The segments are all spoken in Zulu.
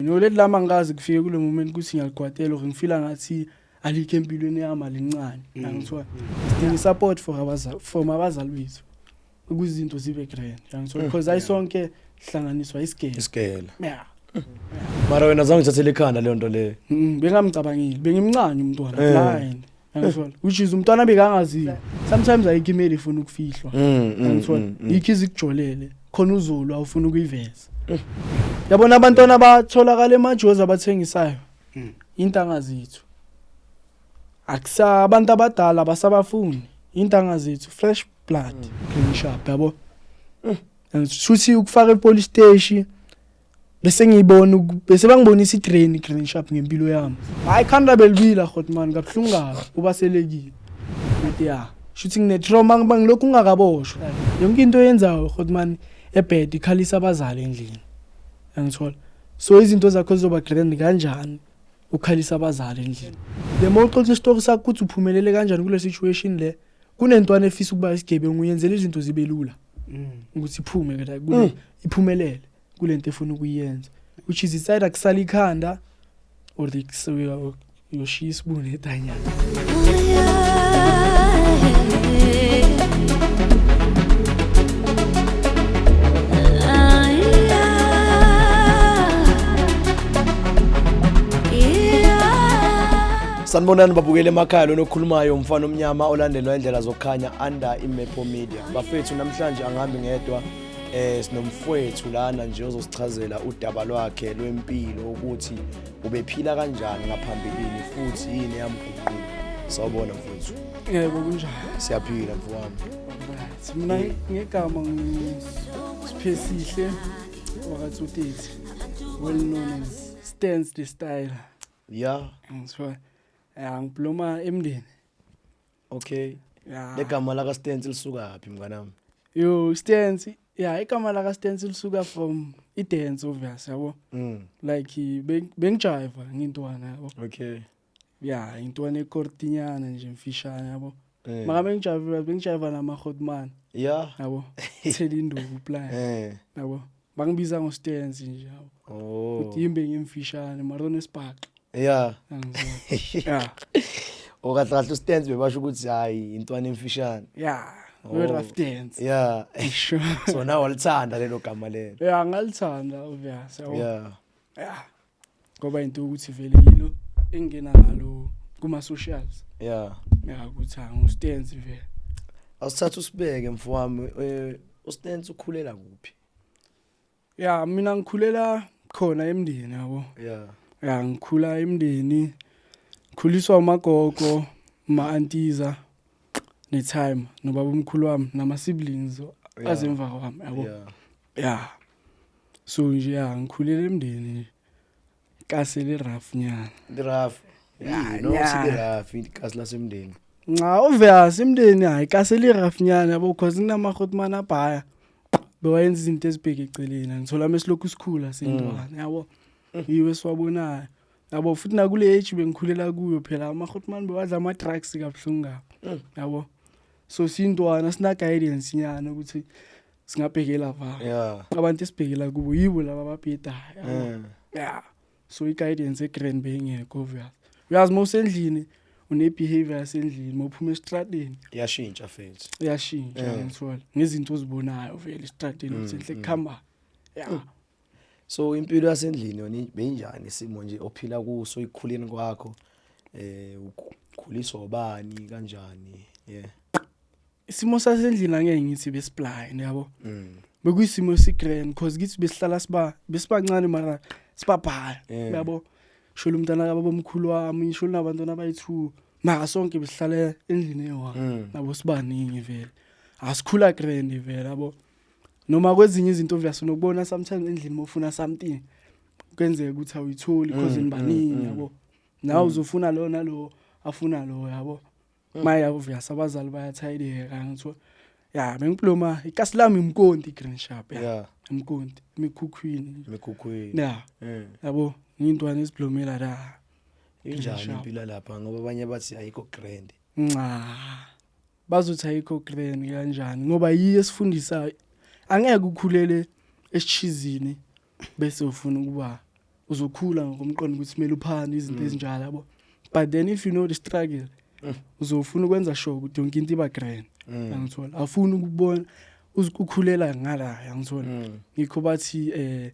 Noledi lami angikaze kufike kule moment ukuthi ngiyalikwatela or ngifila ngathi alikho empilweni yami, alincane. Angithola sidinga support for abazali, from abazali bethu, ukuze izinto zibe grand, angithola, because ayisonke hlanganiswa isigele. Isigele. Yeah. Mara wena zange uthathele ikhanda leyo nto leyo? Bengamcabangile, bengimncane umntwana, blind, angithola, which is umntwana bekangaziyo. Sometimes ayikho imeli ifuna ukufihlwa, angithola, yikho izikujolele khona uzulu awufuna ukuyiveza. Yabona abantwana batholakala emajozi abathengisayo, intanga zethu, akusa abantu abadala basabafuni intanga zethu, fresh blood, green sharp, yabo. Shuthi ukufaka epolice station bese ngiyibona bese bangibonisa idrain green sharp ngempilo yami. Hayi, khanda belibila hot man, kabuhlungu kabi ubaselekile. Ngithi ya, shuthi ngine trauma ngiba ngilokhu ungakaboshwa. Yonke into oyenzayo, hot man, ebed ikhalisa abazali endlini, angithola. So izinto zakho zizoba grand kanjani ukhalisa abazali endlini? The more uxoxa isitori sakho ukuthi uphumelele kanjani kule situation le, kunentwana efisa ukuba isigebengu, uyenzela izinto zibe lula ukuthi iphume la kule, iphumelele kulento efuna ukuyenza, which is it's either kusala ikhanda or the yoshiya isibuni edanyana. Sanibonani babukele emakhaya. Lona okhulumayo umfana omnyama olandelwa indlela zokukhanya under iMepo Media. Bafethu, namhlanje angihambi ngedwa, sinomfowethu lana nje ozosichazela udaba lwakhe lwempilo, ukuthi ubephila kanjani ngaphambilini futhi yini eyamguqula. Sawubona mfowethu. Yebo, kunjani? Siyaphila, mfowami. Right, mina ngegama ngiSiphesihle wakaTsoteti, well known as Stance the Style. Ngithiwa ya, ngibloma emndeni. Ya. Legama laka Stance lisuka phi, mnganami? Yo, Stance, ya, igama laka Stance lisuka from i-dance, obvious, yabo. Like bengijiva ngintwana, yabo. Ya, intwana ekortinyana nje, mfishane, yabo. Maka bengijiva nama-hotman, yabo, thela induku plan, yabo, bangibiza ngo-Stance nje, yabo. Ukuthi yimbe ngimfishane mara onesibhaxa. Angizwa. Ya. Okahle kahle uStance bebasho ukuthi hayi, intwana emfishane. Ya, we-rough dance. Sure. So nawe walithanda lelo gama lelo? Ya, ngalithanda, obvious, yabo. Ya, ngoba into ukuthi vele yilo engingena ngalo kuma-socials. Ya, ukuthi angu-Stance vele. Awusithatha usibeke, mfowami, uStance ukhulela kuphi? Ya, mina ngikhulela khona emndeni, yabo. Ya, ngikhula emndeni, ngikhuliswa umagogo, ma-antiza ne-time nobaba omkhulu wami nama-siblings azemva kwami, yabo. Ya, so nje, ya, ngikhulela emndeni nje kasi le rough nyana. The rough. Ya, No, nya. sithi rough ikasi lasemndeni. Nca, obvious, imndeni hayi, kasi le rough nyana, yabo, cause kunama-hotman abhaya bewayenza izinto ezibheke eceleni, angithola mesilokhu sikhula sintwana, yabo, yiwe esiwabonayo, yabo. Futhi nakule age bengikhulela kuyo phela, ama-hotman bewadla ama-drugs kabuhlungu kabi, yabo. So sintwana sina guidance nyana ukuthi singabhekela va. Abantu esibhekela kubo yibo laba ababhedayo, yabo. Ya, so i-guidance egrand beyingekho, obvious. Uyazi uma usendlini une-behavior yasendlini, uma uphuma esitradeni Iyashintsha futhi. Iyashintsha, ngithola ngezinto ozibonayo vele esitradeni ukuthi enhle kuhamba, ya. So impilo yasendlini yona beyinjani, isimo nje ophila kuso ekukhuleni kwakho? Ukhuliswa ubani, kanjani? Yeah. Isimo sasendlini angeke ngithi besiblind, yabo. Bekuyisimo esigrand because kithi besihlala siba besibancane mara sibabhaya, yabo. Sholo umntana kababa omkhulu wami, sholo nabantwana abayi-two, mara sonke besihlala endlini eyi-one, yabo, sibaningi vele. Asikhula grand vele, yabo. Noma kwezinye izinto obvious unokubona sometimes endlini uma ufuna something kwenzeka ukuthi awuyitholi because nibaningi, yabo. Nawe uzofuna lo nalo afuna lo, yabo. Maya, obvious, abazali bayathayileka, ngithiwa ya, bengiploma ikasi lami imkonti grand sharp, ya. Imkonti emikhukhwini. Emikhukhwini. Ya. Yabo, ngintwana esiblomela la. Injani Sharp. impilo lapha, ngoba abanye bathi ayikho grand? Nca, bazothi ayikho grand kanjani, ngoba yiyo esifundisayo. Angeke ukhulele esishizini bese ufuna ukuba Uzokhula ngokomqondo ukuthi kumele uphane izinto ezinjalo, yabo. But then if you know the struggle, uzofuna ukwenza sure ukuthi yonke into iba grand, yangithola. Awufuni ukubona ukhulela ngala, yangithola. Ngikho bathi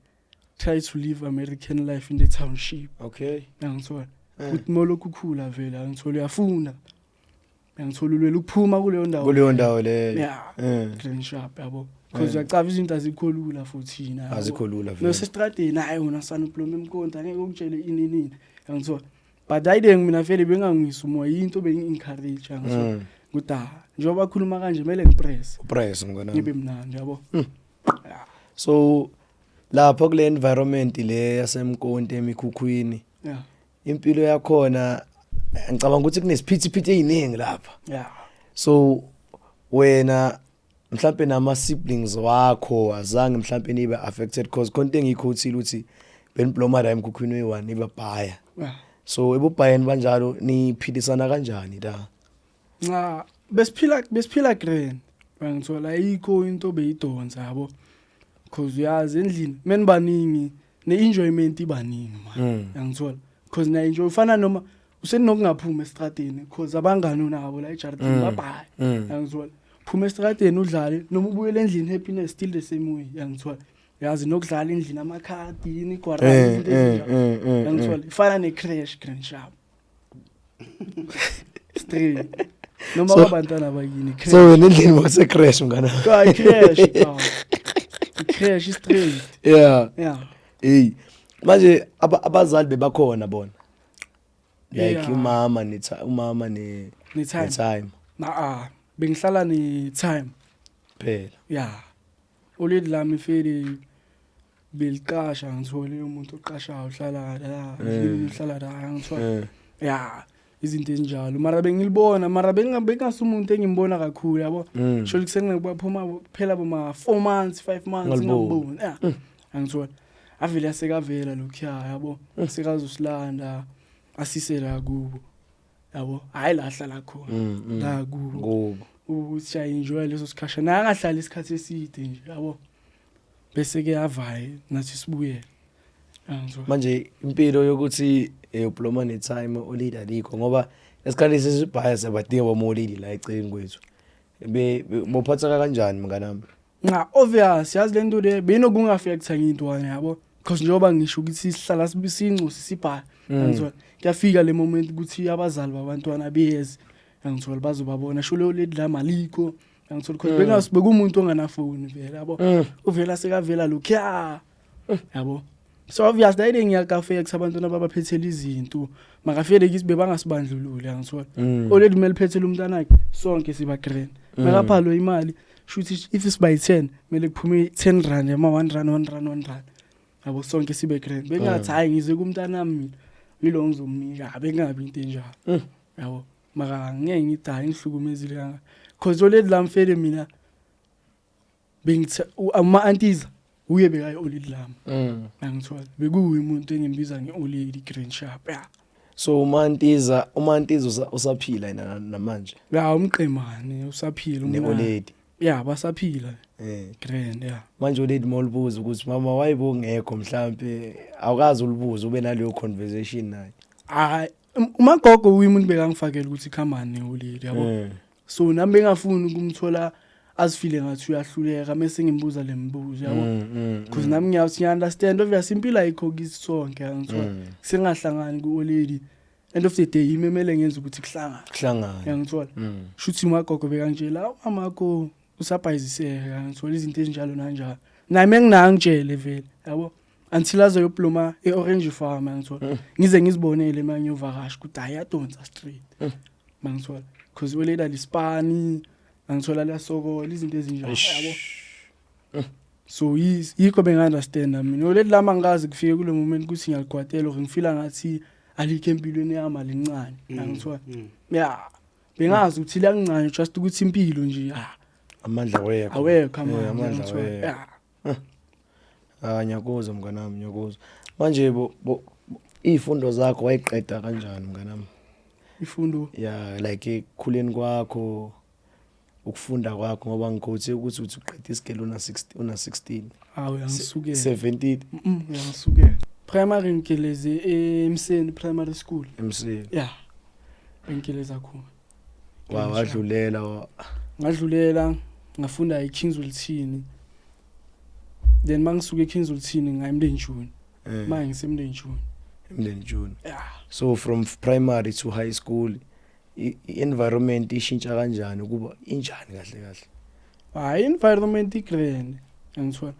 try to live American life in the township, yangithola. Ukuthi molokhu ukhula vele, yangithola, uyafuna, yangithola, ulwela ukuphuma kuleyo ndawo. Kuleyo ndawo leyo. Yeah. Grand sharp, yabo, because uyacava izinto azikho lula for thina, yabo. Azikho lula vele. Nosestradeni, hayi, wona sana uploma emkonto, angeke ukutshele ini nini, yangithola. But hayi, mina vele bengangisa umoya, into bengi-encourage, yangithola, ukuthi ah, njengoba bakhuluma kanje, kumele ngipress. Upress, mnganami. Ngibe mnandi, yabo. So lapha kule environment le yasemkonti emikhukhwini, impilo yakhona, ngicabanga ukuthi kunesiphithiphithi eziningi lapha. So wena mhlambe nama siblings wakho azange mhlambe nibe affected, cause khonto engiyikhothile ukuthi benibloma la emkhukhwini oyi-one nibabhaya. So ebubhayeni banjalo niphilisana kanjani la? Nca, besiphila grand, bangithola, ayikho into beyidonsa, yabo, cause uyazi endlini menibaningi, ne-enjoyment ibaningi man, yangithola, cause na-enjoy ufana noma usenokungaphuma estradeni, cause abangani unabo la ejardini, babhayi, yangithola. Phuma estradeni udlale noma ubuyele endlini, happiness still the same way, yangithola. Yazi nokudlala endlini amakhadi, yini, igwara, izinto ezinjalo, yangithola, ifana ne-crash, grand sharp, straight, noma kwabantwana bakini. So wena endlini wase-crash, mngana? Hayi, crash dog. I-crash straight. Yeah. Hey, manje abazali bebakhona bona, like umama ne Ne-time. Ne-time. Na ah, bengihlala ne-time. Phela. Yeah, oledi lami fele beliqasha, ngithole umuntu oqashayo, uhlala la endlini, uhlala la, ngithola. Yeah, izinto ezinjalo, mara bengilibona, mara bengasumuntu engimbona kakhulu, yabo. Sho kusengaphuma phela boma 4 months, 5 months. Ungaliboni. Ngingamboni, yeah, angithola. Avele asekavela lokhuya, yabo, sekazosilanda asise la kubo, yabo, hayi la ahlala khona, la kubo. Kubo. Ukuthi ayenjoy leso sikhashana, naye angahlali isikhathi eside nje, yabo, bese ke avaye, nathi sibuyele, angithola. Manje impilo yokuthi ubloma ne-time, olady alikho, ngoba esikhathi sesibhaya siyabadinga bomolady la eceleni kwethu. Bophatheka kanjani, mnganami? Nca, obvious, yazi le nto le beyinokunga-affecta ngintwana, yabo, because njengoba ngisho ukuthi sihlala sincosi sibhala, angithola, kuyafika le moment ukuthi abazali babantwana beze, angithola, bazobabona, sho leyo lady lami alikho, angithola, because bekumuntu onganafoni vele, yabo. Uvela sekavela lokhuya, yabo. So obvious dayile ngiyaka-affecta abantwana babaphethela izinto, makafele kithi bebangasibandlululi, angithola. Already kumele phethele umntanakhe, sonke siba grand. Makapha lo imali, shuthi if siba yi-10, kumele kuphume R10, yama R1, R1, R1, yabo, sonke sibe grand. Bengathi hayi, ngize kumntanami mina, yilo ngizomnika, bengabi into enjalo, yabo. Mara ngeke ngithi hayi, ngihlukumezile kanga, cause oledi lami fele mina bengithi ama-aunties uye bekayi oledi lami, angithola, bekuwuye umuntu engimbiza nge-olady, grand sharp, ya. So umantiza usaphila yena namanje? Ya, umqemane usaphila, umnandi. Ne-olady? Ya, basaphila. Grand, ya. Manje olady mawulibuza ukuthi mama wayibo ungekho, mhlambe awukazi ulibuze, ube naleyo conversation naye? Hayi, umagogo uye umuntu bekangifakela ukuthi khambani ne-olady, yabo. So nami bengafuni ukumthola azifile ngathi uyahluleka mase ngimbuza le mibuzo, yabo, because nami ngiyathi ngiya-understand, obvious impilo ayikho kithi sonke, angithola. Singahlangani ku-olady, end of the day yimi emele ngenza ukuthi kuhlangane. Kuhlangana. Yangithola. Shuthi umagogo bekangitshela umamakho usabhayiziseka, ngithola, izinto ezinjalo nanjalo, nami enginangitshele vele, yabo, until azoyopluma e-Orange Farm, ngithola, ngize ngizibonele uma ngiyovakasha ukuthi hayi, yadonsa straight, mangithola, because oleda lispani, angithola, liyasokola, izinto ezinjalo, yabo. So yikho bengi-understanda mina oledi lami, angikaze kufike kule moment ukuthi ngiyaligwatela or ngifila ngathi alikho empilweni yami, alincane, angithola. Ya, bengazi ukuthi liyancane, just ukuthi impilo nje, ah. Amandla awekho. Awekho amandla. Amandla angithola. awekho. Ya. Ah, ngiyakuzwa mnganami, ngiyakuzwa. Manje bo izifundo zakho wayiqeda kanjani, mnganami? Ifundo? Ya, like ekukhuleni kwakho, ukufunda kwakho, ngoba ngikhothe ukuthi uthi uqeda isigele una 16, una 16. Awu, uyangisukela. 17. Uyangisukela. Primary ngigeleze eMseni Primary School. MC. Yeah, bengigeleza khona. Wadlulela Ngadlulela, ngafunda eKingswilton, then mangisuka eKingswilton ngaya eMlenjuni. Manje ngiseMlenjuni. Emlenjuni. Yeah. So from primary to high school, i-environment ishintsha kanjani, kuba injani kahle kahle? Hayi, environment i-grand, angithola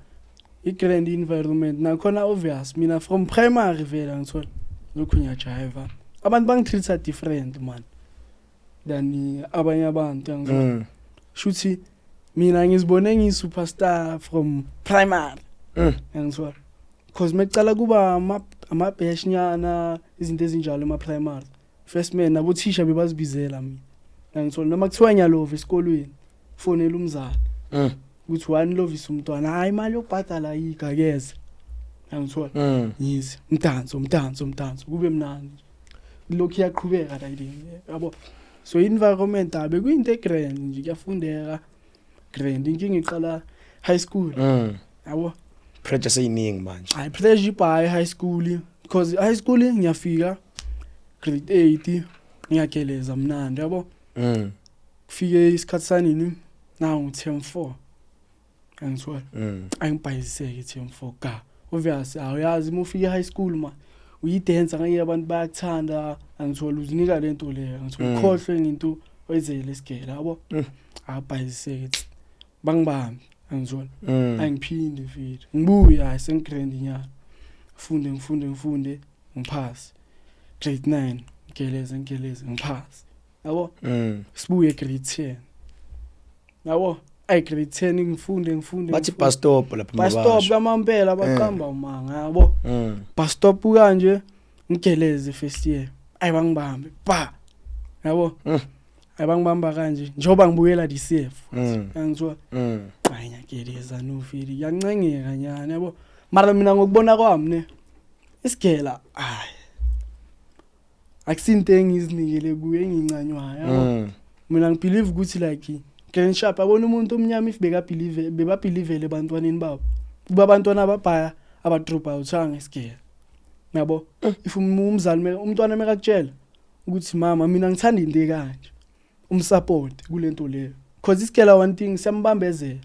i-grand environment nakhona. Obvious, mina from primary vele, angithola lokhu ngiyajiva, abantu bangitreat different man than abanye abantu, angithola. Shuthi mina ngizibone ngiyi-superstar from primary. Angithola, cause mekucala kuba ama-bash nyana, izinto ezinjalo ema-primary, first man nabothisha bebazibizela mina, angithola. Noma kuthiwa ngiyalova esikolweni, fonela umzali ukuthi wani lovisa umntwana, hayi, imali yokubhadala ayikho, akeze, angithola. Ngize umdanso, umdanso, umdanso, kube mnandi, lokhu iyaqhubeka la yini, yabo. So environment abe kuyinto egrand nje, kuyafundeka grand. Inkinga iqala high school. Yabo. Pressure seyiningi manje. Hayi, pressure ibhayi high school, because high school ngiyafika grade 8, ngiyageleza mnandi, yabo. Kufike isikhathi sanini now, term 4, angithola. Angibhayiseke term 4 ga, obvious awuyazi uma ufika high school ma uyidancer ngeke, abantu bayakuthanda, angithola, uzinika lento leyo, angithola. Ukhohlwe ngento oyizele esigela, yabo. Abhayiseke, bangibambe, angithola. Angiphinde futhi ngibuye, hayi, sengigrand nyana, ngifunde, ngifunde, ngifunde, ngiphase grade 9, ngigeleze, ngigeleze, ngiphase, yabo. Sibuye grade 10, yabo, ay, grade 10 ngifunde, ngifunde. Bathi ngifunde. Bus stop lapha. Bus stop. Mabasho. Kamampela baqamba umanga, yabo. Bus stop kanje, ngigeleze first year, ayi, bangibambe ba, yabo. Ayi, bangibamba kanje njengoba ngibuyela this year futhi. Angithiwa hayi, ngiyageleza nofili, kuyancengeka nyana, yabo. Mara mina ngokubona kwami ne isigela, hayi, akusinto engizinikele kuyo engincanywayo, yabo. Mina ngibelieve ukuthi like grand sharp, yabona, umuntu omnyama if bekabelieve, bebabelievele ebantwaneni babo, kuba abantwana ababhaya aba-drop out ngesigela, yabo. If umzali umntwana mekakutshela ukuthi mama, mina ngithanda into ekanje, umsupport kulento leyo, cause isigela one thing siyambambezela,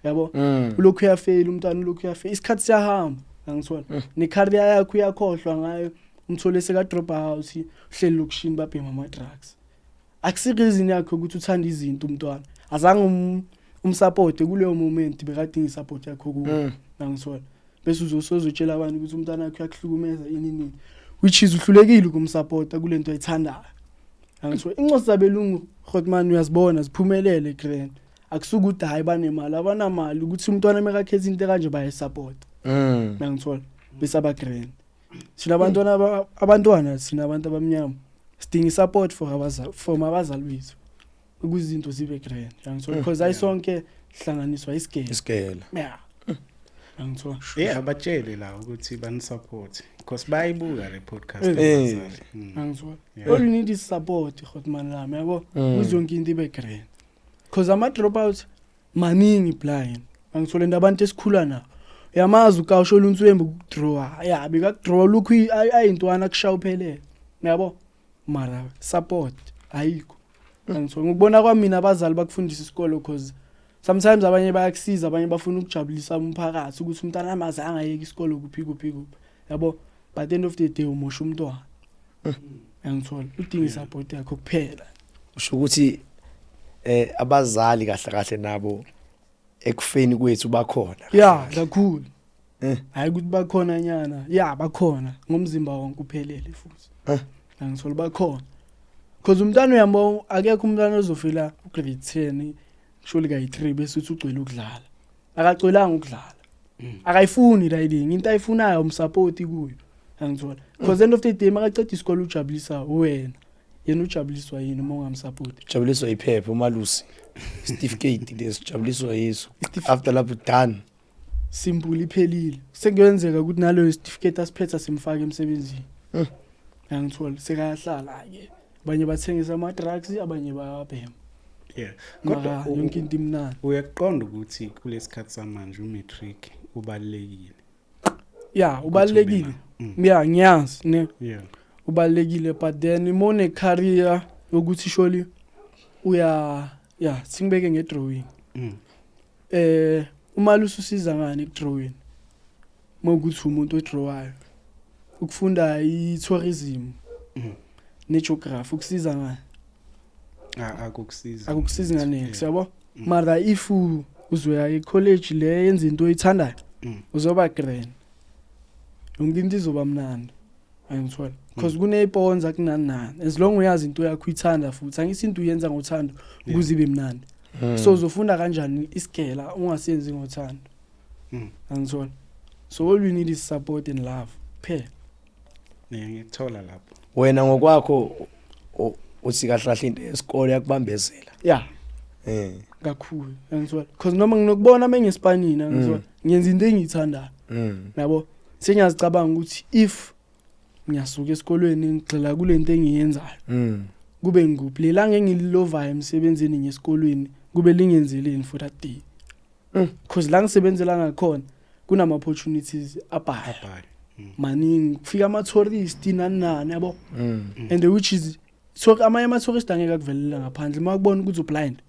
yabo. Ulokhu uyafail umntwana, ulokhu uyafail, isikhathi siyahamba, angithola. Ne-career yakho uyakhohlwa ngayo, umthole seka drop out, uhleli lokushini, babhema ama-drugs. Akusi-reason yakhe ukuthi uthanda izinto umntwana, azange umsupport kuleyo moment bekadinga isupport yakho kuwo. Angithola, bese uzosozotshela abantu ukuthi umntwana wakhe uyakuhlukumeza, ini nini, which is uhlulekile ukumsupporta kule nto ayithandayo, angithola. Incosi zabelungu hotman, uyazibona ziphumelele grand, akusuke ukuthi hayi banemali, abanamali, ukuthi umntwana mekakhetha into ekanje bayisupport. Angithola, bese aba grand. Thina abantwana abantwana, thina abantu abamnyama sidinga isupport for abazali, from abazali bethu, ukuze izinto zibe grand, angithola. Because ayisonke hlanganiswa isigele. Isigela. Yeah, angithola. Yeah, abatshele la ukuthi banisupport because bayayibuka le podcast abazali. Angithola. Yeah. All you need is support hotman lami, yabo. Ukuze yonke into ibe grand, because ama dropouts maningi blind, angithola, and abantu esikhula nabo, uyamazi ukawusho luntswembu ukudraw ya, bekakudraw lokhu ayintwana kushaya uphelele, yabo, mara support ayikho, angithola. Ngokubona kwami mina, abazali bakufundisa isikolo cause sometimes abanye bayakusiza, abanye bafuna ukujabulisa umphakathi ukuthi umntwana wami azange ayeke isikolo kuphi kuphi kuphi, yabo, but end of the day umosha umntwana, angithola. Udinga isupport yakho kuphela. Usho ukuthi abazali kahle kahle nabo ekufeni kwethu bakhona? Ya, kakhulu. Hayi ukuthi bakhona nyana, ya, bakhona ngomzimba wonke uphelele futhi. Angithola, bakhona because umntwana uyambona, akekho umntwana ozofila ugrade 10 kusho kayi-3 bese uthi ugcwele ukudlala. Akagcwelanga ukudlala. Akayifuni riding into ayifunayo, umsupport kuyo, angithola, because end of the day makaceda isikole ujabulisa wena, yena ujabuliswa yini uma ungamsupport? Jabuliswa iphepha umalusi, certificate lesi, jabuliswa yiso. After lapho done. Simple, iphelile. Sekuyenzeka ukuthi naloyo certificate asiphetha simfake emsebenzini. Angithola, sekayahlala ke, abanye bathengisa ama-drugs, abanye bayabhema. Kodwa Mara yonke into imnandi. Uyaqonda ukuthi kulesikhathi samanje umatric ubalulekile? Ya, ubalulekile. Yeah, ngiyazi ne. Ubalekile, but then mone career yokuthi surely uya, yeah, singibeke ngedrawing. Umalusi usiza ngani ekudrawing? Mawukuthi umuntu odrawayo. Ukufunda i-tourism ne-geography ukusiza ngani? Akukusiza. Akukusizi ngani, yabo? Mara if uzoya e-college le yenza into oyithandayo, uzoba grand. Yonke into izoba mnandi. Angithola. Because kuneyiponza kunani nani. As long uyazi into yakho uyithanda futhi, angithi into uyenza ngothando ukuze ibe mnandi. So uzofunda kanjani isigela ungasenzi ngothando? Angithola. So all we need is support and love. Phela. Yeah, ngikuthola lapho. Wena ngokwakho uthi kahle kahle into yesikole yakubambezela. Yeah. Kakhulu. Angithola. Because noma nginokubona mengespanini, angithola. Ngiyenza into engiyithandayo. Yabo. Sengiyazicabanga ukuthi if ngiyasuka esikolweni ngigxila kulento engiyenzayo, kube ngikuphi lelanga engililovayo emsebenzini ngesikolweni kube lingenzeleni for that day. Because la ngisebenzela ngakhona kunama opportunities abhaya. Abhaya. Maningi, kufika ama tourist nani nani, yabo. And which is so amanye ama tourist angeke akuvelela ngaphandle makubona ukuthi ublind.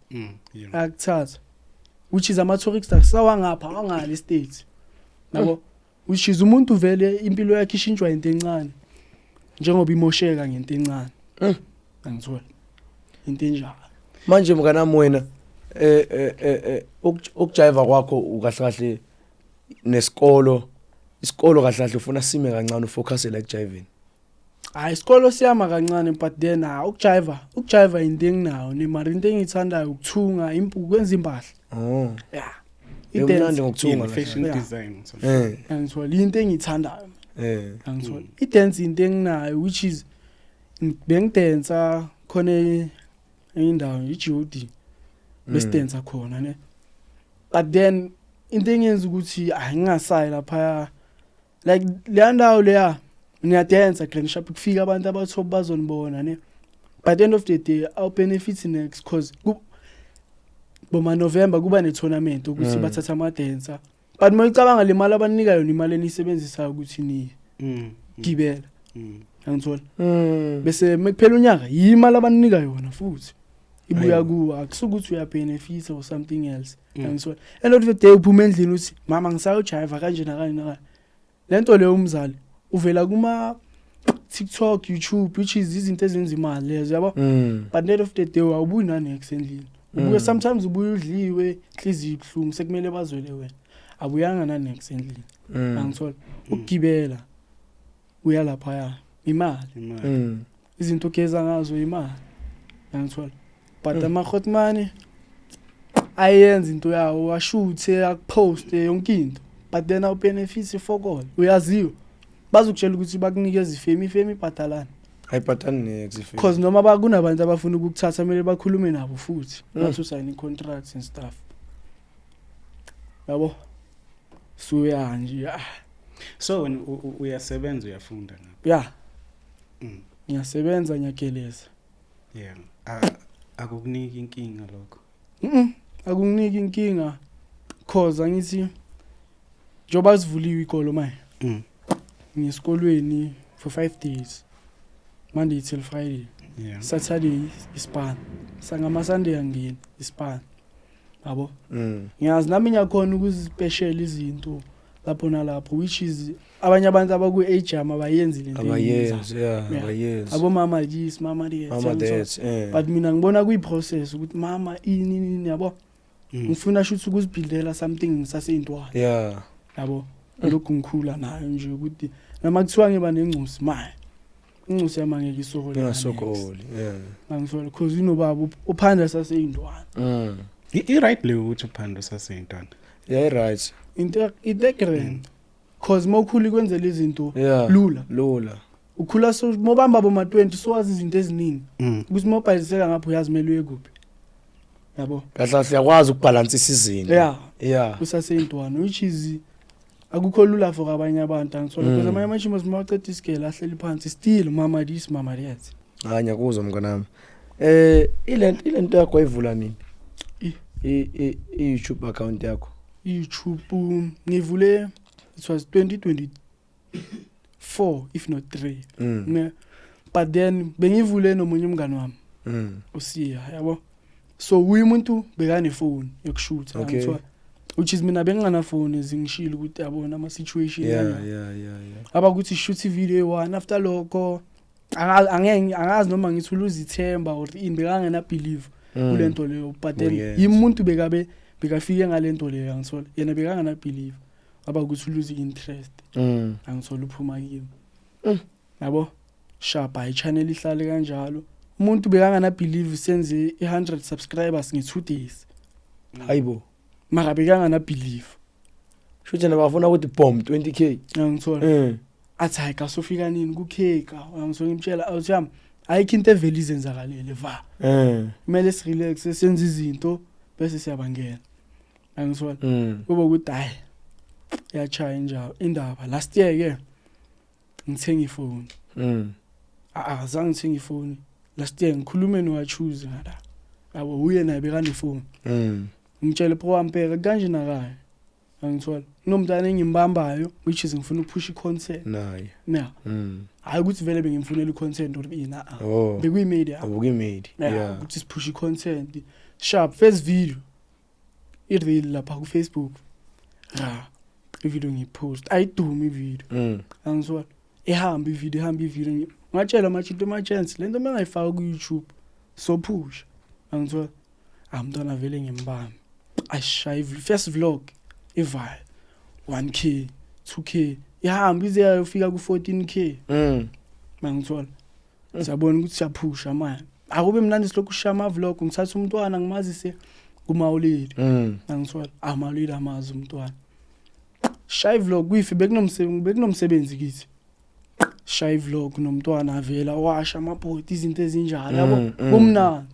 Akuthatha. Which is ama tourist asawangapha awangale state. Yabo. Which is umuntu vele impilo yakhe ishintshwa into encane. Njengoba imosheka ngento encane. Angithola. Into enjalo. Manje mnganami wena ukujiva kwakho ukahle kahle nesikolo, isikolo kahle kahle ufuna sime kancane ufocus la ekujiveni. Hayi, isikolo siyama kancane, but then ukujiva into enginayo ne, mara into engiyithandayo ukuthunga, ukwenza impahla. Oh. Yeah. Imnandi ngokuthunga. Yeah, fashion design. Angithola into engiyithandayo. Angithola. I-dance into enginayo, which is bengidansa khona indawo i-GOD. Besidansa khona ne. But then into engenza ukuthi angingasayi lapha, like le ndawo leya niyadansa grand shop, kufika abantu abathoba bazonibona ne. But end of the day awu benefit next, cause boma November kuba ne tournament ukuthi bathatha ama dancer, but moyicabanga le mali abanika yona, imali enisebenzisayo ukuthi ni gibela. Angithola. Bese mekuphela unyaka yimali abanika yona futhi ibuya kuwe, akusukuthi uyabenefit or something else. Angithola. End of the day uphuma endlini uthi mama ngisayojiva kanje nakanje nakanje. Lento leyo umzali uvela kuma TikTok, YouTube, which is izinto ezenza imali lezo, yabo. But end of the day awubuyi nanex endlini. Ubuye sometimes ubuye udliwe, inhliziyo ibhlungu, sekumele bazwele wena. Abuyanga nanex endlini. Angithola. Ukugibela uya lapha ya imali. Izinto ogeza ngazo imali. Angithola. But ama-hotman ayenza into yawo, ashuthe, akuposte yonke into. But then awubenefit for all. Uyaziwa. Bazokutshela ukuthi bakunikeza ifame, ifame ibhadalana. Ayibhadani next ifame. Because noma kunabantu abafuna ukukuthatha kumele bakhulume nabo futhi. Bathi usayine contracts and stuff. Yabo. So ya nje. So when uyasebenza uyafunda ngapha? Yeah. Ngiyasebenza ngiyageleza. Yeah. Akukuniki inkinga lokho? Akunginiki inkinga cause angithi njoba sivuliwe ikolo manje. Ngiyesikolweni for 5 days. Monday till Friday. Saturday ispan. Sangama Sunday angeni ispan. Yabo? Ngiyazi nami ngiyakhona ukuzipeshela izinto lapho nalapho, which is abanye abantu abaku age yami abayenzi lento Abayenzi, yeah, abayenzi. Abo mama this, mama that, Mama that, yeah. But mina ngibona kuyi process ukuthi mama ini ini, yabo. Ngifuna shuthi ukuzibhildela something ngisaseyintwana. Yabo. Lokhu ngikhula nayo nje ukuthi noma kuthiwa ngiba nengcusi manje. Ingcusi yami angeke isokole. Ingasokoli, yeah. Angisole because inobaba uphanda saseyintwana. I right le ukuthi uphanda saseyintwana. Yeah, right. Into grand. Cause mawukhula kwenzela izinto lula. Lula. Ukhula so mobamba boma 20 so wazi izinto eziningi. Ukuthi mobhayiseka ngapho uyazi mele uye kuphi. Yabo. Kahle kahle uyakwazi ukubalansisa izinto. Yeah. Yeah. Usaseyintwana which is akukho lula for abanye abantu angithola because amanye amashimo simawaqeda isigele ahleli phansi still mama this mama that. Hayi ngiyakuzwa mnganami. Ilento yakho wayivula nini? I YouTube account yakho. YouTube ngivule it was 2024. 4 if not 3. Ne, but then bengivule nomunye umngane wami, uSiya, yabo. So uye umuntu bekanefoni yokushutha, ngithiwa, which is mina benginganafoni, ezingishilo ukuthi yabona ama situation kanje. Aba ukuthi shoot i-video eyi-one, after lokho angeke, angazi noma ngithi uluze ithemba or ini, bekangena believe kulento leyo, but then Uyenza. yimi umuntu bekabe bekafike ngalento leyo, angithola yena bekangena believe, aba ukuthi uluze interest, angithola uphuma kimi, yabo. Sharp, hayi, channel ihlale kanjalo. Umuntu bekangana believe senze i-100 subscribers nge-2 days. Hayibo. Mara bekangana believe. Shuthi nabafuna ukuthi bomb 20K. Angithola athi hayi, kasofika nini kukheka, angithola ngimtshela awuthi yami ayikho into evele izenzakalele va, kumele sirelax, senze izinto bese siyabangena, angithola. Kube ukuthi hayi, yachaya injalo indaba. Last year ke ngithenga ifoni. Azange ngithenga ifoni last year, ngikhulume nowachoose ngala, yabo, uye naye bekanefoni. Ngitshele bro wampeka kanje nakayo, angithola kunomntana engimbambayo, which is ngifuna ukuphusha i-content. Naye. Na hayi ukuthi vele bengimfunela i-content or ini, a Oh. bekuyi-media. Abuki-media. Yeah, ukuthi siphushe i-content. Sharp, first video i-reel lapha ku-Facebook, ra i-video ngiyipost, ayidumi i-video. Angizwa ihamba i-video, ihamba i-video, ngatshela amajito ama-chance lento uma ngayifaka ku-YouTube sophusha, angithola ah mntwana vele ngimbambe, ashaye first vlog ivale 1K, 2K, ihamba ize yayofika ku-14K. Mangithola siyabona ukuthi siyaphusha manje, akube mnandi, silokhu sishaya ama-vlog, ngithatha umntwana ngimazise kumawuleli. Angithola amawuleli amazi umntwana, shaya vlog kwifi, bekunomsebenzi kithi, shaya vlog nomntwana avela washa amabhodi, izinto ezinjalo, yabo. Kumnandi,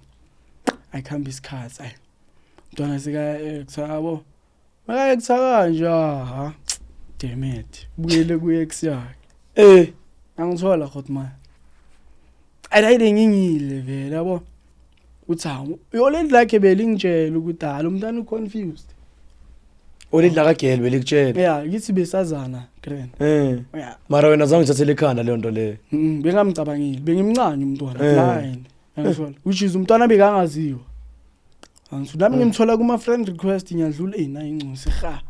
ayikuhamba isikhathi, ayi umntwana seka-acta, yabo, maka-acta kanje, aha, damn it, buyele ku-ex yakhe. Angithola hot man, ayide ngingile vele, yabo, uthi hawu, yoleli lakhe belingitshela ukuthi hayi, lo mntwana u-confused. Olidla kagel belikutshela. Ya, kithi besazana grand. Ya. Mara wena zange uthathele ikhanda leyo nto leyo. Bengamcabangile, bengimncane umntwana, blind, angithola, which is umntwana bekangaziwa, angithola nami ngimthola kuma friend request, ngiyadlula, eh nayi incosi ha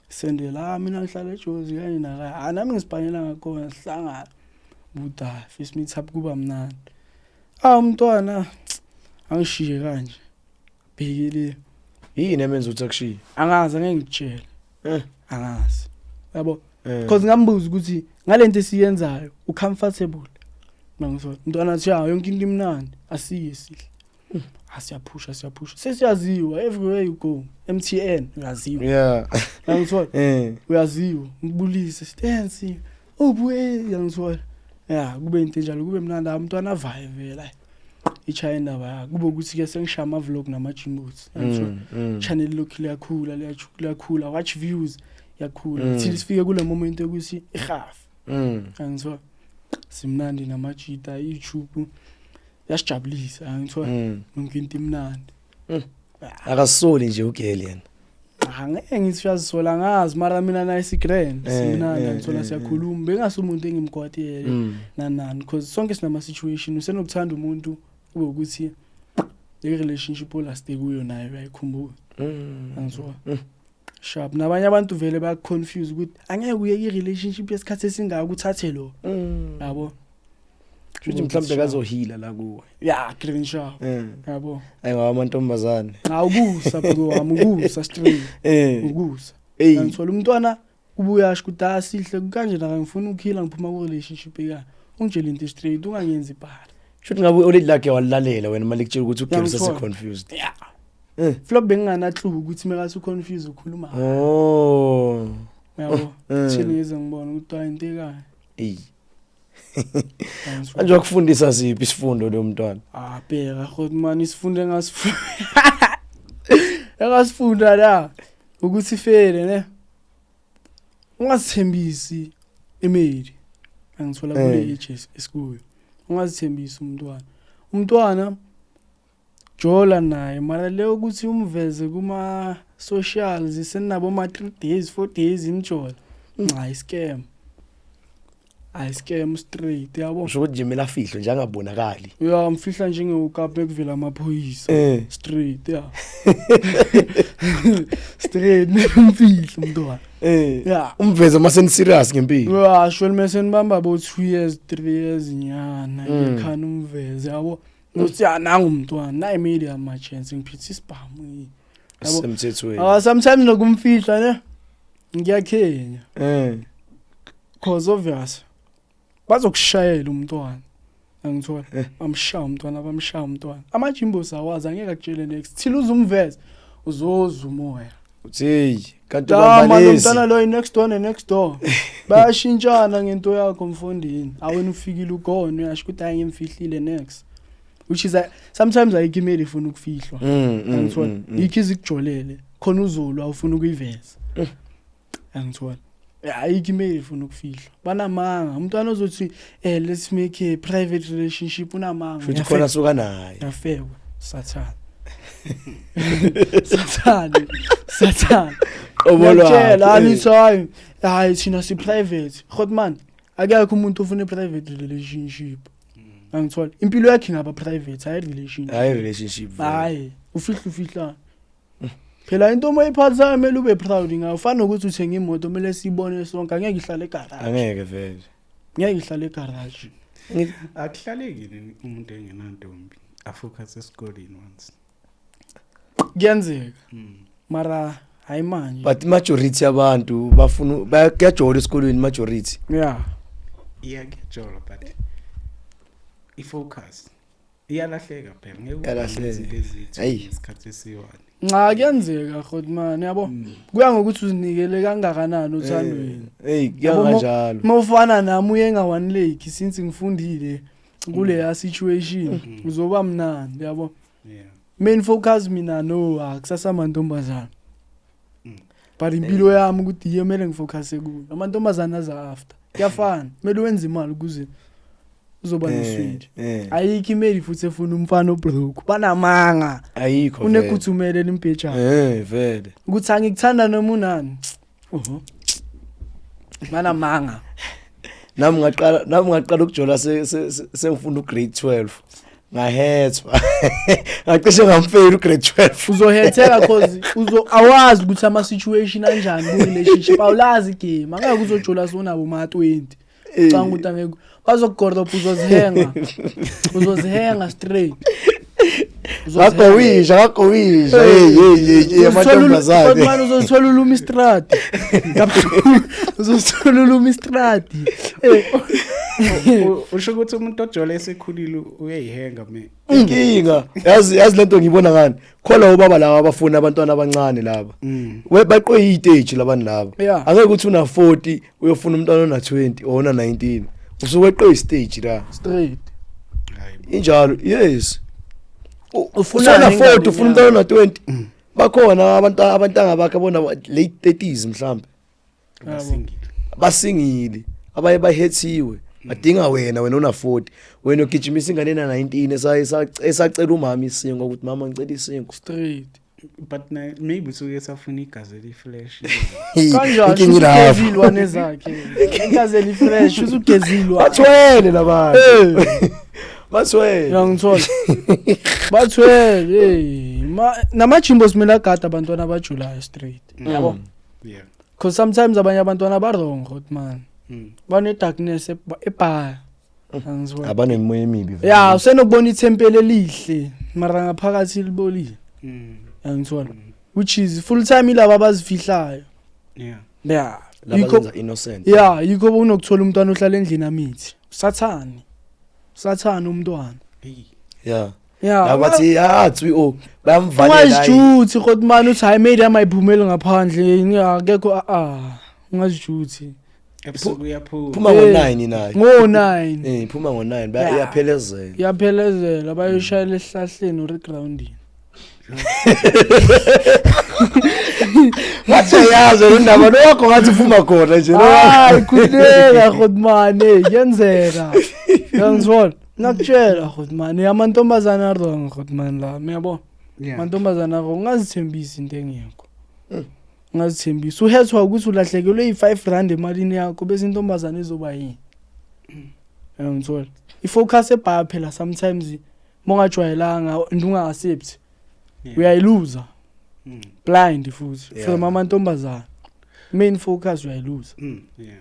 sendela, mina ngihlala eJozi kanye nakaya, ah nami ngisibhanyela ngakhona, sihlangana buda first meet up, kuba mnandi. Ah umntwana angishiye kanje bhekile. Yini emenza ukuthi akushiye? Angazi, angeke ngikutshele. Angazi, yabo, because ngambuza ukuthi ngalento esiyenzayo ucomfortable, mangithola umntwana athi ya, yonke into imnandi, asiye sihle, asiyaphusha, siyaphusha, sesiyaziwa everywhere you go, MTN uyaziwa. Angithola uyaziwa, ngibulise stensi ubuye, yangithola ya, kube into enjalo, kube mnandi. Ah, umntwana avaye vele, ayi ichaya indaba yakhe, kube ukuthi ke sengishaya ama-vlog nama-gym boots, yangithola. Channel lokhu liyakhula, liyakhula, watch views yakhula, till sifike kule moment yokuthi ihafu, angithola simnandi namajita, i-YouTube yasijabulisa, angithola yonke into imnandi. Akasoli nje ugel yena. Angeke ngithi uyazisola, angazi, mara mina naye si-grand, simnandi, angithola, siyakhuluma, bengase umuntu engimkwatele nani nani, because sonke sinama-situation, usenokuthanda umuntu kube ukuthi le-relationship olaste kuyo naye uyayikhumbula, angithola. Sharp, nabanye abantu vele bayaconfuse ukuthi angeke uye i-relationship yesikhathi esingaka uthathe lo, yabo. Shuthi mhlawumbe kazohila la kuwe. Ya, green, sharp, yabo. Ayi ngoba amantombazane. Cha, ukusa bro wami, ukusa straight. Ukusa. Ey. Ngithola umntwana kubuya asho ukuthi asihle kanje la, ngifuna ukukhila, ngiphuma ku relationship ekanje, ungitshele into straight, ungangenzi ibhala. Shuthi ngabe olady lakhe walalela wena mali kutshela ukuthi ugirl Yangithola. sase confused. Ya. Eh. Flop, bengingana clue ukuthi mekathi confused ukhuluma. Oh. Yabo. Thini ngize ngibone ukuthi hayi, into ekanje. Ey. Manje wakufundisa siphi isifundo lo mntwana? Ah bheka khot man, isifundo engasifunda la ukuthi fele ne ungasithembisi imeli, angithola kule age esikuyo, ungazithembisi umntwana, umntwana jola naye, mara leyo ukuthi umveze kuma socials senabo ma 3 days, 4 days imjola, hayi, scam. Ayi, scam straight, yabo. Usho ukuthi nje kumele afihlwe nje, angabonakali. Ya, mfihla njengewukapi ekuvela amaphoyisa. Straight, ya, straight, mfihla umntwana. Ya. Umveze uma seni-serious ngempilo. Ya, shwele, mese nibamba bo 2 years, 3 years nyana, ngikhana umveze, yabo, uthi ya, nangu umntwana, nayi imeli ama-chance, ngiphethe isibhamu, yabo. Semthethweni. Ah, sometimes nokumfihla ne ngiyakhenya, cause obvious bazokushayela umntwana, angithola. Bamshaya umntwana, bamshaya umntwana, amajimbo sawazi, angeke akutshele next thila uzumveze, uzoza umoya. Uthi hey, kanti Da man, ubamba lo lezi. mntwana lo, next door ne-next door bayashintshana ngento yakho, mfondini. Awena ufikile ugone, uyasho ukuthi hayi, ngimfihlile next, which is sometimes ayikho imeli ifuna ukufihlwa. Angithola. Yikho izikujolele khona uzolwa, ufuna ukuyiveza, angithola. Ya, ayikho imeli ifuna ukufihlwa, banamanga. Umntwana ozothi let's make a private relationship, unamanga. Futhi khona suka naye. Yafekwa, sathane, sathane, sathane. Qobo Ngiyakutshela. lwakhe. Anithi hayi, hayi, thina si-private hotman, akekho umuntu ofuna i-private relationship, angithola. Impilo yakhe ingaba private, hayi relationship. Hayi relationship vele. Hayi, ufihla, ufihlana phela. Into uma uyiphathayo kumele ube proud ngayo, ufana nokuthi uthenga imoto, kumele siyibone sonke, angeke ihlale egaraji. Angeke vele. Ngeke ihlale egaraji. Akuhlaleki umuntu engenantombi, afocus esikoleni once. Kuyenzeka, mara hayi manje. But majority yabantu bafuna, bayajola esikolweni, majority. Yeah. Iya, kuyajola, but i-focus iyalahleka phela, ngeke ubone Iyalahleka. izinto ezithu Ayi. ngesikhathi esiyi-one. Nca, kuyenzeka hotman, yabo, kuya ngokuthi uzinikele kangakanani othandweni. Hey, kuya Yabo, kanjalo. Uma ufana nami, uye nga-one lake since ngifundile kuleya situation, uzoba mnandi, yabo. Main focus mina, no, akusasa amantombazana, but impilo yami ukuthi yiyo kumele ngifocuse kuyo, amantombazana aza after. Kuyafana, kumele wenze imali ukuze uzoba noswidi. Ayikho imeli futhi efuna umfana obroke, banamanga. Ayikho vele. Uneguthumele limbhejana. Vele. Ukuthi angikuthanda noma unani, oho, banamanga. Nami ngaqala ukujola sengifunda ugrade 12, ngahethwa, ngacishe ngamfail ugrade 12. Uzohetheka cause uzo awazi ukuthi ama situation anjani ku relationship, awulazi igame. Angeke uzojola sonabo ma 20, canga ukuthi angeke bazokugoropa, uzozihenga, uzozihenga straight. Uzozihenga. Ngagowisha, ngagowisha, hey hey hey hey, amantombazane. Manje uzozithola uluma istradi. Kabuhlungu. Uzozithola uluma istradi. Usho ukuthi umuntu ojole esekhulile uyayihenga me? Inkinga, yazi lento ngibona ngani, khola obaba laba abafuna abantwana abancane laba, we baqoye istage labantu laba. Angeke ukuthi una 40 uyofuna umntwana ona 20 or ona 19, usuke weqe istage la. Straight. Hayi bo. Injalo, yes. Ufunani Usona 40 enganeni ufuna umntwana ona 20. Bakhona abantu, abantanga bakhe bona late 30s mhlambe. Basingile. Basingile, abaye bahethiwe, badinga wena, wena una 40, wena ugijimisa ingane ena 19 esacela umama isinkwa, ukuthi mama, ngicela isinkwa. Straight. But na maybe usuke esafuna igazi elifresh. Kanjani? Inkinga ilapho. Usugeza iy'lwane zakhe, igazi elifresh, usugeza iy'lwane. Bathwele labantu, bathwele. Uyangithola, bathwele, hey. Namajimbo simele agade abantwana abajulayo straight, yabo, because sometimes abanye abantwana ba-wrong hotman, bane-darkness ebhaya, angizibona. Abanemimoya emibi vele. Ya, usenokubona ithempeli elihle, mara ngaphakathi libolile, angithola, which is full time ilaba abazifihlayo. Ya. Laba Yikho zenza innocent. Ya, yikho unokuthola umntwana ohlala endlini amithi, usathane, usathane umntwana. Hey. Ya. Laba bathi ah tsi o bayamvalela. Ungazijuthi hotman, uthi hayi, maybe amayiphumeleli ngaphandle, akekho, a ungazijuthi. Ebusuku uyaphuma. Phuma ngo9 naye. Ngo-9. Phuma ngo9, Ya. iyaphelezela. Iyaphelezela, bayoshayela esihlahleni or egroundini. Ngathi uyazi lo ndaba lokho, ngathi uphuma khona nje lo. Hayi, khululeka hotman, hey, kuyenzeka, uyangithola, ngakutshela hotman, amantombazana a-wrong hotman la, uyabo. Amantombazana akho, ungazithembisi into engekho, ungazithembisi. Uhethwa ukuthi ulahlekelwe yi-R5 emalini yakho, bese intombazane izoba yini? Uyangithola? I-focus ebhaya phela sometimes mongajwayelanga and unga-accept uyayiluza. Blind futhi from amantombazana. Main focus uyayiluza. Yeah.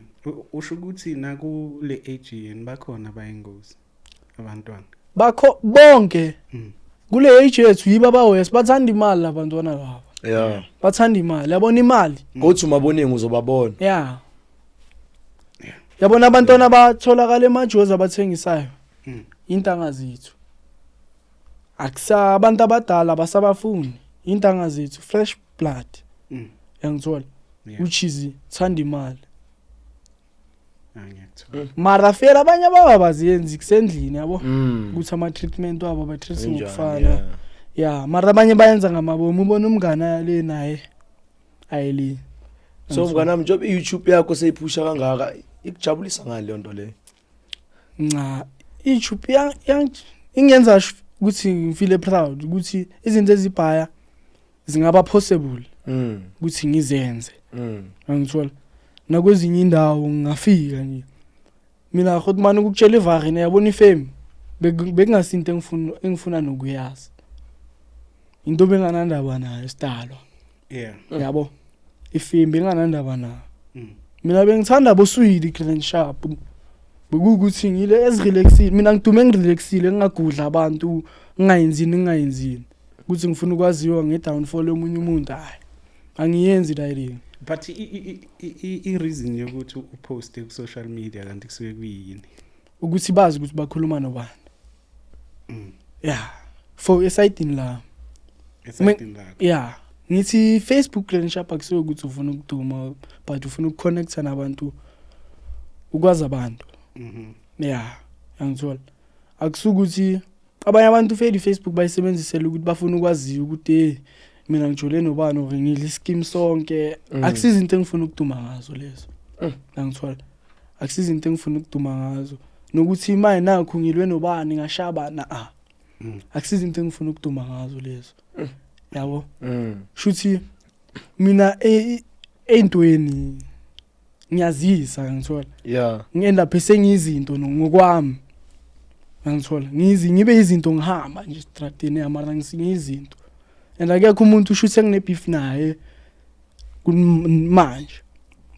Usho ukuthi nakule age yenu bakhona abayingozi abantwana. Bakho bonke. Kule age yethu yiba abawes bathanda imali labantwana laba. Yeah. Bathanda imali. Yabona imali. Go to Maboneng uzobabona. Yeah. Yabona abantwana abatholakala emajozi abathengisayo. Intanga zethu. Akusa abantu abadala basabafuni. Intanga zethu fresh blood. Yangithola. Which is thanda imali. Ngiyakuthola. Mara fela abanye ababa baziyenzi kusendlini yabo. Ukuthi ama treatment wabo ba treat ngokufana. Yeah, mara abanye bayenza ngamabomu ubona umngane le naye ayili. So mngane wami njengoba iYouTube yakho seyiphusha kangaka ikujabulisa ngani le nto le? Nca, iYouTube ingenza ukuthi ngifeel proud ukuthi izinto ezibhaya zingaba possible ukuthi ngizenze. Angithola. Nakwezinye indawo ngingafika nje. Mina futhi manje ukutshela ivarine yabona ifame bekungasinto engifuna nokuyazi. Into benganandaba nayo sidalwa. Yeah. Yabo. Ifame benganandaba nayo. Mina bengithanda boswidi Grand Sharp. Bekukuthi ngile ezirelaxile mina ngidume ngirelaxile ngingagudla abantu ngingayenzini. Ukuthi ngifuna ukwaziwa ngedownfall yomunye umuntu hayi. Angiyenzi la ile. But i reason yokuthi uposte ku social media kanti kusuke kuyini? Ukuthi bazi ukuthi bakhuluma nobani. Yeah. For esayidini la. Esayidini lakho. Yeah. Ngithi Facebook Grand Sharp akusuke ukuthi ufuna ukuduma but ufuna ukuconnecta nabantu ukwazi abantu. Yeah, angithola. Akusukuthi abanye abantu feli Facebook bayisebenzisela ukuthi bafuna ukwaziwa ukuthi mina ngijole nobani or ngidla iskim sonke. Akusizi into engifuna ukuduma ngazo lezo. Angithola. Akusizi into engifuna ukuduma ngazo. Nokuthi manje nakho ngilwe nobani ngashaba na Akusizi into engifuna ukuduma ngazo lezo. Yabo. Shuthi mina entweni ngiyazisa ngithola. Yeah. Ngienda phese ngiyizinto ngokwami. Ngithola. Ngibe izinto ngihamba nje estradini yamara ngiyizinto. And akekho umuntu usho ukuthi ngine beef naye manje.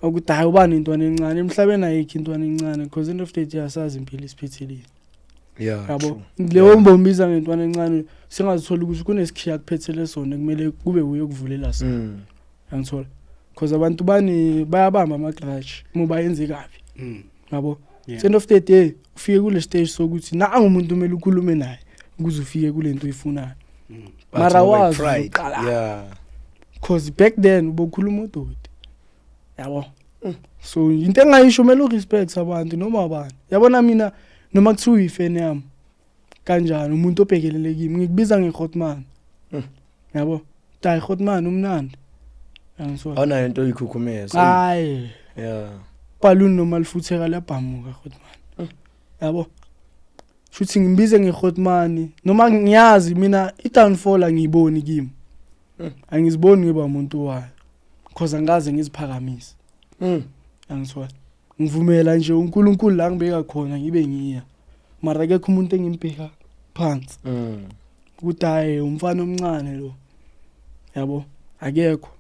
Ukuthi hayi ubani intwana encane emhlabeni ayikho intwana encane because end of the day asazi impilo isiphethelile. Yeah. Yabo. Leyo mbombiza ngentwana encane singazithola ukuthi kunesikhiya kuphethele sona kumele kube uye ukuvulela sona. Angithola. Because abantu bani bayabamba ama grudge uma bayenze kabi. Yabo. End of the day ufike kule stage sokuthi nangu umuntu kumele ukhulume naye ukuze ufike kulento oyifunayo. Mara wazi uqala. Yeah. Because back then ubokhuluma udoti. Yabo. So into engayisho kumele urespect abantu noma abantu. Yabona mina noma kuthiwa uyifan yami kanjani umuntu obhekelele kimi ngikubiza ngeHotman. Yabo. Dai Hotman umnandi. Angithola. Awunayo into oyikhukhumeza. Hayi. Yeah. Balloon noma lifutheka liyabhamuka Hotman. Yabo. Shuthi ngimbize ngeHotman noma ngiyazi mina idownfall angiyiboni kimi. Angiziboni ngiba umuntu wayo. Because angaze ngiziphakamise. Angithola. Ngivumela nje uNkulunkulu la ngibeka khona ngibe ngiya. Mara akekho umuntu engimbheka phansi. Ukuthi hayi umfana omncane lo. Yabo, akekho.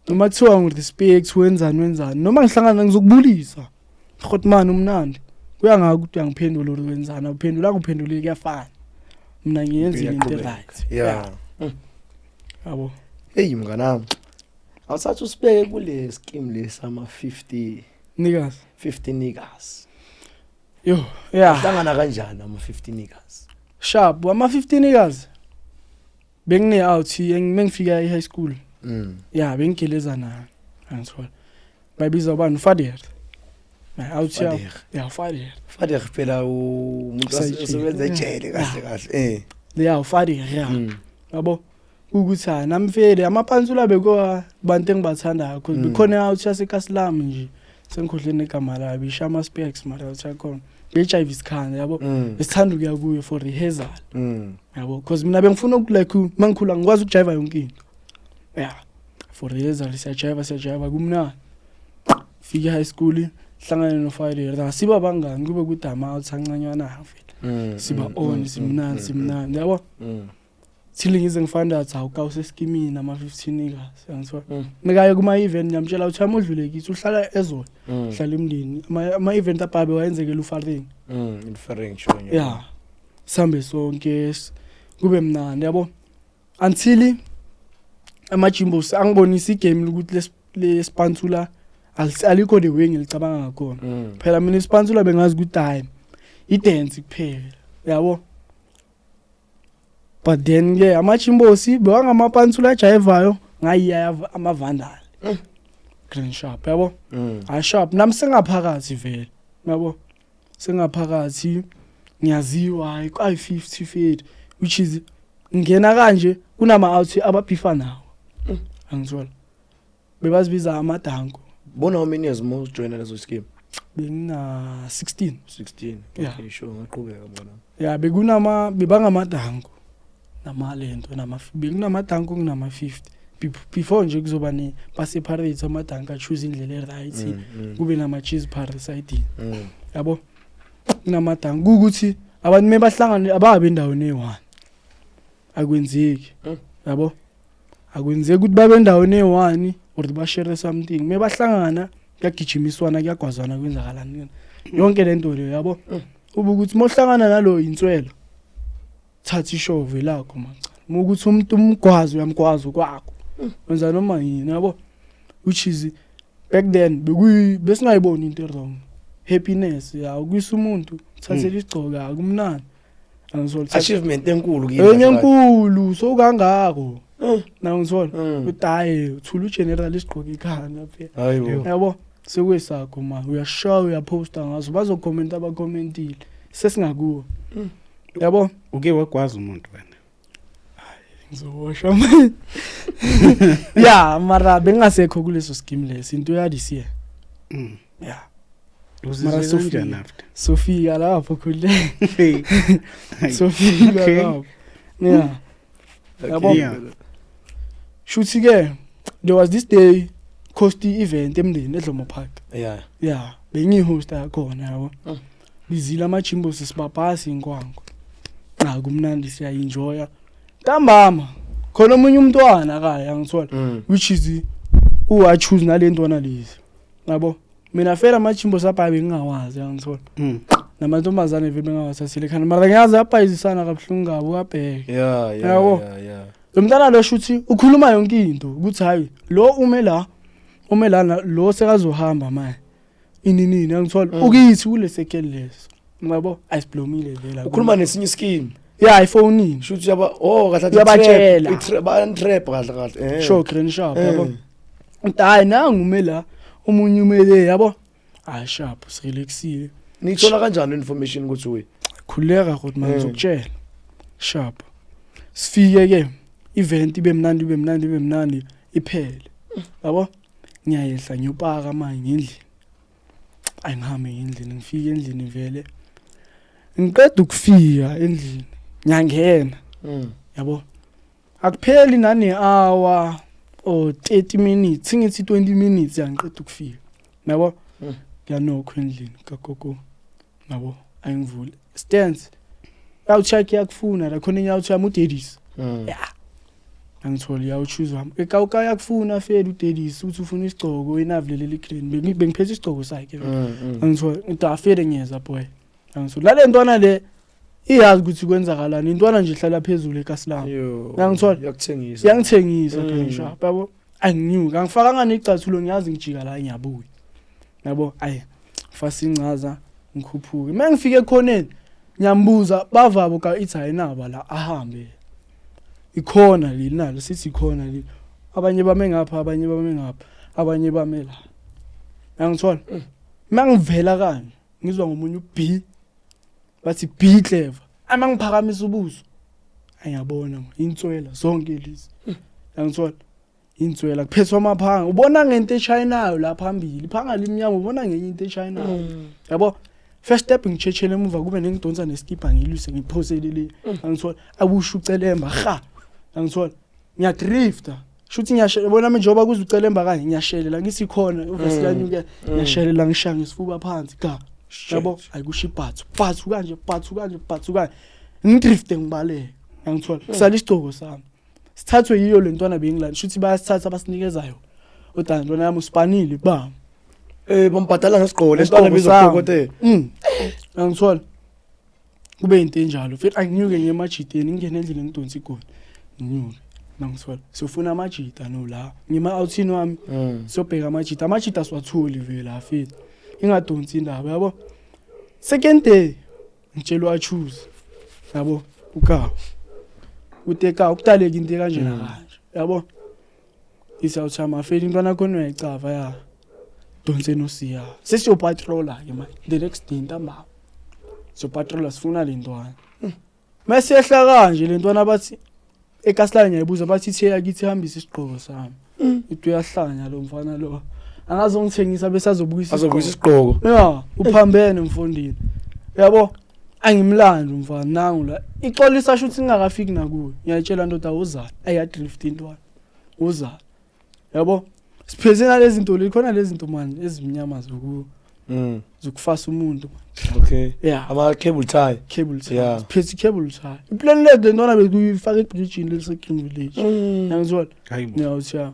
Noma kuthiwa ngirespect wenzani noma ngihlangana ngizokubulisa. Hotman umnandi. Kuya ngako ukuthi uyangiphendula or wenzani, awuphendula akuphenduli kuyafana. Mina ngiyenzile into right. Yeah. Yabo. Hey mnganami. Awuthatha usibeke kule scheme lesama 50 niggas. 50 niggas. Yo, yeah. Hlangana kanjani ama 50 niggas? Sharp, ama 50 niggas. Bengine out mengifika e high school. Yeah, bengigeleza naye. Angithola. Bayibiza ubani Fader. Out here. Yeah, Fader. Fader phela umuntu osebenza ejele kahle kahle. Yeah, Fader, yeah. Yabo. Ukuthi hayi namfele amapansula beko bantu engibathandayo because bekhona out yaseKasilam nje. Sengikhohle negama layo bisha ama specs mara out yakhona. HIV isikhanda yabo. Esithanda ukuya kuyo for rehearsal. Yabo because mina bengifuna like mangikhula ngikwazi ukujiva yonke into. Yeah. For rehearsal siyajiva kumnandi. Fika high school Hlangane noFriday la, siba bangani, kube kudama out ancanyana vele. Siba on, simnandi, simnandi, yabo. Thile ngize ngifind out hawu ka useskimini ama 15 niggas, yangithola. Mekaye kuma event ngiyamtshela uthi amudlule kithi, uhlala ezolo. Hlala emndeni, ama event abhabe wayenzekela uFaring. Inferring, sure. Yeah, sihambe sonke, kube mnandi, yabo, until amajimbo angibonisa igame ukuthi lespantsula alikho the way ngilicabanga ngakhona. Phela mina ispantsula bengazi ukuthi hayi, i-dance kuphela, yabo, but then ke amachimbosi bewangamapantsula ajayivayo ngayiya amavandal green sharp, yabo. Asharp nami sengaphakathi vele, yabo, sengaphakathi ngiyaziwa, hayi kwayi 50 feet, which is ngena kanje kunama out ababhifa nawo, angithola bebazibiza amadanko. Bona, how many years mo join leso scheme? Bengina 16. 16? Yeah. Okay, sure, ngaqhubeka bona. Ya, bekunama bebangamadanko namalento nama bekunamadanko kunama 50 before nje kuzoba ne baseparate amadanko achoose indlela e-right, kube nama cheese party side, yabo, kunamadanko ukuthi abantu mebahlangane ababe endaweni eyi-one, akwenzeki. Yabo, akwenzeki ukuthi babe endaweni eyi-one or bashare something. Mebahlangana kuyagijimiswana, kuyagwazwana, kwenzakalani yonke le nto leyo, yabo. Ube ukuthi mohlangana nalo inswelo, thatha ishove lakho macala, mukuthi umuntu umgwazi uyamgwaza kwakho, wenza noma yini, yabo, which is back then bekuyi besingayiboni into wrong, happiness ya ukuyisa umuntu thathela isigcoka akumnandi, angizoli. Achievement enkulu kimi. Enye Kahle kahle. Enkulu sokangako na ngithola uthi hayi, uthula ugeneral isigqoka ikhanda phela. Hayibo. Yabo, sekwesakho ma uyashaya, uyaposta ngaso, bazokhomenta abakhomentile, sesingakuwo, yabo. Uke wagwaza umuntu wena? Ngizowosha manje ya, mara bengingasekho kuleso scheme leso, into ya this year. Ya. Uzizwe Mara kanjani after? Sofika lapho khule. Hey. Sofika lapho, yeah, yabo. Shuthi ke there was this day cost event emndeni eDlomo Park. Yeah, bengiyihosta yakhona, yabo. Bizile amajimbo, sisibabhasi inkwango, cha, kumnandi, siyayenjoya. Ntambama khona omunye umntwana kaya, angithola, which is uwa-choose nale ntwana lezi, yabo. Mina fela amajimbo sabhayi bengingawazi, angithola, namantombazane vele bengawathathile ekhanda, mara ngiyazi abhayizisana kabuhlungu kabi, uyabheka. Yabo. Lo mntana lo shuthi ukhuluma yonke into ukuthi hayi, lo ume la, ume lana, lo sekazohamba manje, ini nini, angithola. Ukithi kule sekeli leso, ngabo ayisiblomile vela. Ukhuluma nesinye scheme? Ya, ifonini. Shuthi yaba, oh, kahle kahle. Uyabatshela. Trap kahle kahle. Sure, green sharp, yabo. Uthi hayi, nangu ume la, omunye umele, yabo, hayi, sharp, sirelaxile. Nithola kanjani information ukuthi we Khululeka kodwa manje, ngizokutshela. Sharp, sifike ke event ibe mnandi, ibe mnandi, ibe mnandi, iphele, yabo. Ngiyayehla ngiyopaka manje ngendlini, ayingihambe ngendlini, ngifike endlini vele, ngiqeda ukufika endlini ngiyangena, yabo, akupheli nane hour or 30 minutes, ngithi 20 minutes, yangiqeda ukufika, yabo. Ngiyanokho endlini kagogo, yabo, ayingivule stance yawucheck, yakufuna la khona inyawo yami udaddies. Ya, angitholi, yawuchoose wami ekawuka, yakufuna fela udaddies, uthi ufuna isigcoko inavile leli green. Bengiphethe isigcoko sakhe vele. Angitholi, ngithi afele, ngiyeza boy, angitholi nale ntwana le iyazi ukuthi kwenzakalani, intwana nje ihlala phezulu ekasilamu. Yo. Uyangithola? Yakuthengisa. Iyangithengisa. Green sharp, yabo, anginyuki, angifakanga necathulo, ngiyazi ngijika la ngiyabuya, yabo, ayi fasa incaza ngikhuphuke. Uma ngifike ekhoneni ngiyambuza bavabo ka ithi ayinaba la, ahambe ikhona leli nalo, sithi ikhona leli, abanye bame ngapha, abanye bame ngapha, abanye bame la, yangithola. Uma ngivela kanje ngizwa ngomunye u-B, bathi B clever, ama ngiphakamisa ubuso ayabona inswela zonke lezi, yangithola, inswela kuphethwa amaphanga, ubona ngento eshayinayo la phambili, iphanga limnyama, ubona ngenye into eshayinayo, yabo. First step ngitshetshe emuva, kube nengidonsa neskipa, ngilwise, ngiphosele le, angithola, akusho ucelemba ha, angithola, ngiyadrifta. Shuthi ngiyashelela bona manje njengoba kuze ucelemba kanje ngiyashelela ngithi khona uvesi lanyuke ngiyashelela ngishaya ngesifuba phansi ga. Yabo ayikusho ibhathu. Bhathu kanje bhathu kanje bhathu kanje. Ngidrifte ngibaleke. Ngangithola. Kusala isigcoko sami. Sithathwe yiyo le ntwana bengilana. Shuthi bayasithatha abasinikeza yona. Odwa ntwana yami usipanile bam. Eh bambhadala ngesigqoko lentwana bizokokotela. Ngangithola. Kube into enjalo. Futhi anginyuke ngiye emajiteni ngingene endlini ngidonse igoli. Nginyuke. Ngangithola. Siyofuna amajita no la. Ngima outhini wami. Siyobheka amajita. Amajita siwatholi vele afethu. Ingadonsi indaba yabo. Second day ngitshelwa choose. Yabo ukawo. Uteka ukudaleka into kanjena kanje. Yabo. Isawuthama afeli intwana khona uyayicava ya. Donse nosiya. Sesiyopatrola ke manje. The next day ntambama. Siyopatrola sifuna le ntwana. Masehla kanje le ntwana bathi ekasilane ngiyayibuza bathi ithe yakithi hambisa isigqoko sami. Uthi uyahlanya lo mfana lo. Angazongithengisa bese azobuyisa Azobuyisa isigqoko. Ya, uphambene mfondini. Yabo angimlandi umfana nangu la. Ixolisa shuthi ngingakafiki nakuwe. Ngiyayitshela ndoda uzala. Ayadrift intwana. Uzala. Yabo sipheze nalezi zinto le khona lezi zinto man ezimnyama zoku zokufasa umuntu. Okay. Yeah. Ama cable tie. Cable tie. Yeah. Siphethe cable tie. Iplan lethu lentwana bekuyifaka ebridgini lelise Green Village. Ngiyangizwa. Hayibo. Ngiyawuthi ya.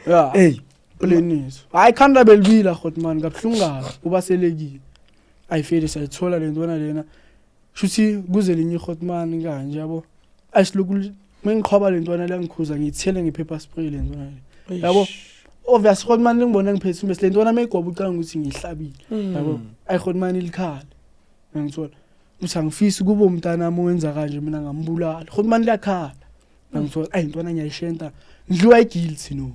Yeah. Hey. Planiso. Hayi khanda belibila hot man kabuhlungu kabi ubaselekile. Ayifeli sayithola le ntwana lena. Shuthi kuze linye hot man kanje yabo. Ayisilokhu mengiqhwaba le ntwana le ngikhuza ngiyithele ngepaper spray le ntwana le. Yabo. Obvious hot man ngibona ngiphethe umbese le ntwana meyigoba ucanga ukuthi ngiyihlabile. Yabo. Ayi hot man ilikhala. Ngangithola. Uthi angifisi kube umntana wami owenza kanje mina ngambulala. Hot man liyakhala. Ngangithola ayi ntwana ngiyayishenta. Ngidliwa iguilty no.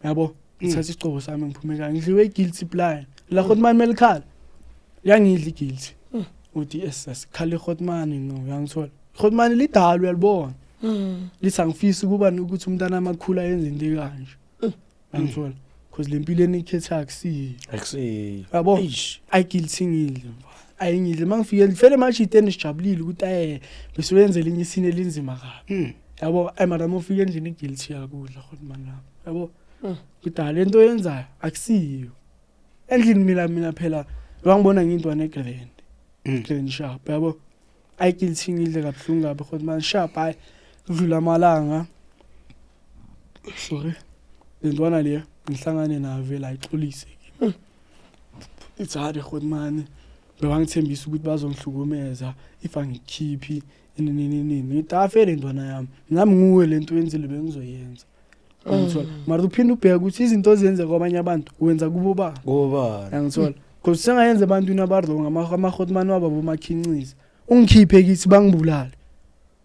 Yabo. Ngithatha isigcobo sami ngiphume kanje. Ngidliwe iguilty blind. La hot man melikhala. Yangidla iguilty. Uthi yes asikhala hot man no uyangithola. Hot man lidala uyalibona. Lithi angifisi kuba ukuthi umntana amakhulu ayenze into ekanje. Angithola. Because le mpilo enikhetha akusiyo. Akusiyo. Yabo. Eish. Ayiguilty ngidle mfana. Ayingidle mangifike vele manje sijabulile ukuthi bese wenze elinye isine elinzima kabi. Yabo ay mara mufika endlini iguilty yakudla khona man. Yabo. Kudala lento oyenzayo akusiyo. Endlini mina phela bangibona ngintwana egrand. Grand sharp yabo. Ayiguilty ngidle kabuhlungu kabi khona man sharp hayi kudlula amalanga. Sorry. Lentwana le ngihlangane nayo vele ayixolise. It's hard khona man. Bebangithembisa ukuthi bazongihlukumeza if angikhiphi nini nini. Ngithi afele ntwana yami. Nami nguwe lento wenzile bengizoyenza. Ngithola. Mara uphinde ubheke ukuthi izinto ozenza kwabanye abantu wenza kubo ba. Ngoba. Ngithola. Because sengayenza ebantwini abarong ama-hotman wabo bomakhinciza. Ungikhiphe kithi bangibulale.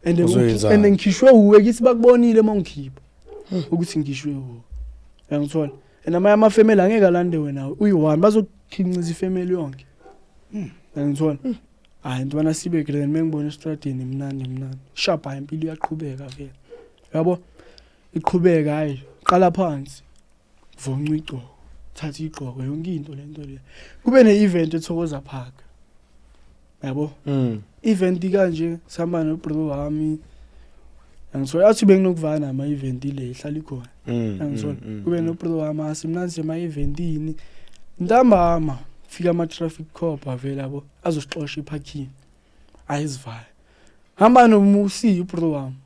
And Uzoyenzani? and ngikhishwe uwe kithi bakubonile mangikhipha. Ukuthi ngikhishwe uwe. Ngithola. And amanye amafamily angeke alande wena uyi-one bazokhinciza ifamily yonke. Ngithola. Hayi ntwana sibe grand mengibona estradini mnandi mnandi. Sharp hayi impilo iyaqhubeka vele. Yabo iqhubeka hayi qala phansi. Vonca igqoko. Thatha igqoko yonke into lento le. Kube ne-event eThokoza Park. Yabo event kanje sihamba nobro wami. Angithola athi benginokuvana ama event le ihlala ikhona. Angithola kube nobro wami asimnanzi ema eventini. Ntambama fika ama traffic cop avela yabo azosixosha eparking. Ayizivaya. Hamba nomusi ubro wami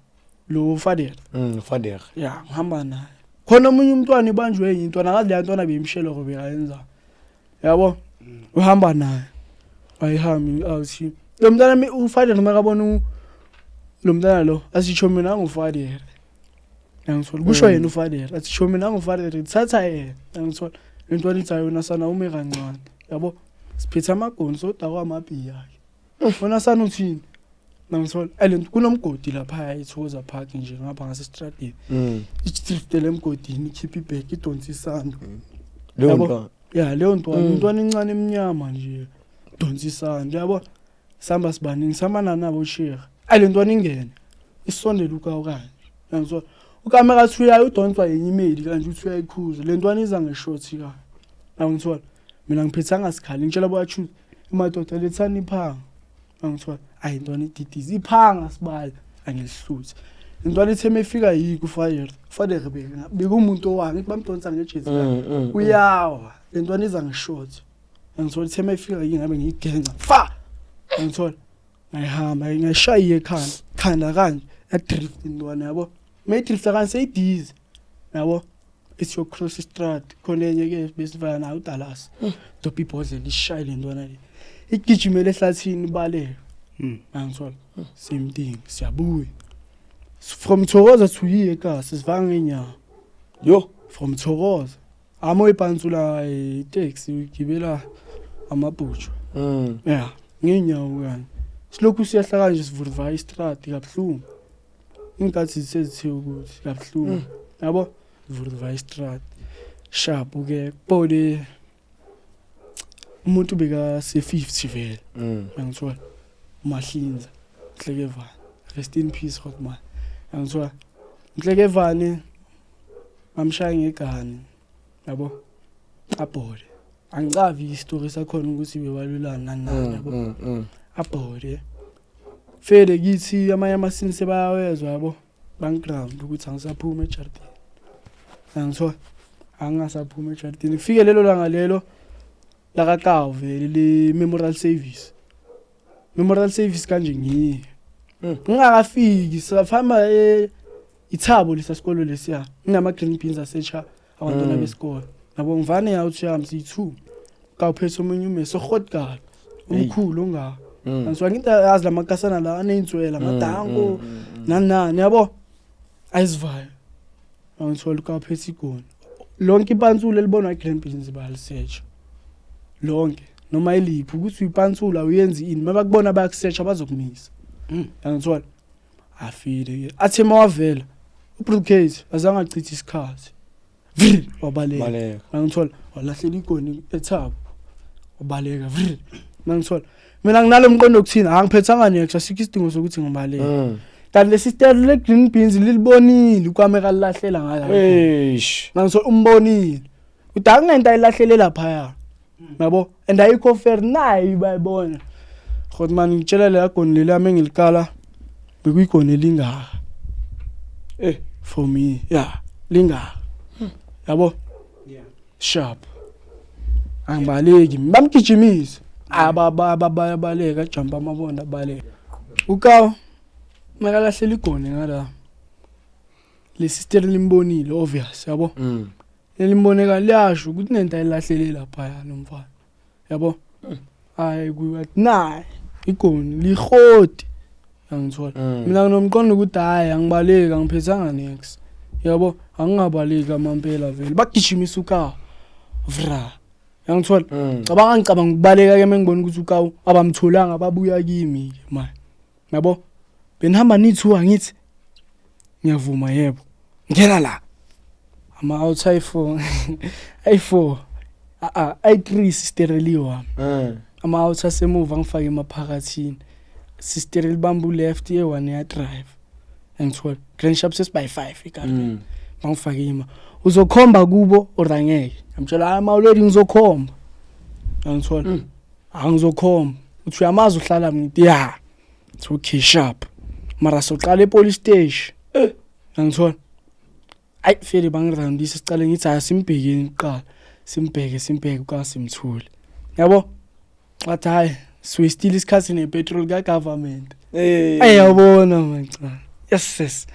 lo Fadel. Fader. Ya ngihamba naye. Khona omunye umntwana ibanjwe enye intwana akazi leya ntwana beyimshelo ngoba bekayenza. Yabo uhamba naye. Ayihambi awuthi lo mntwana uFadel noma akabona lo mntwana lo asitsho mina nguFadel. Angithola kusho yena uFadel athi mina nguFadel thatha yena angithola lentwana ithi ayona sana ume kancane yabo siphethe amagoni sodakwa amabhiya ke wona sana uthini ngangithola alento kunomgodi lapha eThokoza Park nje ngapha ngasestradini idriftele emgodini ikhipha ibhek idonsa isando Leyo ntwana. Ya leyo ntwana intwana encane emnyama nje donsa isando yabo sihamba sibaningi sihamba nabo sheikh alentwana ingene isondela ukawo kanje ngangithola ukamera athi uyayo udonswa yenye imeli kanje uthi uyayikhuza le ntwana iza ngeshothi ka angithola mina ngiphethe angasikhali ngitshela boyachuza emadoda lethani iphanga angithola ayi ntwana ididizi iphanga sibala angilihluthi Intwana ithe mefika yikho ufire ufadere bekumuntu owami ngithi bamdonsa ngejezi uyawa lentwana iza ngeshot ngithola ithe mefika yini ngabe ngiyigenca fa ngithola ngayihamba ngayishaya ekhanda khanda kanje yadrift intwana yabo mayidrifta kanje seyidize yabo it's your cross street khona enye ke besivaya nayo uDallas dobha ibhodlela ishaye lentwana le igijimele ehlathini ibaleka angithola same thing siyabuya from Thokoza to here kasi sivanga ngenyawo Yo. From Thokoza amo ipantsula itaxi ugibela amabhutshu yeah ngenyawo kanye silokhu siyahla kanje sivurva istrati kabuhlungu inkathi sezithe ukuthi kabuhlungu yabo vurva istrati sharp ke bode umuntu beka se 50 vele ngithola umahlinza Nhlekevane rest in peace Hotman ngithola Nhlekevane bamshaya ngegani yabo abhode angicavi isitori sakhona ukuthi bebalulana nani nani yabo abhode fele kithi amanye amasini sebayawezwa yabo bangiground ukuthi angisaphuma ejardini angithola angingasaphuma ejardini kufike lelo langa lelo lakakawu vele le memorial service memorial service kanje ngiye ngingakafiki safamba ithabo lesasikolo lesiya nginama green beans asetsha abantwana besikolo yabo ngivane yawu yami siyi-two kawuphethe omunye umeso hot kabi omkhulu ongaka angisuka ngithi yazi la makasana la aney'nswela amadanko nani nani yabo ayizivayo angithola ukawuphethe igoni lonke ipantsula elibonwa i-green beans bayalisetsha lonke noma iliphi ukuthi uyipantsula uyenzi ini mabakubona bayakusetsha bazokumisa angithola afile ke athe mawavela uBrukate azange achithe isikhathi vri wabaleka Baleka. angithola walahlela igoni ethabo wabaleka vri mangithola mina nginalo mqondo okuthini angiphethanga next asikho isidingo sokuthi ngibaleke kanti lesi style le green beans lilibonile ukwame kalahlela ngala Eish. ngangithola umbonile uthi akungento ayilahlele laphaya yabo and ayikho fair nayi bayibona kodwa mani ngitshela lela goni leli ami engilikala bekuyigoni elingaka for me yeah lingaka yabo Yeah. sharp angibaleki bamgijimise ababaleka jump amabonda abaleka ukaw makalahlela igoni ngala le sister limbonile obvious yabo lelimboneka liyasho ukuthi nento ayilahlele lapha lo mfana yabo hayi kuyathi nayi igoni lihoti angithola mina nginomqondo ukuthi hayi angibaleki angiphethanga next yabo angingabaleki amampela vele bagijimisa ukaw vra yangithola cabanga ngicabanga ukubaleka ke mengibona ukuthi ukaw abamtholanga babuya kimi ke manje yabo benihamba nithuka ngithi ngiyavuma yebo ngena la ama out ayi4 ayi4 a ayi3 sister eliwa ama out asemuva ngifake emaphakathini sister elibamba left ye1 ya drive angithola grand sharp sesiby 5 ikari bangifake ima uzokhomba kubo or angeke ngimtshela hayi mawuledi ngizokhomba angithola angizokhomba uthi uyamazi uhlala ngithi ya it's okay sharp mara soqala epolice station angithola ayi fele bangirandisa sicale ngithi hayi simbhekeni kuqala simbheke simbheke ka simthule yabo wathi hayi siwastile isikhathi nepetrol ka government ayabona macha yes yes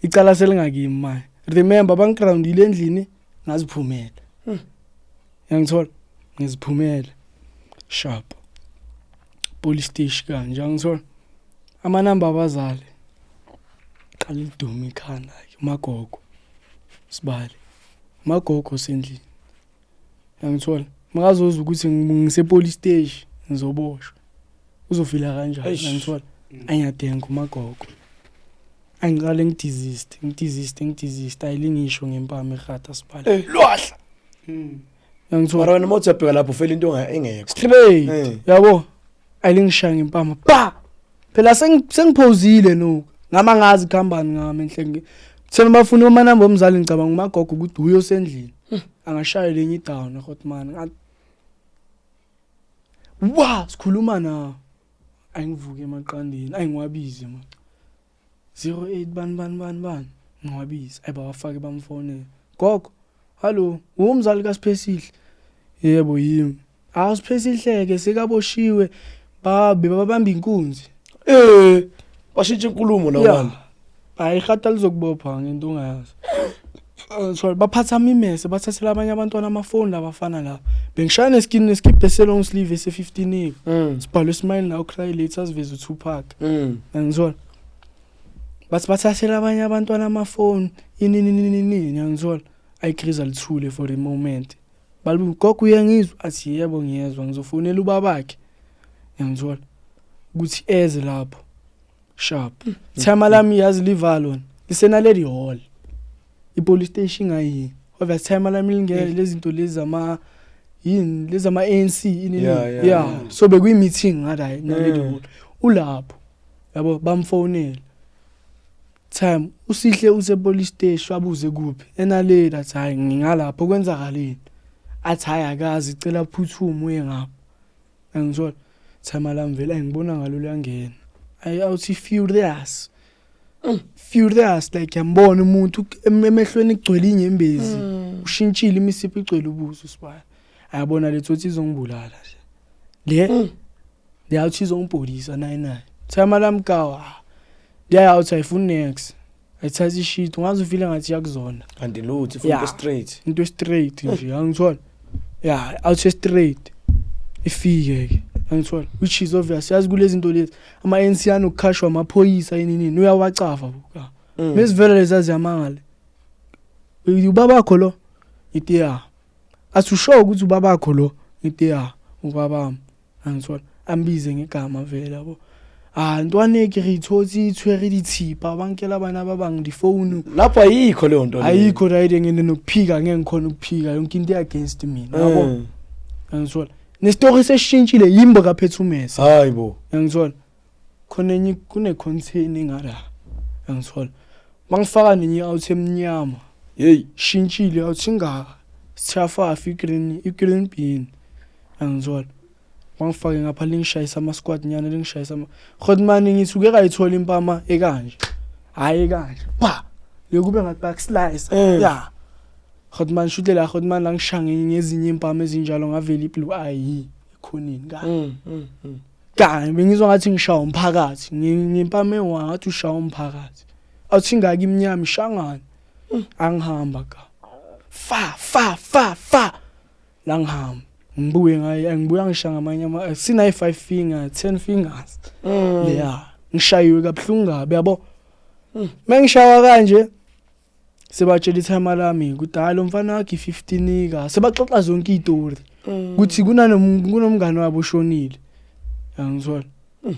icala selingakimi manje remember bangigroundile endlini ngaziphumela yangithola ngiziphumela sharp police station kanje angithola amanamba abazali qala liduma ikhanda ke magogo sibali magogo sendlini yangithola makazoza ukuthi ngise police station ngizoboshwa uzofila kanjani Eish. yangithola angiyadenga umagogo angiqale ngidiziste ngidiziste ngidiziste ayilingisho ngempama ehata sibali lwahla yangithola Mara wena mawuthi uyabheka lapho ufela into engekho. straight yabo ayilingishaya ngempama ba phela sengiphozile no ngama ngazi kuhambani ngami enhlenge thena bafuna amanamba omzali ngicabanga umagogo ukuthi uyo sendlini angashaya lenye idown hotman wa sikhuluma na ayingivuke emaqandeni ayingiwabize ma 08 bani bani bani bani, ngiwabiza. Ayi, bawafake, bamfonela. Gogo, hallo, umzali kaSiphesihle? Yebo, yimi. Awu, Siphesihle-ke sekaboshiwe, babe babamba inkunzi. Bashintsha inkulumo la manje. Hayi, ihata lizokubopha ngento ongayazi. Sorry, baphatha amimese, bathathela abanye abantwana amafoni labafana la. Bengishaya neskin neskibhe se-long sleeve ese-15. Sibhalwe "Smile now, cry later", siveze uTupac. Angizona. Bathi bathathela abanye abantwana amafoni, ini nini nini nini, angizona. Ayikriza lithule for a moment. Balibu, "Gogo, uyangizwa?" Athi, "Yebo, ngiyezwa, ngizofonela ubabakhe." Ngiyangizona. Ukuthi eze lapho. Sharp. Timer lami yazi livalo. Lisenaledi hall. I-police station ngayi. Obvious timer lami lingene lezi zinto lezi zama yini lezi ama ANC ini. So bekuyi meeting ngala naledi hall. Ulapho. Yabo, bamfonela. Time uSihle use police station, abuze kuphi. Enaledi, athi, "Hayi, ngingalapho, kwenzakaleni?" Athi, "Hayi, akazi, cela phuthume uye ngapha." Angizona. Timer lami vele ngibona ngalo liyangena. Ayi, awuthi furious. Furious, like yambona umuntu emehlweni kugcwele inyembezi. Ushintshile, imisipha igcwele ubuso sibaya. Ayabona le tsotsi izongibulala nje. Le le awuthi izongibhodisa 99. Timer lami kawa. Le awuthi ayifuni next. Ayithatha ishit, ungaze ufile ngathi iyakuzonda. Kanti lutho, ifuna into straight. Into straight nje, angithola. Yeah, awuthi straight. Ifike ke. Angithola. Which is obvious. Yazi kulezi zinto lezi ama ANC anokukhashwa amaphoyisa yini nini, uyawacafa buka. Mesivela lezi ziyamangala. Ubabakho lo? Ngithi ya. Athi, "Usho ukuthi ubabakho lo?" Ngithi, "Ya, ubabami." Angithola. Ambize ngegama vele, yabo. Ah, ntwane ke re ithotse tshwere ditshipa, ba nkela bana ba bang difounu. Lapho ayikho leyo nto leyo. Ayikho, right, ngene nokuphika ngeke ngikhona ukuphika, yonke into against mina, yabo. Angithola. Nestori sesishintshile, yimbo kaphethe umese. Hayi bo. Angithola. Khona enye kune contain ngala. Angithola. Bangifaka nenye out emnyama. Hey. Shintshile out ingaka. Sithafafa i-green bean. Angithola. Bangifake ngapha, lingishayisa ama squad nyana, lingishayisa ama. Godman, ngithi uke kayithola impama ekanje. Hayi, kanje. Pa. Lekube ngathi bakuslice. Yeah. Godman shutle la, Godman la ngishaya ngezinye impama ezinjalo, ngavela iblue eye ekhoneni ka. Kanye bengizwa ngathi ngishaya umphakathi, ngimpama ewa ngathi ushaya umphakathi. Awuthi ingaka imnyama ishangana. Angihamba ka. Fa fa fa fa. La ngihamba. Ngibuye ngaye, ngibuya ngishaya ngamanye ama sinayi 5 finger, 10 fingers. Leya. Ngishayiwe kabuhlungu kabi, yabo. Mengishawa kanje sebatshela itimer lami ukuthi hayi, lo mfana wakhe i15 ka, sebaxoxa zonke izitori ukuthi kunomngane wabo oshonile, angizona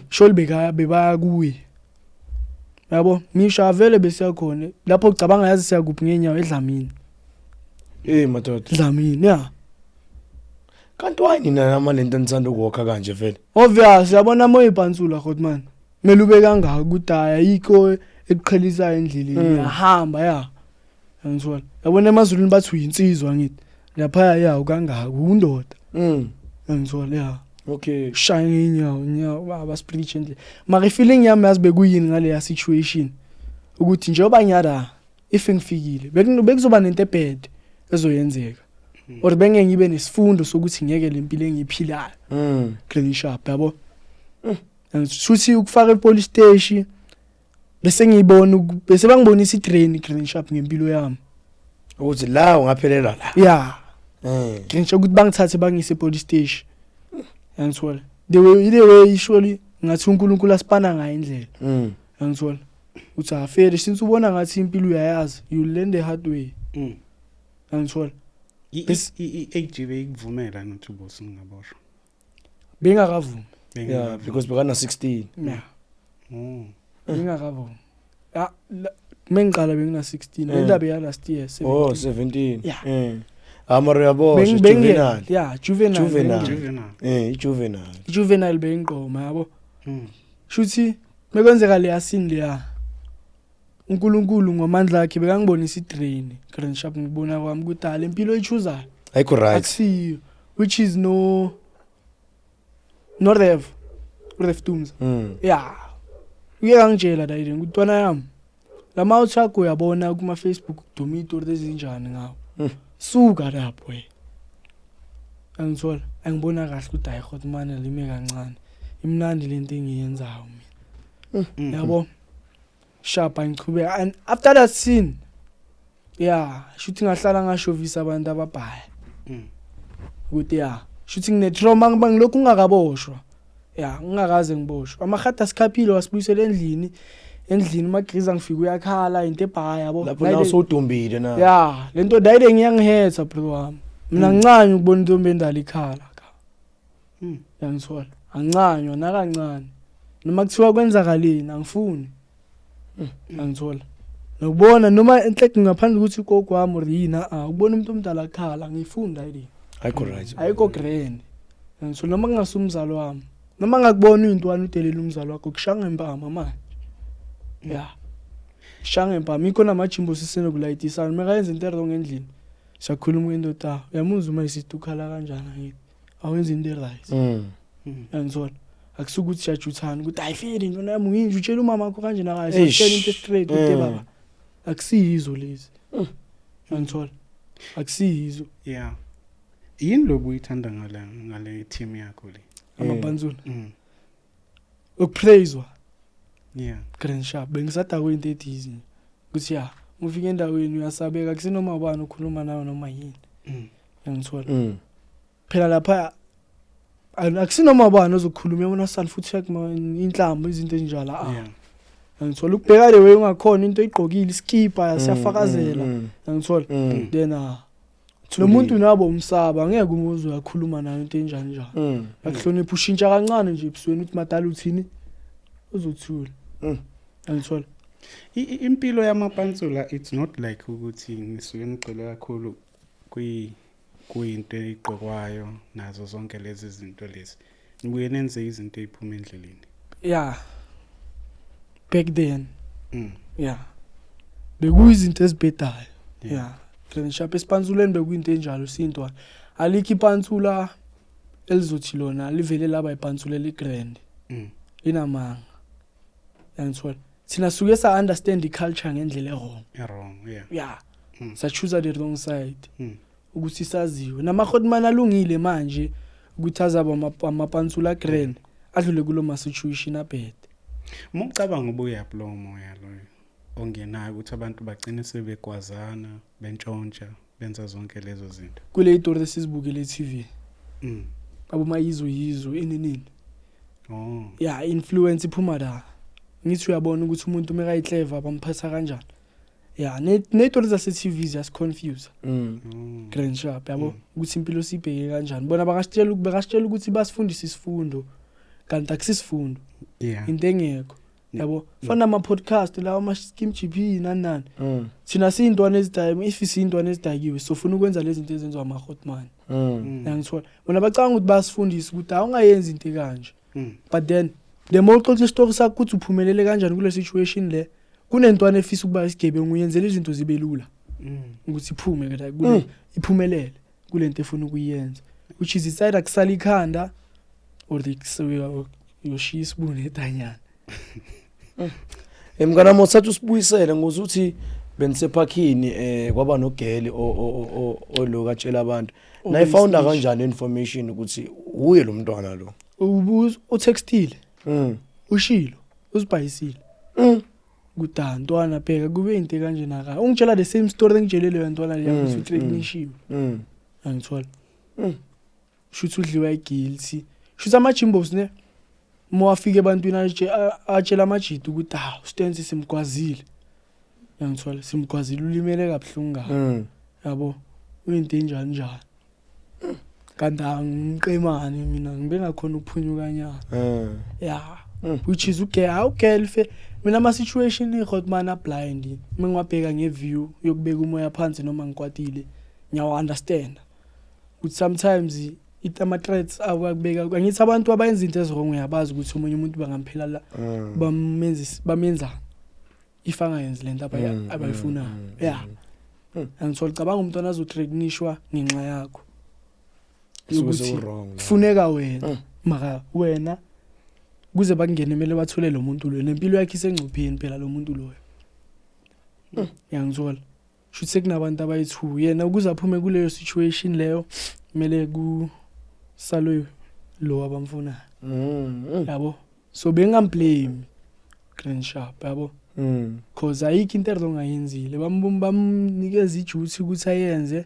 sholi beka bebaya kuye, yabo. Misha vele besiyakhona lapho, ucabanga yazi siyakuphi ngenyawo eDlamini. Hey madoda. Dlamini, ya. Kanti why nina nama lento nithanda ukuwalka kanje vele? Obvious, yabona moyipantsula hotman, kumele ube kangaka ukuthi hayi, ayikho ekuqhelisayo endleleni. Uyahamba, ya, angithola, yabona emaZulwini bathi uyinsizwa, ngithi lapha ya ukangaka undoda. Angithola, ya. Shaya ngenyawo nyawo baba speech endle, mara ifeeling yami yazi bekuyini ngaleya situation, ukuthi njengoba ngiyara, if ngifikile bekuzoba nento ebad ezoyenzeka or bengeke ngibe nesifundo sokuthi ngeke lempilo engiyiphilayo. Green sharp, yabo. Shuthi ukufaka epolice station bese ngiyibona bese bangibonisa idrain, green sharp, ngempilo yami. Ukuthi la ungaphelela la. Ya. Green sharp, ukuthi bangithathe bangise epolice station, yangithola, the way surely ngathi uNkulunkulu asipana ngayo indlela. Yangithola uthi afere since ubona ngathi impilo uyayazi, you learn the hard way. Yangithola. I-age beyikuvumela nokuthi ubusungaboshwa? Bengakavumi. Yeah, because bekana 16. Yeah. Oh. Bengakavumi. Ya, mengiqala bengina 16. Le ndaba ya last year. 17. Oh, 17. Yeah. Amaro yabo, juvenile. Yeah, juvenile. Juvenile. Juvenile. Juvenile. Juvenile bengqoma, yabo. Shuthi mekwenzeka leya scene leya, uNkulunkulu ngomandla akhe bekangibonisa idrain, grand sharp, ngibona kwami ukuthi hayi, lempilo oyichoosayo Ayikho right. akusiyo, which is no rev Tumza. Yeah. Uye kangitshela la yini ukuthi ntwana yami lama uthakho uyabona kuma Facebook kuduma izitori ezinjani ngawo. Suka lapho we. Angithola angibona kahle ukuthi hayi khot manje lime kancane. Imnandi lento engiyenzayo mina. Yabo. Sharp angichubeka and after that scene yeah shuthi ngahlala ngashovisa abantu ababhaya. Ukuthi yeah shuthi ngine trauma ngiba ngilokhu ngingakaboshwa. Yeah ngingakaze ngiboshwe. Amahata sikhaphile wasibuyisela endlini. Endlini umagriza ngifika uyakhala into ebhaya yabo. Lapho nawe sowudumbile na. Yeah lento dayile ngiyangihetha bro wami. Mina ngincane ukubona intombi endala ikhala. Yangithola. Angincanywa nakancane. Noma kuthiwa kwenzakaleni angifuni. Angithola. Nokubona noma enhleke ngaphandle ukuthi ugogo wami or yini a ukubona umuntu omdala akhala ngifunda yini. Ayikho right. Ayikho grand. Ngithola noma kungasumzalo wami. Noma ngakubona uyintwana udelela umzalo wakho kushaya ngempama manje. Yeah. Shaya ngempama ikho namajimbo sisenokulayidisana mekayenza into wrong endlini. Siyakhuluma indoda. Uyamuzwa uma isithi ukhala kanjani angithi. Awenza into right. Yangithola. Akusukuthi siyajuthana ukuthi ayifeli into nami uyinje utshela umama wakho kanje nakaye sitshela into straight ukuthi baba. Akusiyizo lezi. Yangithola. Akusiyizo. Yeah. Yini lobu uyithanda ngale team yakho le? Amapantsula. Ukupraiswa. Yeah. Grand sharp bengisadakwe into edizi. Kuthi ya ufika endaweni uyasabeka kusinoma ubani ukhuluma nawe noma yini. Yangithola. Phela lapha akusinoma ubani ozokhuluma yabona sani futhi inhlambo izinto ezinjalo ah. Ngithola ukubheka le way ungakhona into igqokile iskipa siyafakazela. Ngithola then lo muntu nabo umsaba ngeke umuzwe uyakhuluma naye into enjani njani. Akuhlonipha ushintsha kancane nje ebusweni uthi madala uthini uzothula. Ngithola Impilo yamapantsula it's not like ukuthi ngisuke ngigxile kakhulu kuyinto egqokwayo nazo zonke lezi zinto lezi. Nibuye nenze izinto eziphuma endleleni. Yeah. Back then. Yeah. Bekuyizinto ezibhedayo. Yeah. Grand sharp esipantsuleni bekuyinto enjalo sintwana. Alikho ipantsula elizothi lona livele laba ipantsula eligrand. Linamanga. Yangithola. Thina suke sa understand iculture ngendlela ewrong. Wrong, yeah. Yeah. Sa choose the wrong side. Ukuthi saziwe. Namahotman alungile manje ukuthi azaba amapantsula grand adlule kulo ma situation abhede. Uma ucabanga ubuya lo moya loyo ongenayo ukuthi abantu bagcine sebegwazana bentshontsha benza zonke lezo zinto. Kule itori esizibukele e-TV. Abo mayizo yizo inini. Oh. Yeah, influence iphuma la. Ngithi uyabona ukuthi umuntu mekayiclever bamphatha kanjani. Yeah, netori zase TV ziyasiconfuse. Grand sharp yabo ukuthi impilo sibheke kanjani. Bona bakasitshela ukuthi basifundise isifundo kanti akusisifundo. Yeah. Into engekho. Yabo fana ama podcast lawa ama Skim GP nani nani. Thina siyintwana ezidayiwe if siyintwana ezidakiwe sofuna ukwenza lezi zinto ezenziwa ama hotman. Ngiyangithola. Bona bacanga ukuthi basifundise ukuthi awungayenzi into kanje. But then the more uxoxa isitori sakho ukuthi uphumelele kanjani kule situation le kunentwana efisa ukuba isigebengu uyenzela izinto zibe lula ukuthi iphume ke la kule iphumelele kulento efuna ukuyenza which is it's either kusala ikhanda or yoshiya isibuni edanyana. Mngana wami uthatha usibuyisele ngokuthi benisephakini kwaba nogeli olokatshela abantu. Nayifounda kanjani information ukuthi uye lo mntwana lo? Utextile. Ushilo, uzibhayisile. Kudantwana bheka kube into kanje naka. Ungitshela the same story engitshelele yona ntwana leya ukuthi uthreatenishiwe. Angithola. Shuthi udliwa iguilty. Shuthi amajimbos ne uma wafika ebantwini atshela amajita ukuthi ah uStansi simgwazile. Ngiyangithola simgwazile ulimele kabuhlungu kabi. Yabo uyinto enjani njani. Kanti angimqemane mina ngibe ngakhona ukuphunyuka nyana. Yeah. Which is okay, awugirl fe mina ama situation ihotman a blind mengiwabheka ngeview yokubeka umoya phansi noma ngikwatile ngiyawa understand. Ukuthi sometimes ama threats awakubeka angithi abantu abayenza into ezirong uyabazi ukuthi omunye umuntu bangamphela la bamenza if angayenzi lento abayifunayo. Yeah. Angithola cabanga umntwana azothreatenishwa ngenxa yakho. Ukuthi kufuneka wena maka wena Kuze bakungene kumele bathole lo muntu loyo, nempilo yakhe isengcupheni phela lo muntu loyo. Yangithola. Shuthi sekunabantu abayi-2, yena ukuze aphume kuleyo situation leyo kumele kusalwe lo abamfunayo. Yabo. So bengamblame Grand Sharp, yabo. Cause ayikho into wrong ayenzile. Bamnikeza iduty ukuthi ayenze,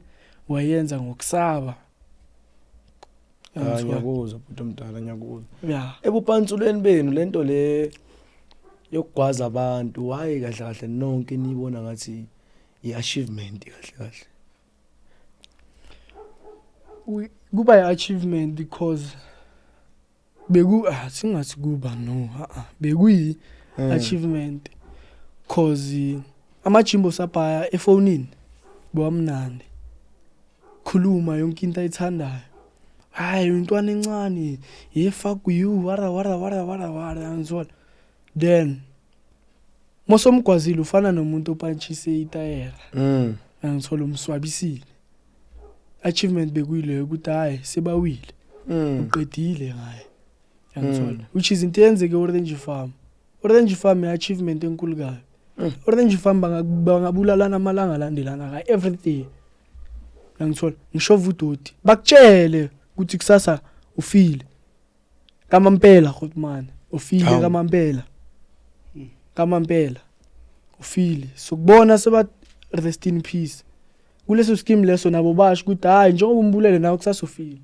wayenza ngokusaba. Ah, ngiyakuzwa bhuti omdala, ngiyakuzwa. Yeah. Ebupantsulweni benu lento le yokugwaza abantu, why kahle kahle nonke nibona ngathi i-achievement kahle kahle? Kuba i-achievement because beku singathi kuba no, bekuyi achievement cause amajimbo sabhaya efonini bewamnandi, khuluma yonke into ayithandayo. Hayi intwana encane, ye fuck you, wara wara wara wara wara, angizona. Then mosomgwazile ufana nomuntu opantshise itayela. Angithola umswabisile. Achievement bekuyileyo ukuthi hayi sebawile. Uqedile ngaye. Angithola. Which is into eyenzeke Orange Farm. Orange Farm i-achievement enkulu kabi. Orange Farm bangabulalana amalanga alandelana ka everything. Angithola. Ngishova udoti. Bakutshele ukuthi kusasa ufile. Kamampela Grootman, ufile kamampela. Kamampela. Ufile. Sokubona seba rest in peace. Kuleso scheme leso nabo basho ukuthi hayi njengoba umbulele nawe kusasa ufile.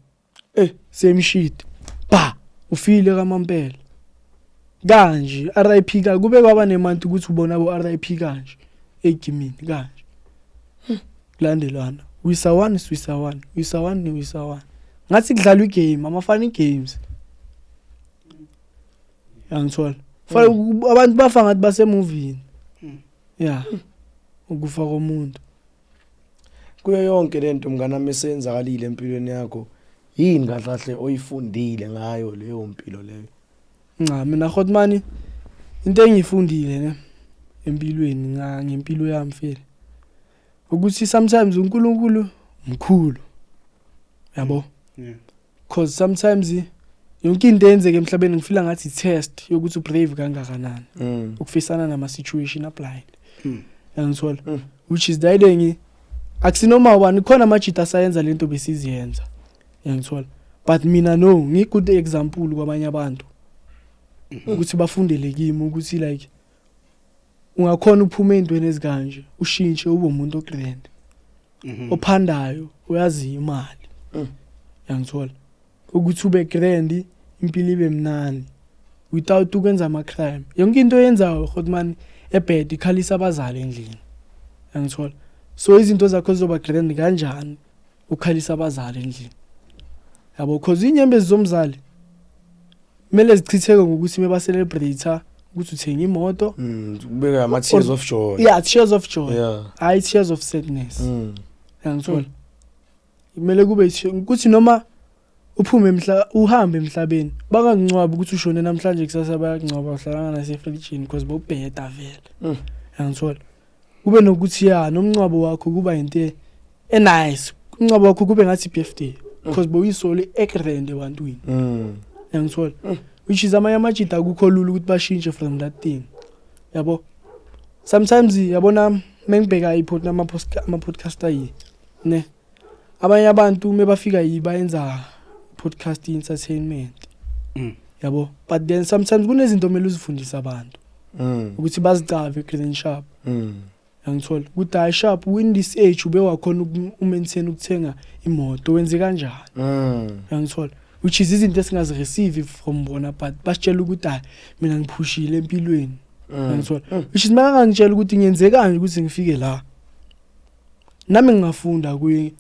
Same shit. Ba, ufile kamampela. Kanje RIP ka kube kwaba nemanti ukuthi ubona bo RIP kanje egimini kanje. Kulandelana. Wisa 1 swisa 1, wisa 1 ni wisa 1. Ngathi kudlalwa igame, ama funny games. Yangithola. Abantu bafa ngathi base movie. Yeah. Ukufa komuntu. Kuyo yonke lento mngani wami esenzakalile empilweni yakho, yini kahle kahle oyifundile ngayo leyo mpilo leyo? Cha, mina Grootman into engiyifundile ne empilweni ngempilo yami fela ukuthi sometimes uNkulunkulu mkhulu, yabo. Cause sometimes yonke into eyenzeka emhlabeni ngifila ngathi test yokuthi ubrave kangakanani ukufisana nama situation ablind. Yangithola. Which is dayilengi akusinoma ubani khona amajita asayenza lento besiziyenza. Yangithola. But mina no, ngi good example kwabanye abantu ukuthi bafundele kimi ukuthi like ungakhona uphume ezintweni ezikanje ushintshe ube umuntu ogrand ophandayo uyazi imali. Yangithola. Ukuthi ube grand impilo ibe mnandi without ukwenza ama crime. Yonke into oyenzayo Grootman ebed ikhalisa abazali endlini. Yangithola. So izinto zakho zizoba grand kanjani ukhalisa abazali endlini? Yabo, cause inyembezi zomzali kumele zichitheke ngokuthi meba celebrate ukuthi uthenga imoto. Kubeka ama tears of joy. Yeah, tears of joy. Hayi tears of sadness. Yangithola. Kumele kube ukuthi noma uphume emhla uhambe emhlabeni bangakuncwaba ukuthi ushone namhlanje kusasa bayakungcwaba uhlala nasefrijini because bobheda vele. Yangithola. Kube nokuthi ya nomncwabo wakho kuba into enice. Umncwabo wakho kube ngathi birthday because boyisole egrand ebantwini. Yangithola. Which is amanye amajita akukho lula ukuthi bashintshe from that thing. Yabo. Sometimes yabona mengibheka iPod nama podcast ayi ne abanye abantu mebafika yi bayenza podcast entertainment. Yabo, but then sometimes kunezinto kumele uzifundise abantu ukuthi bazicave green sharp. Yangithola ukuthi hayi sharp win this age ube wakhona umaintain ukuthenga imoto wenze kanjani. Yangithola, which is izinto esingazi receive from bona but basitshela ukuthi hayi mina ngiphushile empilweni. Yangithola, which is makangangitshela ukuthi ngiyenze kanje ukuthi ngifike la nami ngingafunda kuye.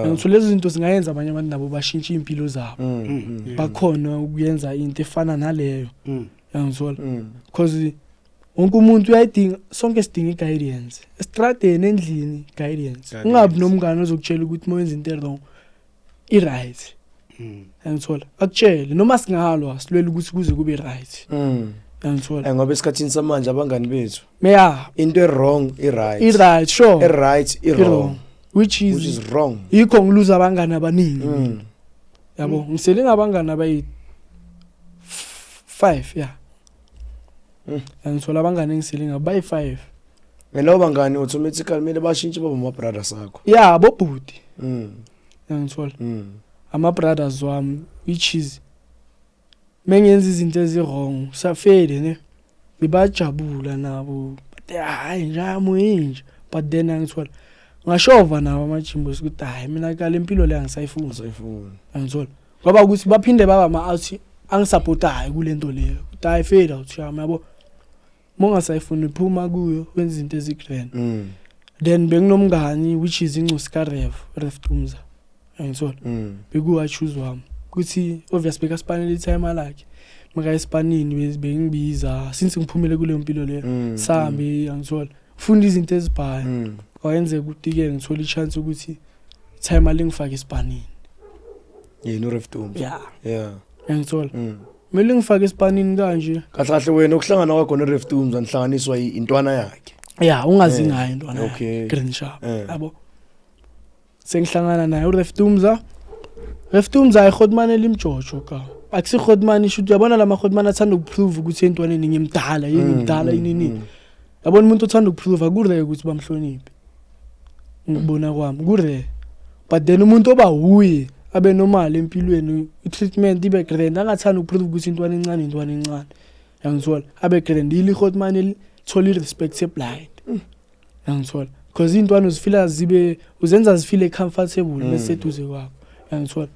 Ngithola lezi zinto singayenza abanye abantu nabo bashintshe impilo zabo. Bakhona ukuyenza into efana naleyo. Yangithola. Because wonke umuntu uyayidinga, sonke sidinga i-guidance. Estradeni, endlini, guidance. Ungabi nomngane ozokutshela ukuthi uma wenza into wrong i-right. Yangithola. Akutshele noma singalwa silwele ukuthi kuze kube right. Yangithola. Ngoba esikhathini samanje abangani bethu yeah into e wrong i right. I right, sure. E right i wrong. Which is which is wrong. Yikho ngiluza abangani abaningi. Yabo, ngisele ngabangani abayi 5, yeah. Ngithola abangani engisele ngabo bayi 5. Labo bangani automatically kumele bashintshe babe ama brothers akho. Yeah, bobhuti. Ngithola ama brothers wami, which is mengenza izinto ezi-wrong safele ne bebajabula nabo, but hayi njamo inje, but then angithola ngashova nabo amajimbo ukuthi hayi, mina kale impilo le angisayifuni. Usayifuna. Angithola ngoba ukuthi baphinde baba ama-out angisupportayo kule nto leyo, ukuthi hayi fela uthi yami yabo, uma ungasayifuni phuma kuyo, wenza izinto ezi-grand. Then benginomngani which is incosi ka-Rev, Rev Tumza, angithola. Bekuwa-choose wami ukuthi obvious bekasipanele i-timer lakhe, makayesipanini bengibiza since ngiphumile kuleyo mpilo leyo. Sambe, angithola, funda izinto ezibhayo. Kwayenzeka ukuthi-ke ngithole i-chance ukuthi timer lingifake esipanini. Yena uRef Tumza. Yeah. Angithola. Kumele ngifake esipanini kanje. Kahle kahle wena ukuhlangana kwakho noRef Tumza nihlanganiswa intwana yakhe. Ya, ungazi ngayo intwana yakhe. Green sharp. Yabo, sengihlangana naye uRef Tumza. Ref Tumza ayihotman elimjojo ka akusi hotman, isho ukuthi uyabona lama hotman athanda ukuprove ukuthi entwaneni ngimdala yini, ngimdala yini nini. Yabona umuntu othanda ukuprove akurare ukuthi bamhloniphe, ngikubona kwami kurare, but then umuntu oba wuye abe normal empilweni, i-treatment ibe grand, angathanda ukuprove ukuthi intwana encane, intwana encane, yangithola, abe grand, yili hotman elithola i-respect eblind, yangithola, because iy'ntwana uzifila zibe uzenza zifile comfortable meseduze kwakho, yangithola.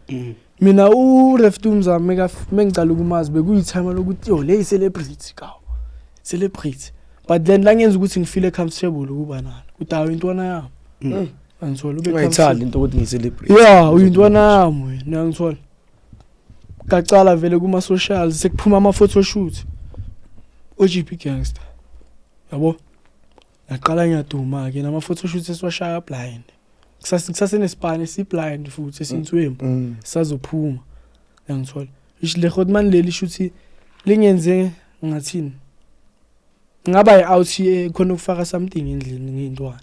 Mina uRef Tumza mengicala ukumazi bekuyithime lokuthi yo, le celebrity kawo, celebrity, but then la ngenza ukuthi ngifile comfortable ukuba nalo ukuthi hayi, intwana yami. Angithola ube Ungayithandi into ukuthi ngiyicelebrate. Yeah, uyintwana yami wena, uyangithola. Kacala vele kuma socials sekuphuma ama photoshoot OGP Gangster, yabo, ngaqala ngiyaduma ke nama photoshoot esiwashaya blind, kusasenesipani esi blind futhi esintswembu. Sazophuma, uyangithola. Ish, le hotman leli shuthi lingenze ngathini, ngaba yi-out khona ukufaka something endlini ngiyintwana.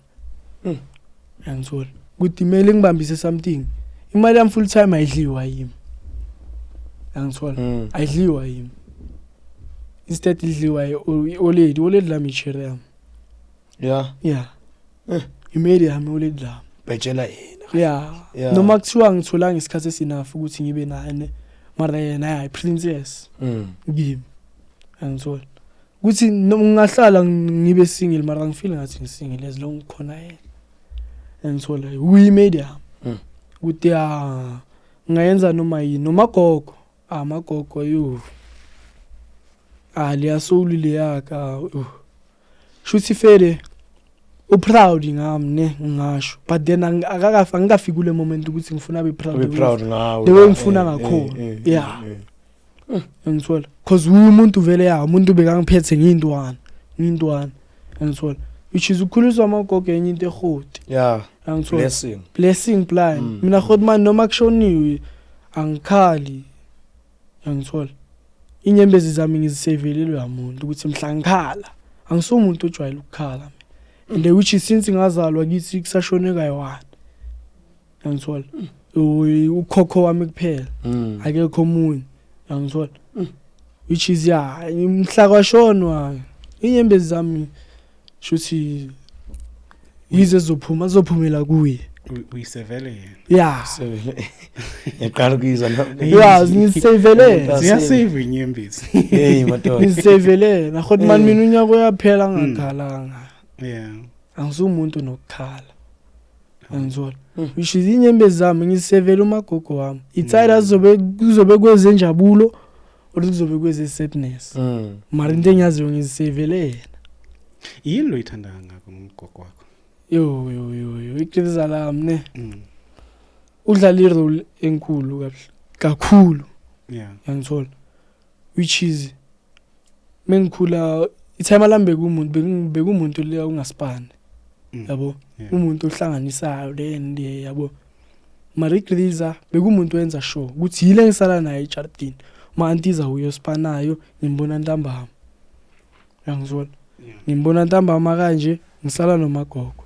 Uyangithola ukuthi kumele ngibambise something, imali yami full time ayidliwa yimi, uyangithola. Ayidliwa yimi, instead idliwa i-olady, olady lami, icherry yami. Yeah. Imeli yami, olady lami. Bhetshela yena. Yeah. Noma kuthiwa ngitholanga isikhathi esinafu ukuthi ngibe naye ne, mara yena hayi, princess kimi, angithola ukuthi noma ngingahlala ngibe single, mara ngifeel ngathi ngisingle as long khona yena, angithola, uyimedi yami. Ukuthi ya, ngingayenza noma yini nomagogo, amagogo yo, ah, leya soul leyaka, shuthi fele uproud ngami ne, ngingasho, but then angikafiki kule moment ukuthi ngifuna abe proud. Ube proud ngawe. The way ngifuna ngakhona. Yeah. Ngithola, cause uyu umuntu vele, ya, umuntu bekangiphethe ngiyintwana, ngiyintwana, ngithola, which is ukukhuliswa amagogo enye into ehoti. Angithola. Blessing. Blessing blind. Mina hotman noma kushoniwe angikhali, angithola, inyembezi zami ngizisevelelwe yamuntu ukuthi mhla ngikhala, angisumuntu ojwayele ukukhala mina, and which is since ngazalwa kithi kusashone kayi-one, angithola, ukhokho wami kuphela. Akekho omunye, angithola, which is ya, mhla kwashonwa inyembezi zami shuthi yize zizophuma, zizophumela kuye. Uyisevele yena. Ya. Sevele. Ngiyaqala ukuyizwa nami. Ya, ngizisevele. Ziyasave inyembezi. Hey madoda. Ngizisevele nakhona mani, mina unyaka uyaphela ngakhalanga. Angisumuntu nokukhala, angithola, which is inyembezi zami ngizisevele umagogo wami, it's either kuzobe kuzobe kwezenjabulo or kuzobe kweze sadness. Mara into engiyaziyo ngizisevele yena. Yini lo oyithanda kangako ngomgogo wakho? Yo yo yo yo, iqiniso lami ne, udlala irole enkulu kakhulu. Yangithola, which is mengikhula ithayima lami bekumuntu bekumuntu le ungasipani. Yabo. Umuntu ohlanganisayo le le, yabo, mara igriza bekumuntu wenza sure ukuthi yile ngisala naye ejardini, ma antiza uyosipanayo, ngimbona ntambama, uyangizona. Ngimbona ntambama kanje ngisala nomagogo.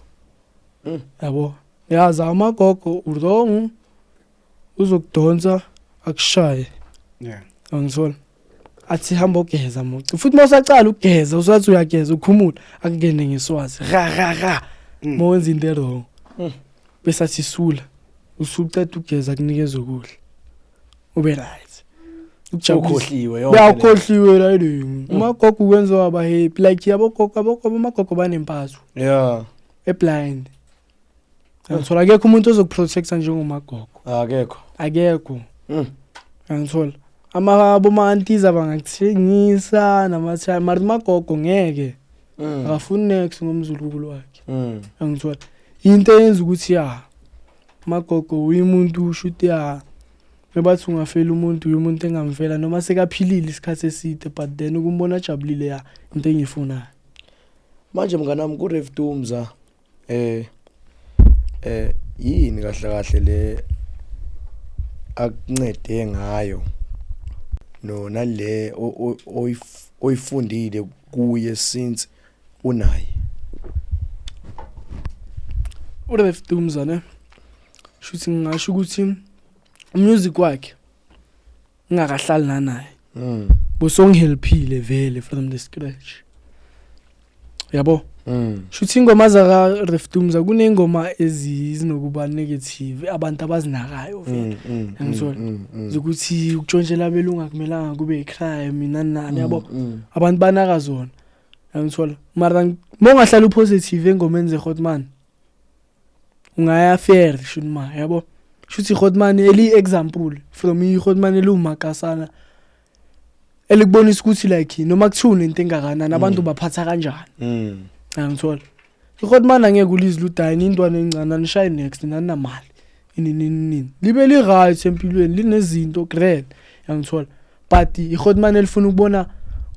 Yabo, yazi amagogo wrong, uzokudonsa akushaye. Angithola. Athi hamba ogeza mucu. Futhi mawusacala ukugeza usathi uyageza ukhumula akungene ngeswazi. Ra ra ra. Mawenza into wrong. Bese athi sula. Usuqeda ukugeza kunikeza ukudla. Ube right. Ukujabulisa. Ukhohliwe yonke le. Uyakhohliwe la yini. Umagogo ukwenza waba happy like yabogogo abogogo amagogo banempatho Yeah. eblind. Angithola akekho umuntu ozokuprotecta njengomagogo. Akekho. Akekho. Angithola. Ama aboma aunties abangakuthengisa namathaya mara umagogo ngeke. Akafuni next ngomzukulu wakhe. Angithola. Into eyenza ukuthi ya magogo uyimuntu ushuthi ya bebathi ungafela umuntu umuntu engamfela noma sekaphilile isikhathi eside but then ukumbona ajabulile ya into engiyifunayo. Manje mnganami ku Rev Tumza yini kahle kahle le akuncede ngayo no nale oyifundile kuye since unaye? uRev Tumza ne shuthi ngingasho ukuthi music wakhe ngingakahlali nanaye bosongihelphile vele from the scratch yabo. Shuthi ingoma zaka Rev Tumza kunengoma ezinokuba negative abantu abazinakayo vele Angithola. Zokuthi ukutshontshela abelungu akumelanga kube icrime nani nani yabo, abantu banaka zona angithola. Mara mongahlala upositive engomeni zeHotman ungaya fair shuni ma yabo. Shuthi iHotman eli example from iHotman eliwumakasana elikubonisa ukuthi like noma kuthiwa unento engakanani abantu baphatha kanjani angithola. iHotman angeke ulizwe udayini intwana encane anishaye next nanamali ini nini nini libe li right empilweni linezinto grand angithola. But iHotman elifuna ukubona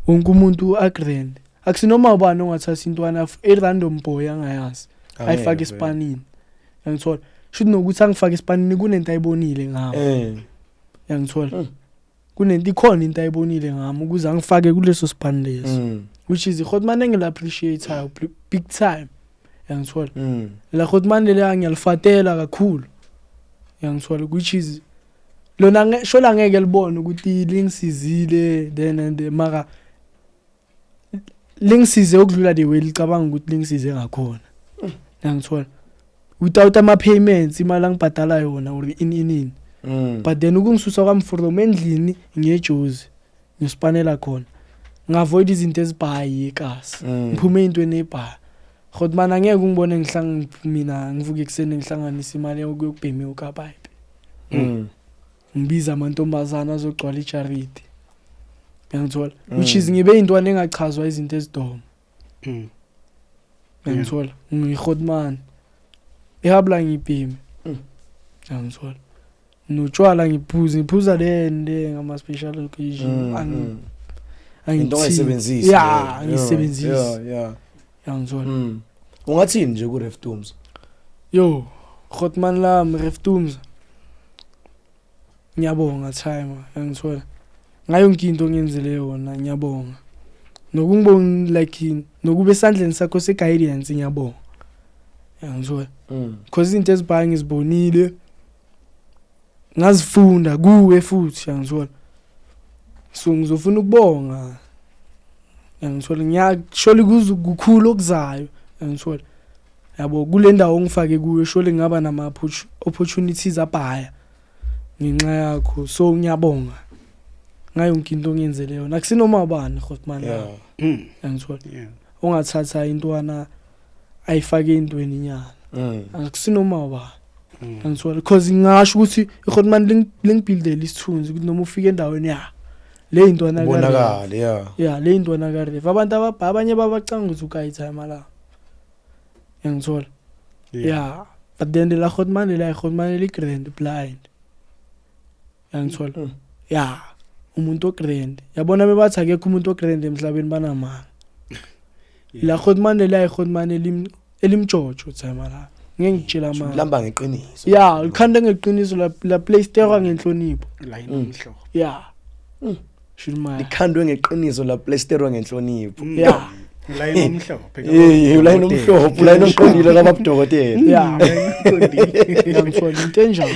wonke umuntu agrand akusinoma ubani ongathatha intwana i random boy angayazi ayifake esipanini angithola. Shuthi nokuthi angifake esipanini kunento ayibonile ngami angithola. Kunento ikhona into ayibonile ngami ukuze angifake kuleso sipani leso which is iHotman engila appreciate big time angithola. La Hotman le ngiyalifatela kakhulu angithola which is lona shola ngeke libone ukuthi lingisizile then and mara lingisize ukudlula the way licabanga ukuthi lingisize ngakhona angithola. Without ama payments imali angibhadala yona or in but then ukungisusa kwami from endlini ngiyejozi ngispanela khona ngavoid izinto ezibhayi ekasi ngiphume intweni ebhayi. Hotman angeke ungibone ngihlanga mina ngivuke ekseni ngihlanganisa imali yokubhema ukapipe ngibiza amantombazana azogcwala icharity ngiyangithola which is ngibe intwana engachazwa izinto ezidoma ngiyangithola. NgiyiHotman ihabla ngibheme ngiyangithola notshwala ngiphuza ngiphuza le ngama special occasion into ongayisebenzisi ya ngiyisebenzisi yeah ngiyangithola. Ungathini nje ku Rev Tumza? Yo Hotman lami Rev Tumza ngiyabonga timer ngiyangithola ngayo yonke into ongenzele yona ngiyabonga nokungibona like nokube esandleni sakho se guidance ngiyabonga ngiyangithola because izinto ezibhayi ngizibonile ngazifunda kuwe futhi ngiyangithola. So ngizofuna ukubonga ngiyangithola ngiyashola kukhulu okuzayo ngiyangithola yabo kule ndawo ongifake kuyo shole ngaba nama opportunities abhaya ngenxa yakho. So ngiyabonga ngayo yonke into ongenzele yona akusinoma ubani Hotman ngiyangithola ongathatha intwana ayifake intweni inyana akusinoma ubani ngiyangithola because ngingasho ukuthi iHotman lingibuildele isithunzi ukuthi noma ufike endaweni ya le intwana bonakala yeah yeah le intwana ka Rev abantu abanye babacanga ukuthi ukayitha la ngiyangithola yeah but then la Hotman la Hotman li grand blind ngiyangithola yeah umuntu ogrand yabona bebathi akekho umuntu ogrand emhlabeni banamanga la Hotman la Hotman elimjojo timer la ngeke ngitshela mama lamba ngeqiniso yeah likhanda ngeqiniso la playsterwa ngenhlonipho la inomhlobo yeah shuluma likhandwe ngeqiniso la playsterwa ngenhlonipho yeah la inomhlophe la inomhlophe la inomqondile kababudokotela yeah ngiyangithola into enjalo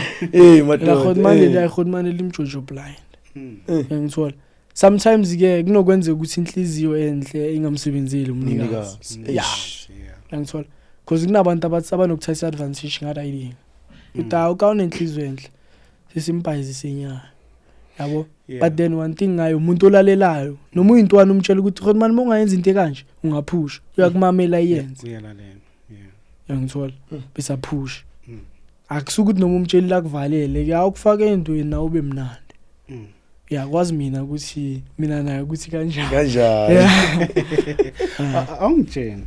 madoda la Hotman la Hotman elimjojo blind ngiyangithola. Sometimes ke kunokwenzeka ukuthi inhliziyo enhle ingamsebenzeli umnikazi. Umnikazi. Yeah. Eish. Yangithola, because kunabantu abathi abanokuthatha advantage ngalayini, uthi hawu, ka unenhliziyo enhle, sisimpayizise inyanga, yabo. But then one thing ngayo, umuntu olalelayo, noma uyintwana, umtshela ukuthi khona mani, ungayenza into ekanje ungaphusha, uyakumamela, iyenze. Uyalalela, yeah. Yangithola, bese aphusha. Akusuke ukuthi noma umtsheli lakuvalele ke, awukufake entweni nawe ube mnandi. Uyakwazi mina ukuthi mina naye ukuthi kanjani. Kanjani? Yeah. Awungitshene,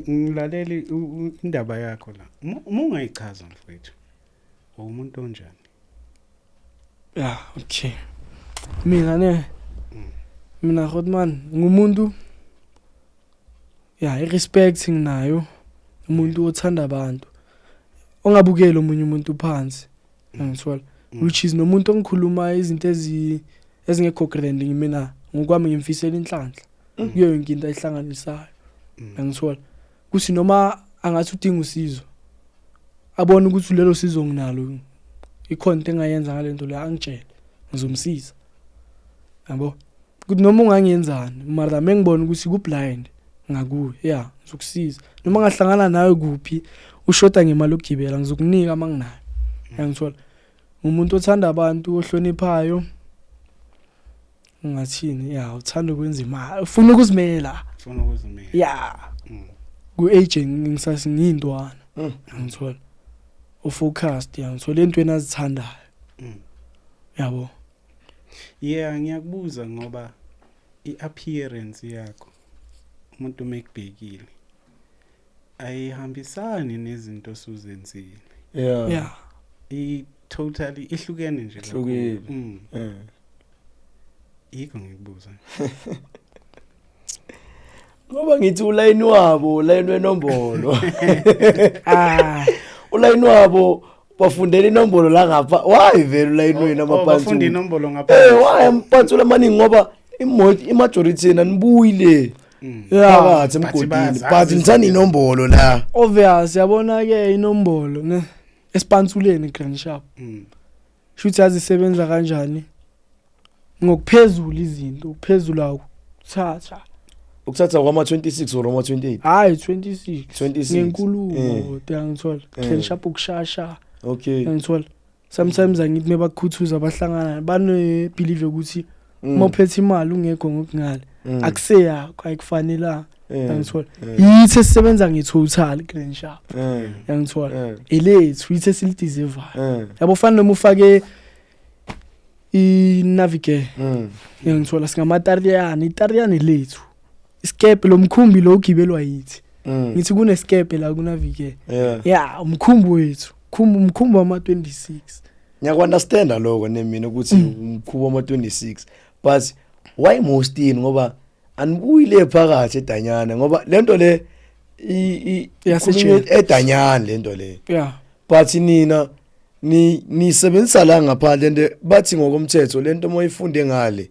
ngilaleli indaba yakho la. Uma ungayichaza, mfowethu, umuntu onjani? Yeah, okay, mina ne, mina Godman, ngumuntu, yeah, i-respect nginayo, umuntu othanda abantu, ongabukeli omunye umuntu phansi, ngithola, which is nomuntu ongikhuluma izinto ezingekho grand, mina ngokwami ngimfisela inhlanhla kuyo yonke into ayihlanganisayo. Ngithola kuthi noma angathi udinga usizo, abone ukuthi lelo sizo nginalo, ikhona into engayenza ngalento le, angitshele, ngizomsiza, yabo, ukuthi noma ungangiyenzani, mara mengibona ukuthi ku-blind ngakuwe, ya, ngizokusiza. Noma ngahlangana nawe kuphi, ushoda ngemali yokugibela, ngizokunika uma nginayo. Yangithola, umuntu othanda abantu, ohloniphayo, ungathini, ya, uthanda ukwenza imali, ufuna ukuzimela. Ufuna ukuzimela. Ya. Ku-age ngisasingiyintwana, ngithola ufocused, yangithola, entweni azithandayo, yabo. Yeah, ngiyakubuza ngoba i-appearance yakho, umuntu mekubhekile, ayihambisani nezinto osuzenzile. I totally ihlukene nje kakhulu. Ihlukile. Yikho ngikubuza. Ngoba ngithi ulayini wabo, ulayini wenombolo. Ah. Ulayini wabo bafundela inombolo la ngapha. Why vele ulayini wenu Oh, bafunda amapantsula? inombolo ngaphansi. Why amapantsula amaningi? Ngoba imajority yena nibuyile phakathi But emgodini, bayazazi but nithanda izinto. inombolo la. Obvious, yabona ke inombolo ne esipantsuleni, grand sharp. Shuthi yazi isebenza kanjani ngokuphezulu, izinto ukuphezulu akuthatha. Ukuthatha kwama 26 or ama 28? Hayi, 26. 26. Ngenkulumo, kodwa ngithola grand sharp ukushasha. Ngithola sometimes angithi mebakhuthuza bahlangana bane believe ukuthi uma uphethe imali ungekho ngokungale, akuseyakho, ayikufanelanga. Ngithola yithi esisebenza nge-total, grand sharp. Yangithola, elethu, yithi esilideservayo, yabo, fana noma ufake i-navigate. Ngithola singamatariyana, itariyane lethu, isikepe lo mkhumbi lo ugibelwa yithi. Ngithi kunesikepe la kunavigate. Ya, umkhumbi wethu, umkhumbi wama-26. Ngiyaku-understanda lokho nemina ukuthi umkhuba wama-26, but why most yini? Ngoba anibuyile phakathi edanyana, ngoba lento le Iyasejele. ikhulunywa edanyana lento le. But nina ni nisebenzisa la ngaphandle, and bathi ngokomthetho lento uma uyifunde ngale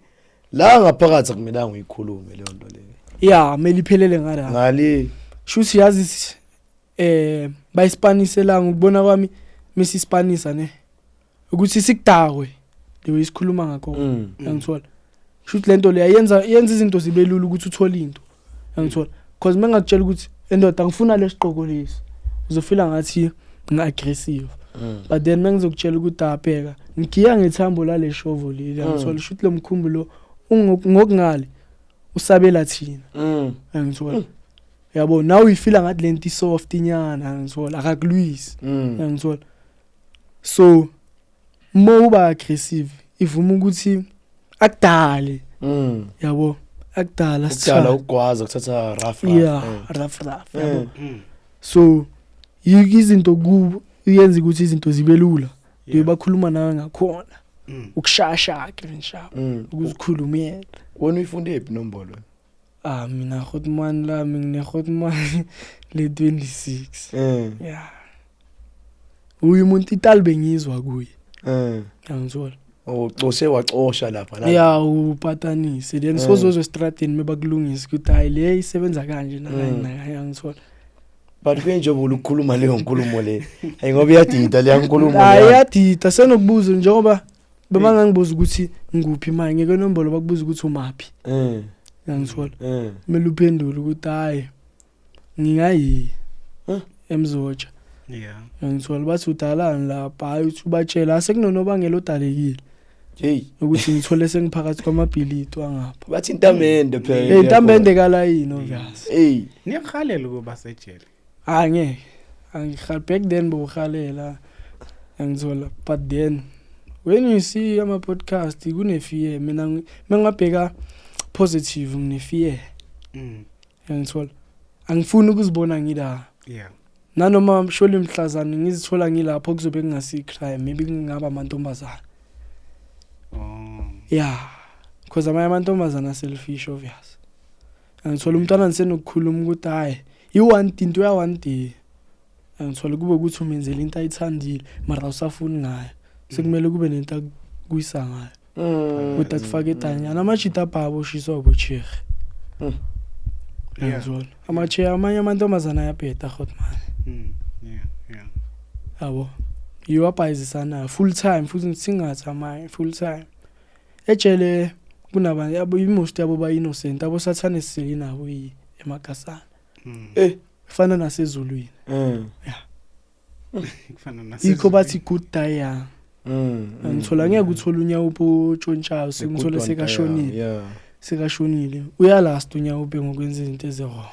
la ngaphakathi akumelanga uyikhulume leyo nto leyo. Ya, kumele iphelele ngala. Ngale. Shuthi yazi bayispanisela, ngokubona kwami mesispanisa ne ukuthi sikudakwe the way sikhuluma ngakho. Yangithola, shuthi lento le yenza yenza izinto zibe lula ukuthi uthole into, yangithola, because mengakutshela ukuthi endoda ngifuna lesigqoko lesi, uzofila ngathi ngi-aggressive. But then mengizokutshela ukuthi abheka, ngigiya ngethambo lale shovo leli, yangithola, shuthi lo mkhumbi lo ngokungale usabela thina. Yangithola, yabo, nawe uyifila ngathi lento isoft inyana, yangithola, akakulwisi. Yangithola, so uma uba aggressive ivuma ukuthi akudale. Yabo, akudala. Ukudala. Sithathe. Ukugwaza, kuthatha rough rough. Yeah. Rough rough, yabo. So yiko izinto kubo iyenza ukuthi izinto zibe lula, yeah. Bakhuluma nawe ngakhona. Ukushasha grand sharp. Ukuzikhulumela. Wena uyifunde phi inombolo? Ah, mina Hotman lami, ngine Hotman le 26. Yeah, uyu umuntu itali bengizwa kuye. Angithola. Ucoshe wacosha lapha la. Ya, upatanise then sozozwe estradini mebakulungisa ukuthi hayi, le isebenza kanje nakanye nakanye, angithola. But kuye njengoba ukukhuluma leyo nkulumo le, hayi, ngoba iyadida leya nkulumo Hayi, leya. Iyadida, senokubuza njengoba Bebangangibuza ukuthi ngikuphi manje, ngeke nombolo bakubuza ukuthi umaphi. Uyangithola? Kumele uphendule ukuthi hayi, ngingayi Huh? eMzotsha. Uyangithola? Bathi udalani lapha, hayi, uthi ubatshela asekunonobangela odalekile ukuthi ngithole sengiphakathi kwamabhilidi wangapha. Bathi intamende phela. Hey, intambende kalayini, obvious. Niyakuhalela ukuba sejele? Hayi, ngeke angihal. Back then bowuhalela, angithola, but then when you see ama-podcast kune-fear. Mina mengingabheka positive, ngine-fear. Angithola, angifuni ukuzibona ngila. Nanoma sholi mhlazane ngizithola ngilapho, kuzobe kungasi-crime, maybe kungaba amantombazana. Yeah, because amanye amantombazana selfish, obvious. Angithola, umntwana nisenokukhuluma ukuthi hayi, i-one into ya one day, angithola, kube ukuthi umenzela into ayithandile, mara awusafuni ngayo, sekumele kube nento akuyisa ngayo ukuthi akufake edanyana. Amajita abhabo oshiswa ubucherhe. Angithola, amache amanye amantombazana ayabheda, hotman. Yabo, yiwo abhayizisanayo full time, futhi singathi amanye full time ejele kunabantu yabo, i-most yabo ba-innocent, abosathane sisele nabo emagasana. Fana nasezulwini. Kufana Yikho bathi good die young. Ngithola, ngeke uthole unyawupe otshontshayo sengithole sekashonile. Sekashonile, uyalast unyawupe ngokwenza izinto ezi-wrong.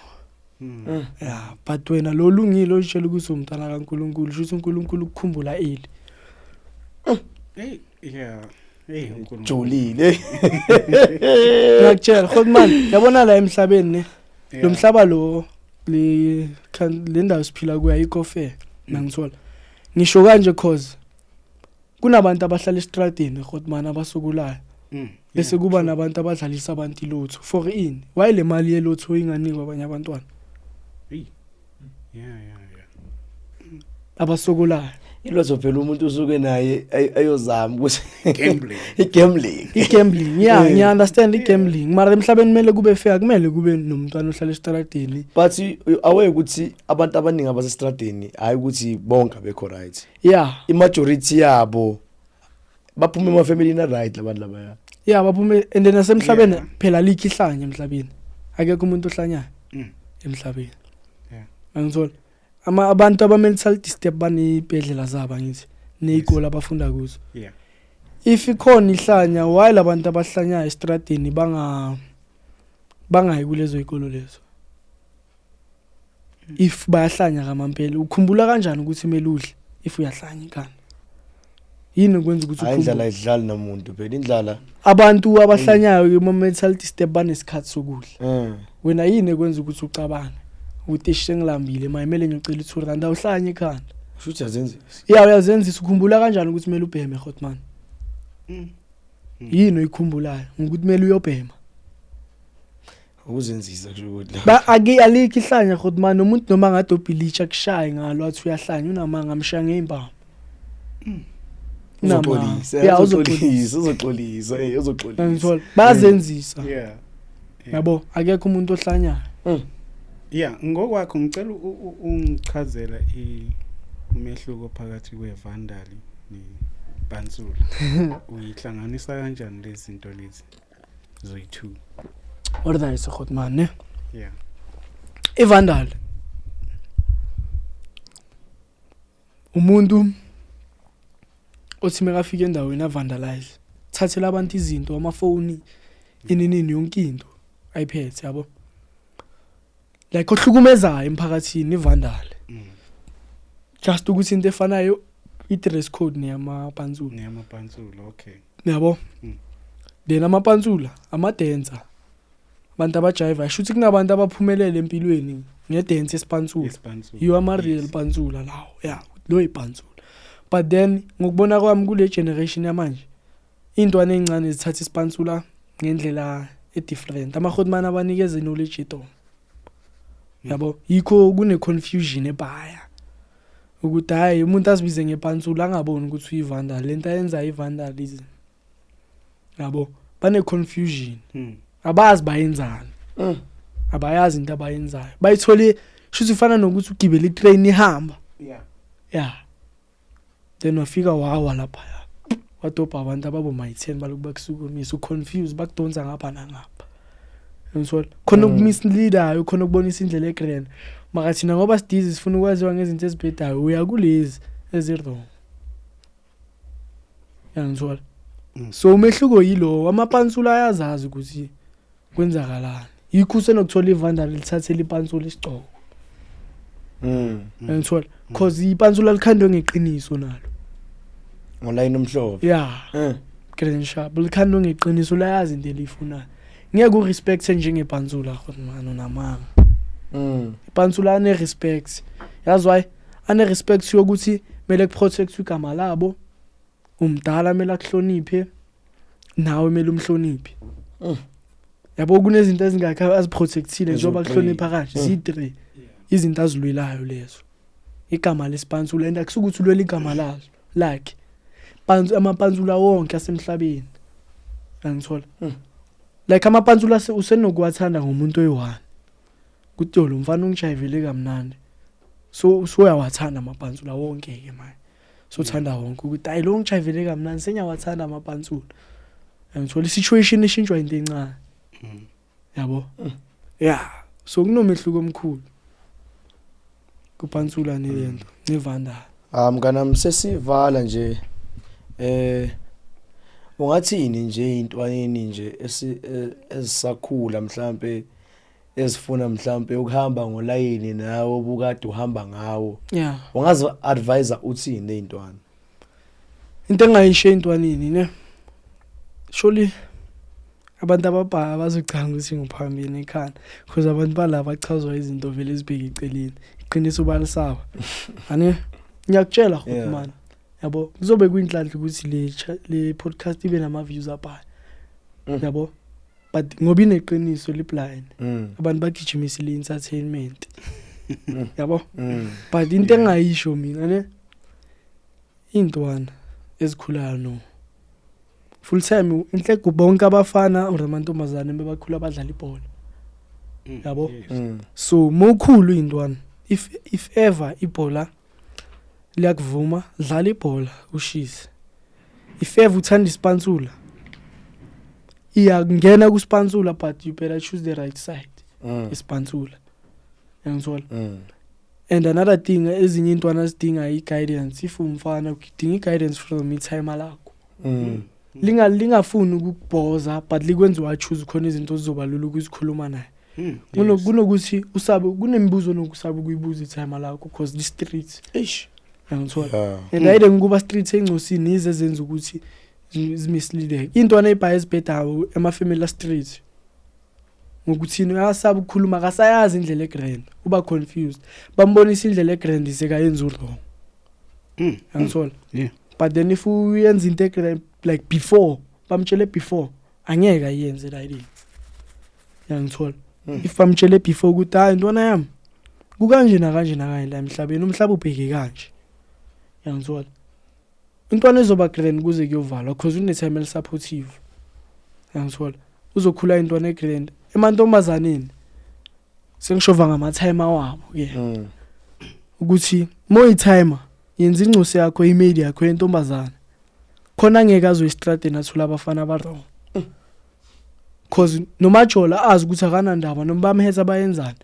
Yeah, but wena lo lungile, ozitshela ukuthi umntana kaNkulunkulu, sho ukuthi uNkulunkulu ukukhumbula early. Hey, yeah. Hey, uNkulunkulu. Jolile. Ngiyakutshela, Hotman, yabona la emhlabeni ne, lo mhlaba lo, le ndawo siphila kuyo ayikho fair. Nangithola, ngisho kanje cause kunabantu abahlala estradini, Hotman, abasokulayo, bese kuba nabantu abadlalisa abantu ilotho for ini. Why le mali yelotho inganikwa abanye abantwana Yeah. abasokulayo? Ilotho phela umuntu usuke naye ayozama ukuthi Gambling. I-gambling. I-gambling, yeah. Ngiya-understand i-gambling, mara emhlabeni kumele kube fair, kumele kube nomntwana ohlala estradini. But aware ukuthi abantu abaningi abasestradini, hayi ukuthi bonke abekho right. I-majority yabo baphuma emafamilini a-right labantu labaya. Yeah, baphume, and then nasemhlabeni phela alikho ihlanya emhlabeni, akekho umuntu ohlanyayo emhlabeni. Angithola, ama abantu aba-mental disturb baney'bhedlela zabo, angithi ney'kole abafunda kuzo. If ikhona ihlanya, why labantu abahlanyayo estradini bangayi kulezo y'kolo lezo if bayahlanya kamampela? Ukhumbula kanjani ukuthi kumele udle if uyahlanya ikhanda? Yini okwenza ukuthi Hayi, ukhumbule? indlala ayidlali namuntu phela, indlala. Abantu abahlanyayo kuma-mental disturb banesikhathi sokudla. Wena yini ekwenza ukuthi ucabange ukuthi eish, sengilambile manje, kumele ngiyocela i-R2? Awuhlanye ekhanda. Kusho ukuthi azenzisi. Ya, uyazenzisa. Ukhumbula kanjani ukuthi kumele ubheme, Hotman? Yini oyikhumbulayo ngokuthi kumele uyobhema? Ukuzenzisa kusho ukuthi Ba ake alikho ihlanya, Hotman. Umuntu noma ngadobha ilitshe akushaye ngalo athi uyahlanya, unamanga, amshaya ngey'mpama. Unamanga. Uzoxolisa. Ya, uzoxolisa. Uzoxolisa, uzoxolisa, uzoxolisa. Ngithola, bayazenzisa. Yabo, akekho umuntu ohlanyayo. Yeah, ngokwakho ngicela ungichazela umehluko phakathi kwe-vandal nepansula. Uyihlanganisa kanjani lezi zinto lezi zoyi-two? Alright, Hotman, ne. I-vandal umuntu othi mekafika endaweni a-vandalize, thathela abantu izinto, amafoni, ini nini, yonke into ayiphethe, yabo, like ohlukumezayo emphakathini, i-vandal. Just ukuthi into efanayo, i-dress code neyamapantsula. Neyamapantsula, okay. Yabo. Then amapantsula ama-dancer, abantu abajiva, shuthi kunabantu abaphumelele empilweni nge-dance esipantsula. Isipantsula. Yiwo ama-real pantsula lawo, ya, lo yipantsula. But then ngokubona kwami kule generation yamanje, iy'ntwana ey'ncane zithatha isipantsula ngendlela e-different. Amahotman abanikeza i-knowledge eto, yabo, yikho kune-confusion ebhaya ukuthi hhayi, umuntu azibize ngepantsula angaboni ukuthi uyi-vandal, lento ayenzayo i-vandalism, yabo, bane-confusion. Abazi bayenzani. Abayazi into abayenzayo, bayithole shuthi ifana nokuthi ugibele i-train ihamba. Yeah, then wafika wawa laphaya. Badobha abantu ababo my-10 baloku bakusukumisa, uconfuse, bakudonsa ngapha nangapha. Ngithola khona ukumisleadayo, khona ukubonisa indlela egrand. Maka thina ngoba sidizi sifuna ukwaziwa ngezinto ezibhedayo, uya kulezi ezi-wrong. Yangithola. So umehluko yilowo, amapansula ayazazi ukuthi kwenzakalani. Yikho usenokuthola ivandal lithathele ipansula isigcoko. Yangithola. Cause ipansula likhandwe ngeqiniso nalo. Ngolayini omhlophe. Yeah. Grand sharp likhandwe ngeqiniso, layazi into eliyifunayo. Ngeke urespect njengepansula khona manje unamanga. Ipansula ane respect. Yazi why? Ane respect yokuthi kumele kuprotect igama labo. Umdala kumele akuhloniphe, nawe kumele umhloniphe. Yabo kunezinto ezingakho aziprotectile njengoba kuhlonipha kanje, zi3 izinto azilwelayo lezo. Igama lesipansula, and akusukuthi ulwela igama lazo lakhe. Pantsu amapansula wonke asemhlabeni. Angithola. Like amapansula usenokuwathanda ngomuntu oyi-1. Kuthi lo mfana ungijayivele kamnandi. So usuyawathanda amapansula wonke ke manje. Sothanda wonke ukuthi hayi lo ngijayivele kamnandi, sengiyawathanda amapansula. Angithola isituation ishintshwa into encane. Yabo? Yeah. So kunomehluko omkhulu kupansula nelento nevandal. Ah mnganami, sesivala nje, ungathini nje intwaneni nje ezisakhula mhlambe ezifuna mhlambe ukuhamba ngolayini nawe obukade uhamba ngawo? Ungazi advisor uthini lezintwana? Into engayisho entwaneni ne, surely abantu ababhaya bazocanga ukuthi ngiphambili ekhanda, because abantu bala bachazwa izinto vele ezibheke eceleni, iqiniso balisaba ane. Ngiyakutshela man, yabo, kuzobe kuyinhlanhla ukuthi le podcast ibe nama views abhaya, yabo, but ngoba ineqiniso liblind, abantu bagijimisile entertainment, yabo. But into engayisho mina ne, intwana ezikhulayo, no full time inhle bonke abafana or amantombazane bebakhula badlala ibhola, yabo. So mawukhulu intwana, if ever ibhola liyakuvuma, dlala ibhola ushise. If ever uthanda isipansula, iyangena kuspansula, but you better choose the right side. Isipansula, yangithola? And another thing, ezinye intwana zidinga i-guidance. If umfana udinga i-guidance from itimer lakho, linga lingafuni ukukubhoza, but likwenza wachoose khona izinto zizoba lula ukuzikhuluma naye. Kunokuthi usabe kunemibuzo nokusaba ukuyibuza itimer lakho because li street. Eish. Yangithola? And ayide ngikuba street engcosini yize ezenza ukuthi zimisleadeke intwana eyibhaye ezibhedayo emafamily street, ngokuthini uyasaba ukukhuluma, akasayazi indlela egrand, uba confused, bambonisa indlela egrand sekayenza wrong. Angithola? Yeah. But then if uyenza into egrand like before bamtshele before, angeke ayenze la idea, yangithola? If bamtshele before ukuthi hayi ntwana yami, kukanje nakanje nakanje la emhlabeni, umhlaba ubheke kanje, yangithola, intwana izoba grand kuze kuyovalwa because une-time elisupportive, yangithola, uzokhula intwana egrand. Emantombazaneni sengishova ngama-timer wabo ke, ukuthi moyi-timer yenza ingcosi yakho, imedi yakho yentombazana khona angeke azoya estradeni athole abafana aba-wrong, cause nomajola azi ukuthi akanandaba noma bamhetha bayenzani.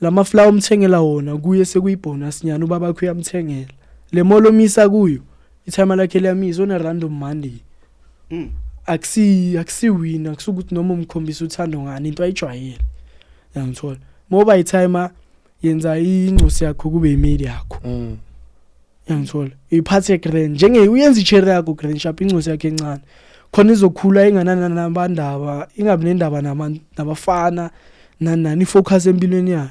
Lama flower umthengela wona kuye sekuyibonus nyana, ubaba wakhe uyamthengela le mall omisa kuyo, itimer lakhe liyamisa on a random Monday. Akusi win, akusukuthi noma umkhombisa uthando ngani, into ayijwayele, yangithola, ngoba itimer yenza ingcosi yakho kube imeli yakho, yangithola, uyiphathe grand njenge uyenza icherry yakho grand sharp, ingcosi yakho encane khona izokhula inganana nabandaba, ingabi nendaba nabafana nani nani, ifocus empilweni yayo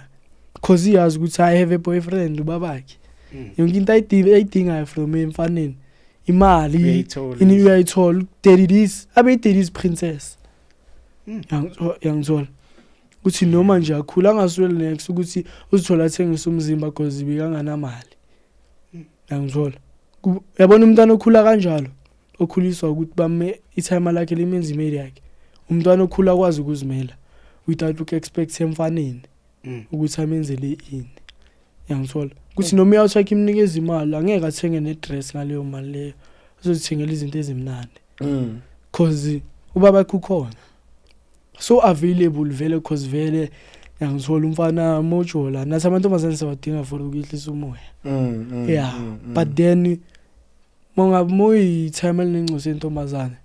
cause iyazi ukuthi I have a boyfriend, ubabakhe. Yonke into ayidingayo from emfaneni, imali, Uyayithola. Ini uyayithola, daddy this, abe daddy's princess. Yangithola ukuthi noma nje akhula angasweli next ukuthi uzithola athengisa umzimba cause bekanganamali, yangithola. Yabona umntwana okhula kanjalo, okhuliswa ukuthi bame itimer lakhe limenza imeli yakhe, umntwana okhula akwazi ukuzimela without uku-expect emfaneni ukuthi amenzele ini, yangithola, ukuthi noma uyawuthakha imnikeza imali, angeke athenge nedress ngaleyo mali leyo. Uzozithengela izinto ezimnandi. Cause ubaba wakhe ukhona. So available vele, cause vele yangithola umfana mojola, nathi amantombazane siyawadinga for ukuyehlisa umoya. Yeah, but then mongabe moyi-timer elinengcosi yentombazane,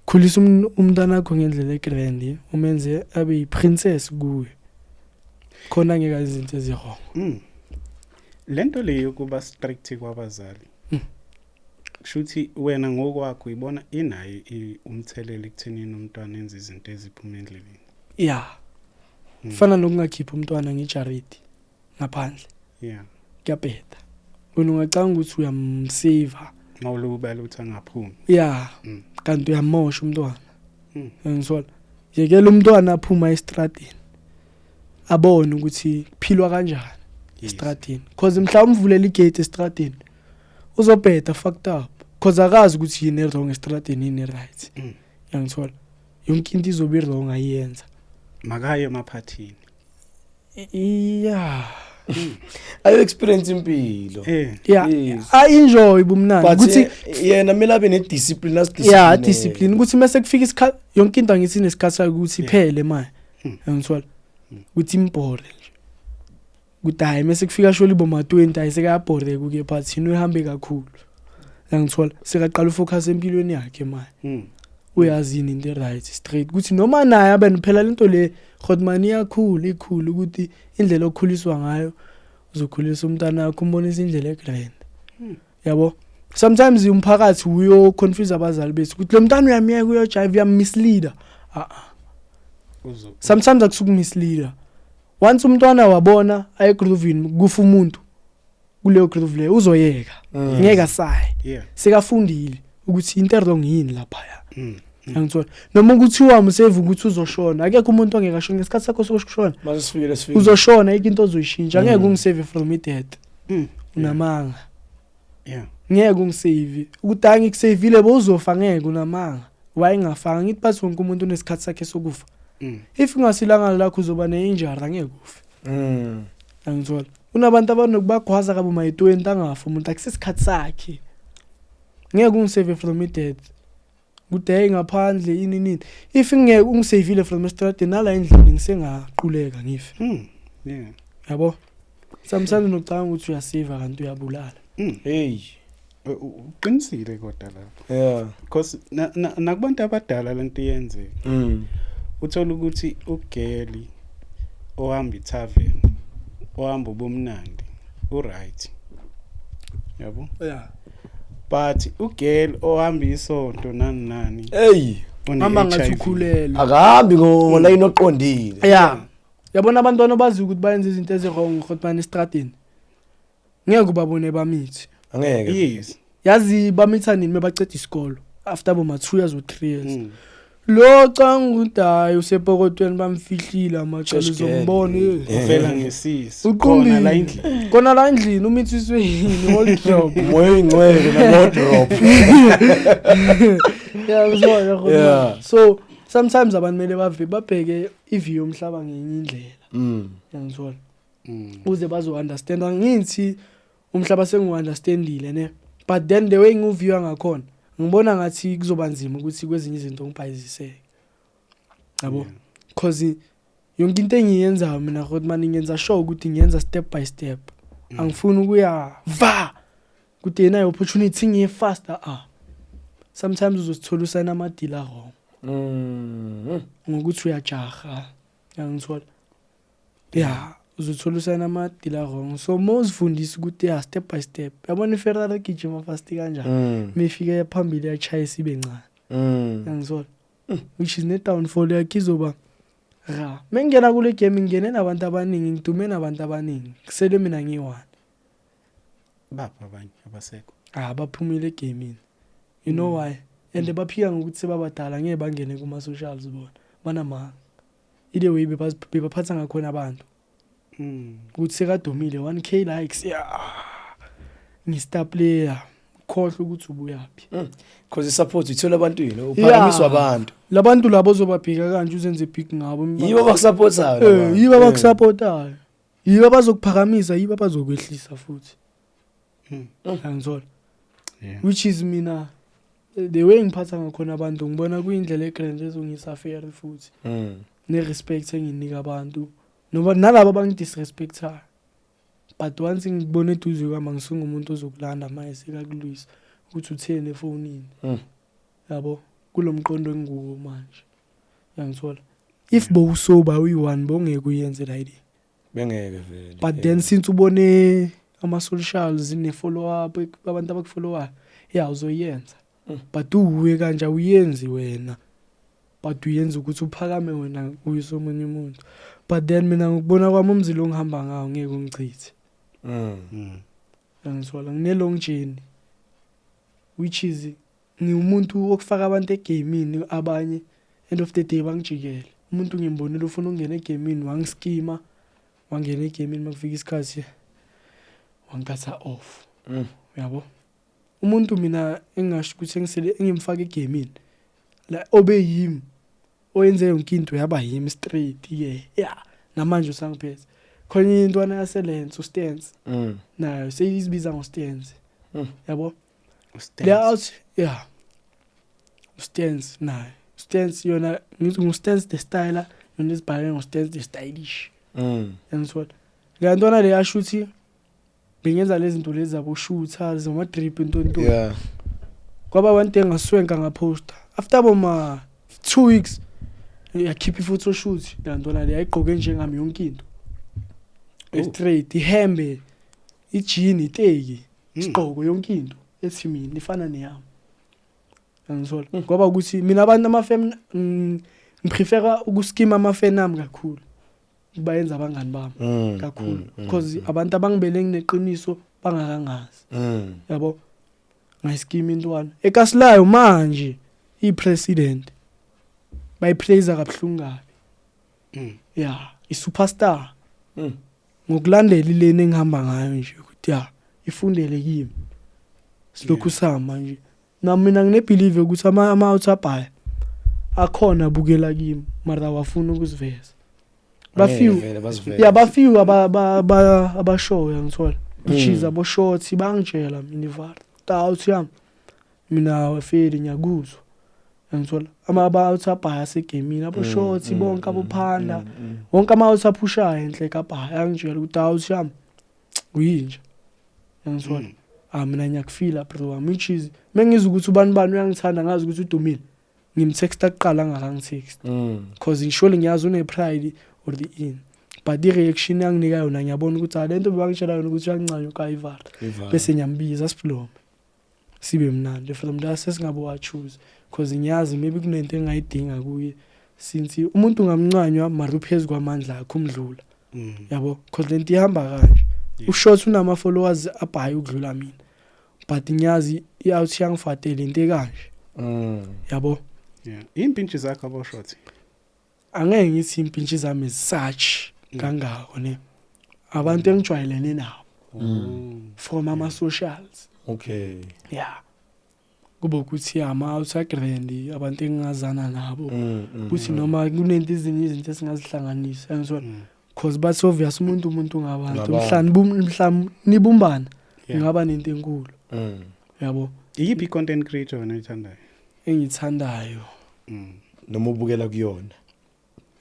khulisa umntwana wakho ngendlela egrand, umenze abe yi-princess kuwe, khona ngeke izinto ezi-wrong. Lento le yokuba strict kwabazali, kushuthi wena ngokwakho uyibona inayo umthelela ekuthenini umntwana enze izinto eziphuma endleleni? Yeah. Fana nokungakhiphi umntwana ngejaridi ngaphandle. Kuyabheda, wena ungacanga ukuthi uyamsave. Mawulubala ukuthi angaphumi. Yeah. Kanti uyamosha umntwana. Ngithola yekela umntwana aphuma estradini, abone ukuthi kuphilwa kanjani estradini, cause mhlawumbe uvulela igate estradini, uzobheda fucked up, cause akazi ukuthi yini wrong estradini, yini right. Yangithola, yonke into izobe wrong ayiyenza. Makaye emaphathini. Yeah. Ayo experience impilo. Yeah. A-enjoy bumnandi. But ukuthi yena kumele abe ne-discipline, asidiscipline. Yeah, discipline, ukuthi mase kufika isikhathi, yonke into angithi inesikhathi sayo ukuthi iphele manje. Yangithola, ukuthi imbhore nje, ukuthi hayi, mase kufika sholi boma 20, hayi, sekayabhoreka ukuye ephathini, uhambe kakhulu. Yangithola, sekaqala ufocus empilweni yakhe manje. Uyazi yini into right straight, ukuthi noma naye abe phela lento le Godman iyakhula, ikhulu ukuthi indlela okhuliswa ngayo, uzokhulisa umntana wakho, umbonisa indlela egrand. Yabo, sometimes umphakathi uyo confuse abazali bethu ukuthi lo mntana uyamiyeka uyojive, uyammisleader. Ah ah. Sometimes akusukumisleader. Once umntwana wabona ayegroovini, kufa umuntu kuleyo groove leyo, uzoyeka. Ngeke asaye. Sekafundile ukuthi into wrong yini laphaya. Angithola noma ukuthiwa umsave ukuthi uzoshona, akekho umuntu ongeke ashone ngesikhathi sakho sokushona. Mase sifikile, sifikile. Uzoshona, ayikho into ozoyishintsha. Angeke ungisave from i-death. Unamanga. Ngeke ungisave ukuthi hayi, ngikusavile, bowuzofa. Ngeke, unamanga. Wayengafanga ngithi bathi wonke umuntu unesikhathi sakhe sokufa. If kungasilanga lakho, uzoba ne-injury, angeke ufe. Angithola kunabantu abanokubagwaza kabo mayi-20, angafa umuntu, akusesikhathi sakhe. Ngeke ungisave from i-death kude, hey, ngaphandle ini nini. If ngeke ungisavile from estradini, nala endlini ngisengaquleka ngife. Yabo, sometimes unocabanga ukuthi uyasave kanti uyabulala. Hey. Uqinisile kodwa lapho. Because nakubantu abadala lento iyenzeka. Uthola ukuthi ugeli ohamba itavern, ohamba ubumnandi, uright. Yabo? But ugirl ohamba isonto nani nani Hey, une hamba ngathi HIV. ukhulelwe. Akahambi ngolayini oqondile. Yeah, yabona abantwana bazi ukuthi bayenza izinto ezi-wrong Godman estradini, ngeke ubabone bamithi. Angeke. Yazi bamitha nini? Mebaceda isikolo, after boma 2 years or 3 years. Lo canga ukuthi hayi, usepokotweni, bamfihlile amacala. Fresh girl. Uzombona, eh. Uvela ngesisi. Khona la Uqumbile. endlini. Kona la endlini umithiswe yini? Wardrobe. Moya oyingcwele na-wardrobe. Yeah, uzona khona. So sometimes abantu kumele bave babheke iview yomhlaba ngenye indlela. Yangithola, ukuze bazo-understand. Angithi umhlaba sengiwu-understandile ne, but then the way ngiwuviewa ngakhona, ngibona ngathi kuzoba nzima ukuthi kwezinye izinto ngibhayiziseke, yabo. Cause yonke into engiyenzayo mina kodwa manje ngiyenza sure ukuthi ngiyenza step by step. Angifuni ukuya va kude nayo opportunity, ngiye faster. Ah, sometimes uzosithola usayina ama-deal wrong ngokuthi uyajaha. Yangithola, ya, uzothola usayina ama-deal wrong. So uma uzifundisa ukuthi ya, step by step, yabona iFerrari egijima fast kanjani? Mifike phambili yachayisa ibe ncane. Yangithola, which is ne-downfall yakhe izoba ra. Mengingena kule game, ngingene nabantu abaningi, ngidume nabantu abaningi, kusele mina ngiyi-one. Bapha abanye abasekho? Ah, baphumile egamini, you know why? And baphika ngokuthi sebabadala, ngeke bangene kuma-socials. Bona banamanga. Ile way bebaphatha ngakhona abantu, ukuthi sekadumile, 1K likes, ya, ngi-star player, khohlwa ukuthi ubuyaphi. Because i-support uyithola ebantwini, uphakamiswa abantu. Labantu labo ozobabheka kanje, uzenze big ngabo. Yibo abakusupportayo. Eh, yibo abakusupportayo, yibo abazokuphakamisa, yibo abazokwehlisa futhi. Angithola. Which is mina, the way ngiphatha ngakhona abantu, ngibona kuyindlela egrand ezongisa fair futhi ne-respect enginika abantu noma nalabo abangidisrespectayo. But once ngikubona eduze kwami, angisungumuntu ozokulanda manje sekakulwisa ukuthi utheni efonini. Yabo, kulo mqondo enguwo manje, yangithola, if bowusoba uyi-one, bongeke uyenze la idea. Bengeke vele. But then since ubone ama-socials ne-follow up, abantu abakufollowayo, ya, uzoyenza. But uwuwe kanje awuyenzi wena, but uyenza ukuthi uphakame wena uyise omunye umuntu. But then mina, ngokubona kwami, umzila ongihamba ngawo ngeke ungichithe. Yangithola, ngine-long journey, which is ngiwumuntu okufaka abantu egamini, abanye end of the day bangijikele. Umuntu ngimbonile ufuna ukungena egamini, wangiskima, wangena egamini, makufika isikhathi wangicutha off. Uyabo, umuntu mina engingasho ukuthi engisele engimfaka egamini la, obe yimi oyenze yonke into, yaba yimi straight ke, ya, namanje usangiphethe. Khona intwana yaselense, uStance, nayo seyizibiza ngoStance. Yabo, le out, yeah, uStance nayo, Stance yona, ngithi nguStance the styler, yona izibhale ngoStance the stylish. Yangithola, le ntwana le yasho ukuthi bengenza lezi zinto lezi zabo shooter, zama drip, into into. Kwaba one day ngaswenka, ngaposta, after boma 2 weeks yakhipha i-photo shoot le ntwana le, yayigqoke njengami yonke into. Oh. Straight, ihembe, ijini, iteki, isigqoko, yonke into ethi mina ifana neyami, angithola, ngoba ukuthi mina abantu amafem ngiprefera ukuskima amafan ami kakhulu, bayenza abangani bami kakhulu, because abantu abangibele ngineqiniso bangakangazi. Yabo, ngayiskima intwana ekasilayo manje, i-president bayipraise kabuhlungu kabi. Ya, i-superstar. Ngokulandela ileni engihamba ngayo nje, ukuthi ya, ifundele kimi, silokhu sihamba nje. Na mina nginebelieve ukuthi ama-out abhaya akhona abukela kimi, mara awafuni ukuziveza. Angeke Bafiwe. vele baziveze. Ya, bafiwe abashoyo, ngithola, which is abo-shorts bangitshela mina ivar out yami, mina wefeli ngiyakuzwa, ngithola, ama-out abhaya asegemini, abo-shorts bonke, abophanda, wonke ama-out aphushayo enhle kabhaya angitshela ukuthi out yami uyinja, yangithola. Ah, mina ngiyakufila, bro wami, which is mengizwa ukuthi ubani bani uyangithanda, ngazi ukuthi udumile, ngimtexta kuqala angakangitext, cause ngishole ngiyazi une-pride or the in, but i-reaction yanginika yona, ngiyabona ukuthi ah, lento bebangitshela yona ukuthi uyangincanya ukayivala. Ivala. Bese ngiyambiza, siphilome, sibe mnandi. From la sesingabe wa-choose, cause ngiyazi maybe kunento engayidinga kuye, since umuntu ungamncanywa mara uphezu kwamandla akhe, umdlula. Yabo, cause lento ihamba kanje. Ushort unama-followers abhayi ukudlula mina, but ngiyazi i-out yangifatele into ekanje. Yabo. Yeah. Impintshi zakho abo-short? Angeke ngithi impintshi zami such kangako, ne, abantu engijwayelene nabo from ama-socials. Yeah, kube ukuthi ama-out agrand, abantu engingazana nabo, ukuthi noma kunento, ezinye izinto esingazihlanganisa, yangizwa, cause bathi obvious umuntu ngabantu. Ngabantu. Mhlawumbe nibumbana, ngaba nento enkulu. Yabo. Iyiphi i-content creator wena oyithandayo? Engithandayo? Noma ubukela kuyona.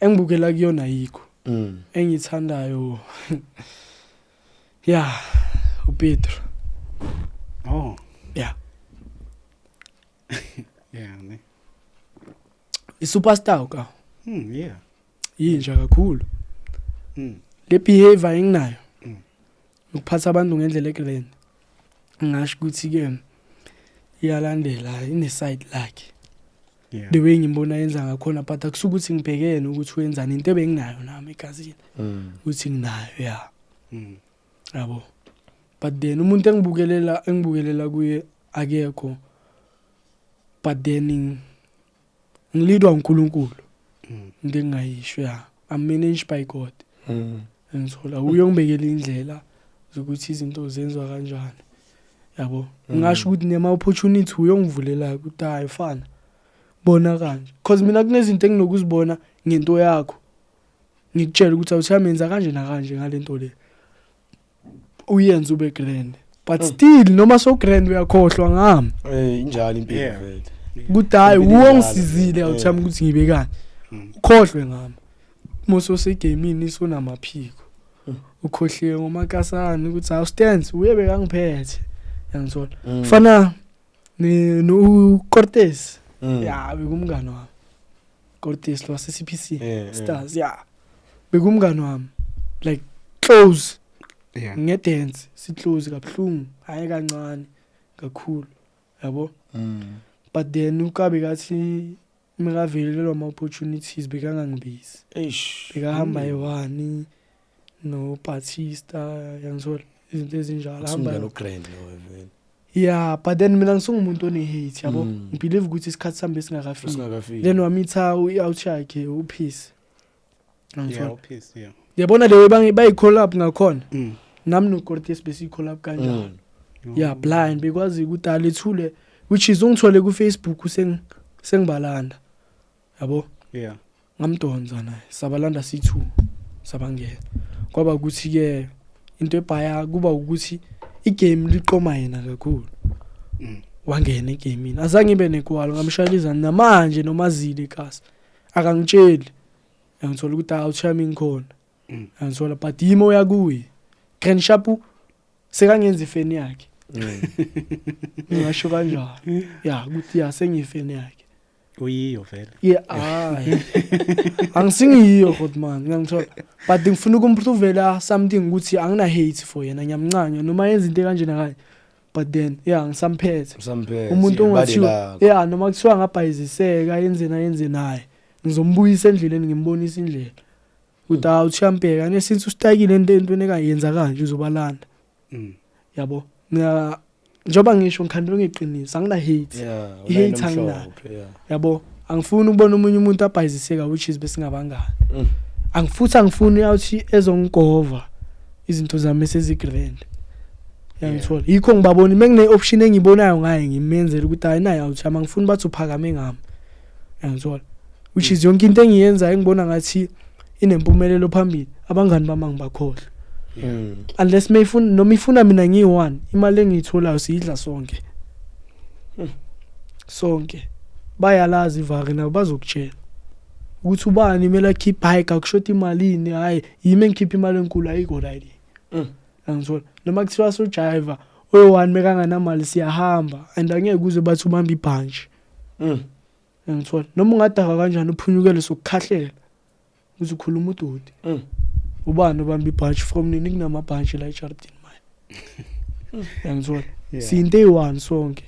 Engibukela kuyona yikho. Engithandayo, ya, uPetro. Oh. Yeah. Yeah, ne. I-superstar ka. Yinja kakhulu. Le behavior enginayo ukuphatha abantu ngendlela egrand, ngingasho ukuthi ke iyalandela, ine-side lakhe. The way ngimbona yenza ngakhona, but akusukuthi ngibhekene ukuthi wenzani, into ebenginayo nami egazini, ukuthi nginayo, ya. Yabo, but then umuntu engibukelela kuye akekho, but then ngilidwa uNkulunkulu. Into engingayisho, ya, I'm managed by God. Ngithola uye ongibekela indlela zokuthi izinto zenziwa kanjani, yabo. Ngingasho ukuthi nema opportunity uyongivulelayo ukuthi hayi, fana, bona kanje, cause mina kunezinto enginokuzibona ngento yakho, ngikutshela ukuthi awuthami, yenza kanje nakanje ngalento le, uyenze ube grand. But still noma so grand uyakhohlwa ngami. Injalo impilo vele. Ukuthi hayi uwo ngisizile awuthami ukuthi ngibe kanje. Ukhohlwe ngami. Muso segamini sonamaphiko. Ukhohliwe ngomakasana ukuthi awu stands uye bekangiphethe. Yangithola. Fana no Cortez. Ya bekumngani wami. Cortez lo wase CPC Stars ya. Bekumngani wami. Like close. Yeah. Nge dance si close kabuhlungu hayi kancane kakhulu yabo. But then ukabe kathi mekavelelwa ama opportunities bekangangibizi. Eish. Bekahamba ewani no Batista yangithola izinto ezinjalo hamba. Usumngani grand lo vele. Yeah, but then mina ngisungumuntu one hate yabo. Ngibelieve ukuthi isikhathi sami besingakafiki. Usingakafiki. Then wamitha u-out yakhe uPeace. Yeah, uPeace, yeah. Yabona leyo bayi-collab ngakhona. Nami noCortez besiyi-collab kanjalo. Yeah, blind bekwazi ukuthi alethule which is ungithole ku Facebook sengibalanda. Yabo? Yeah. Ngamdonza naye. Sabalanda C2 sabangena. Kwaba ukuthi ke into ebhaya kuba ukuthi igame liqoma yena kakhulu. Wangena egamini. Azange ngibe nekwalo ngamshayeliza namanje nomazile kasi. Akangitsheli. Ngithola ukuthi awuchami ngikhona. Ngithola but yimo uyakuye. Grand Sharp sekangenza ifeni yakhe. Ngisho kanjalo. Yeah, ukuthi ya sengiyifeni yakhe. Uyiyo vele. Yeah, hayi. Angisingiyiyo god man, ngiyangithola. But ngifuna ukumprovela something ukuthi angina hate for yena, ngiyamncanya noma yenza into kanje nakanje. But then yeah, ngisamphethe. Umuntu ongathiwa yeah, noma kuthiwa ngabhayiziseka yenzena yenze naye. Ngizombuyisa endleleni ngimbonisa indlela. Ukuthi awuchampeka nesince ustakile entweni ekayenza kanje uzobalanda. Yabo. Mina njoba ngisho ngikhandela ngeqiniso angina hate. Yeah, hate angina. Yabo, angifuni ukubona umunye umuntu abhayiziseka which is besingabangani. Angifuthi angifuni ukuthi ezongigova izinto zami esezigrand. Yangithola. Yikho ngibabona mengine option engibonayo ngaye ngimenzela ukuthi hayi naye awuthama ngifuni bathi uphakame ngami. Yangithola. Which is yonke into engiyenza engibona ngathi inempumelelo phambili abangani bami angibakhohlwa. Unless mayifuna noma ifuna mina ngiyi-1 imali engiyitholayo siyidla sonke. Sonke bayalazi ivari nabo bazokutshela ukuthi ubani kumele akhiphe hayi kakushota imalini hayi yimi engikhipha imali enkulu ayikho la le. Angithola noma kuthiwa sojiva oyi-1 mekanganamali siyahamba and angeke kuze bathi ubamba ibhantshi. Angithola noma ungadaka kanjani uphunyukele sokukhahlela uze ukhuluma udoti. Ubani ubamba ibhantshi from nini kunamabhantshi la eJardini manje. Angithola siyinto eyi-1 sonke.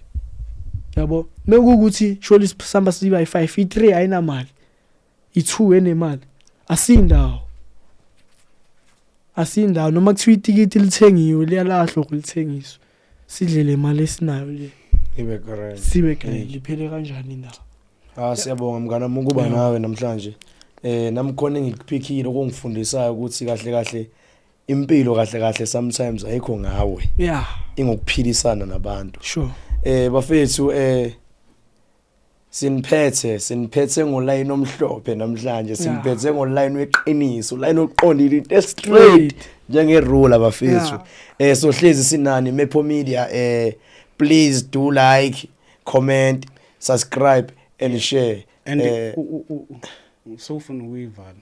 Yabo mekuwukuthi sholi sihamba siba yi-5 i-3 ayinamali i-2 enemali asindawo asindawo noma kuthiwa itikiti lithengiwe liyalahlwa ukulithengiswa sidle le mali esinayo le ibe grand sibe grand liphele kanjani indawo. Siyabonga mngani wami ukuba nawe namhlanje. Nami khona engikuphikile okungifundisayo ukuthi kahle kahle impilo kahle kahle sometimes ayikho ngawe. Yeah. Ingokuphilisana nabantu. Sure. Bafethu siniphethe ngoline omhlophe namhlanje, siniphethe ngoline weqiniso, line oqondile into straight njengerule bafethu. So hlezi sinani Mepho Media. Please do like, comment, subscribe and share. And sofuna ukuyivala.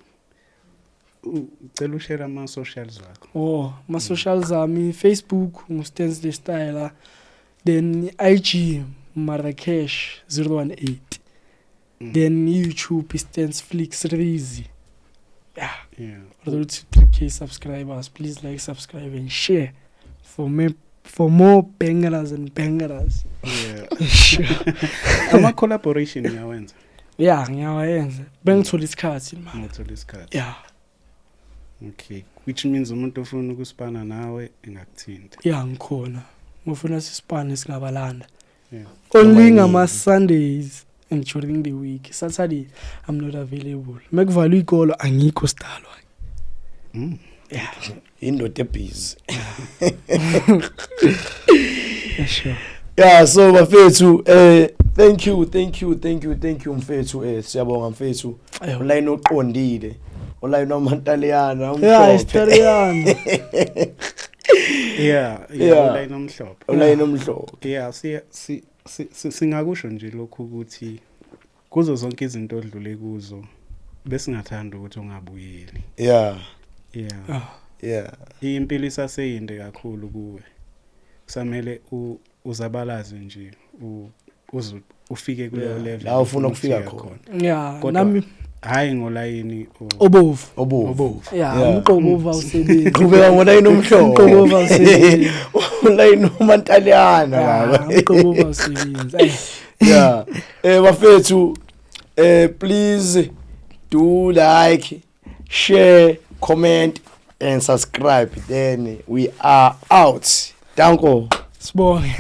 Ucela ushare ama socials wakho. Oh, ama socials ami Facebook nguStansley Styler, then IG Marrakesh 018. Then YouTube Stance Flix Rizzi. Yeah. Yeah. Road to 3K subscribers. Please like, subscribe and share for me for more bangers and bangers. Yeah. Sure. Ama collaboration ngiyawenza. Yeah, ngiyawenza. Bengithola isikhathi manje. Ngithola isikhathi. Yeah. Okay, which means umuntu ofuna ukusipana nawe engakuthinta. Yeah, ngikhona. Ngifuna sisipane singabalanda. Yeah. Only ngama Sundays and during the week. Saturday I'm not available. Mekuvalwa ikolo angikho sidalwa. Yeah. Indoda ebusy. Yeah, sure. Yeah, so bafethu thank you mfethu. Siyabonga mfethu. Online oqondile. Online wamantaliyana umhlophe. Yeah, Italian. Yeah, ulayini omhlophe. Ulayini omhlophe. Yeah, singakusho nje lokhu ukuthi kuzo zonke izinto odlule kuzo besingathanda ukuthi ungabuyeli. Yeah. Impilo isaseyinde kakhulu kuwe. Kusamele uzabalaze nje uze ufike kuleyo level la ufuna ukufika khona. Yeah, nami hayi ngolayini obovu. Obovu. Yeah, umqobovu awusebenzi. Qhubeka ngolayini omhlophe. Umqobovu awusebenzi. Ulayini umantaliyana baba. Umqobovu awusebenzi. Yeah. Bafethu, please do like, share, comment and subscribe. Then we are out. Danko. Sibonge.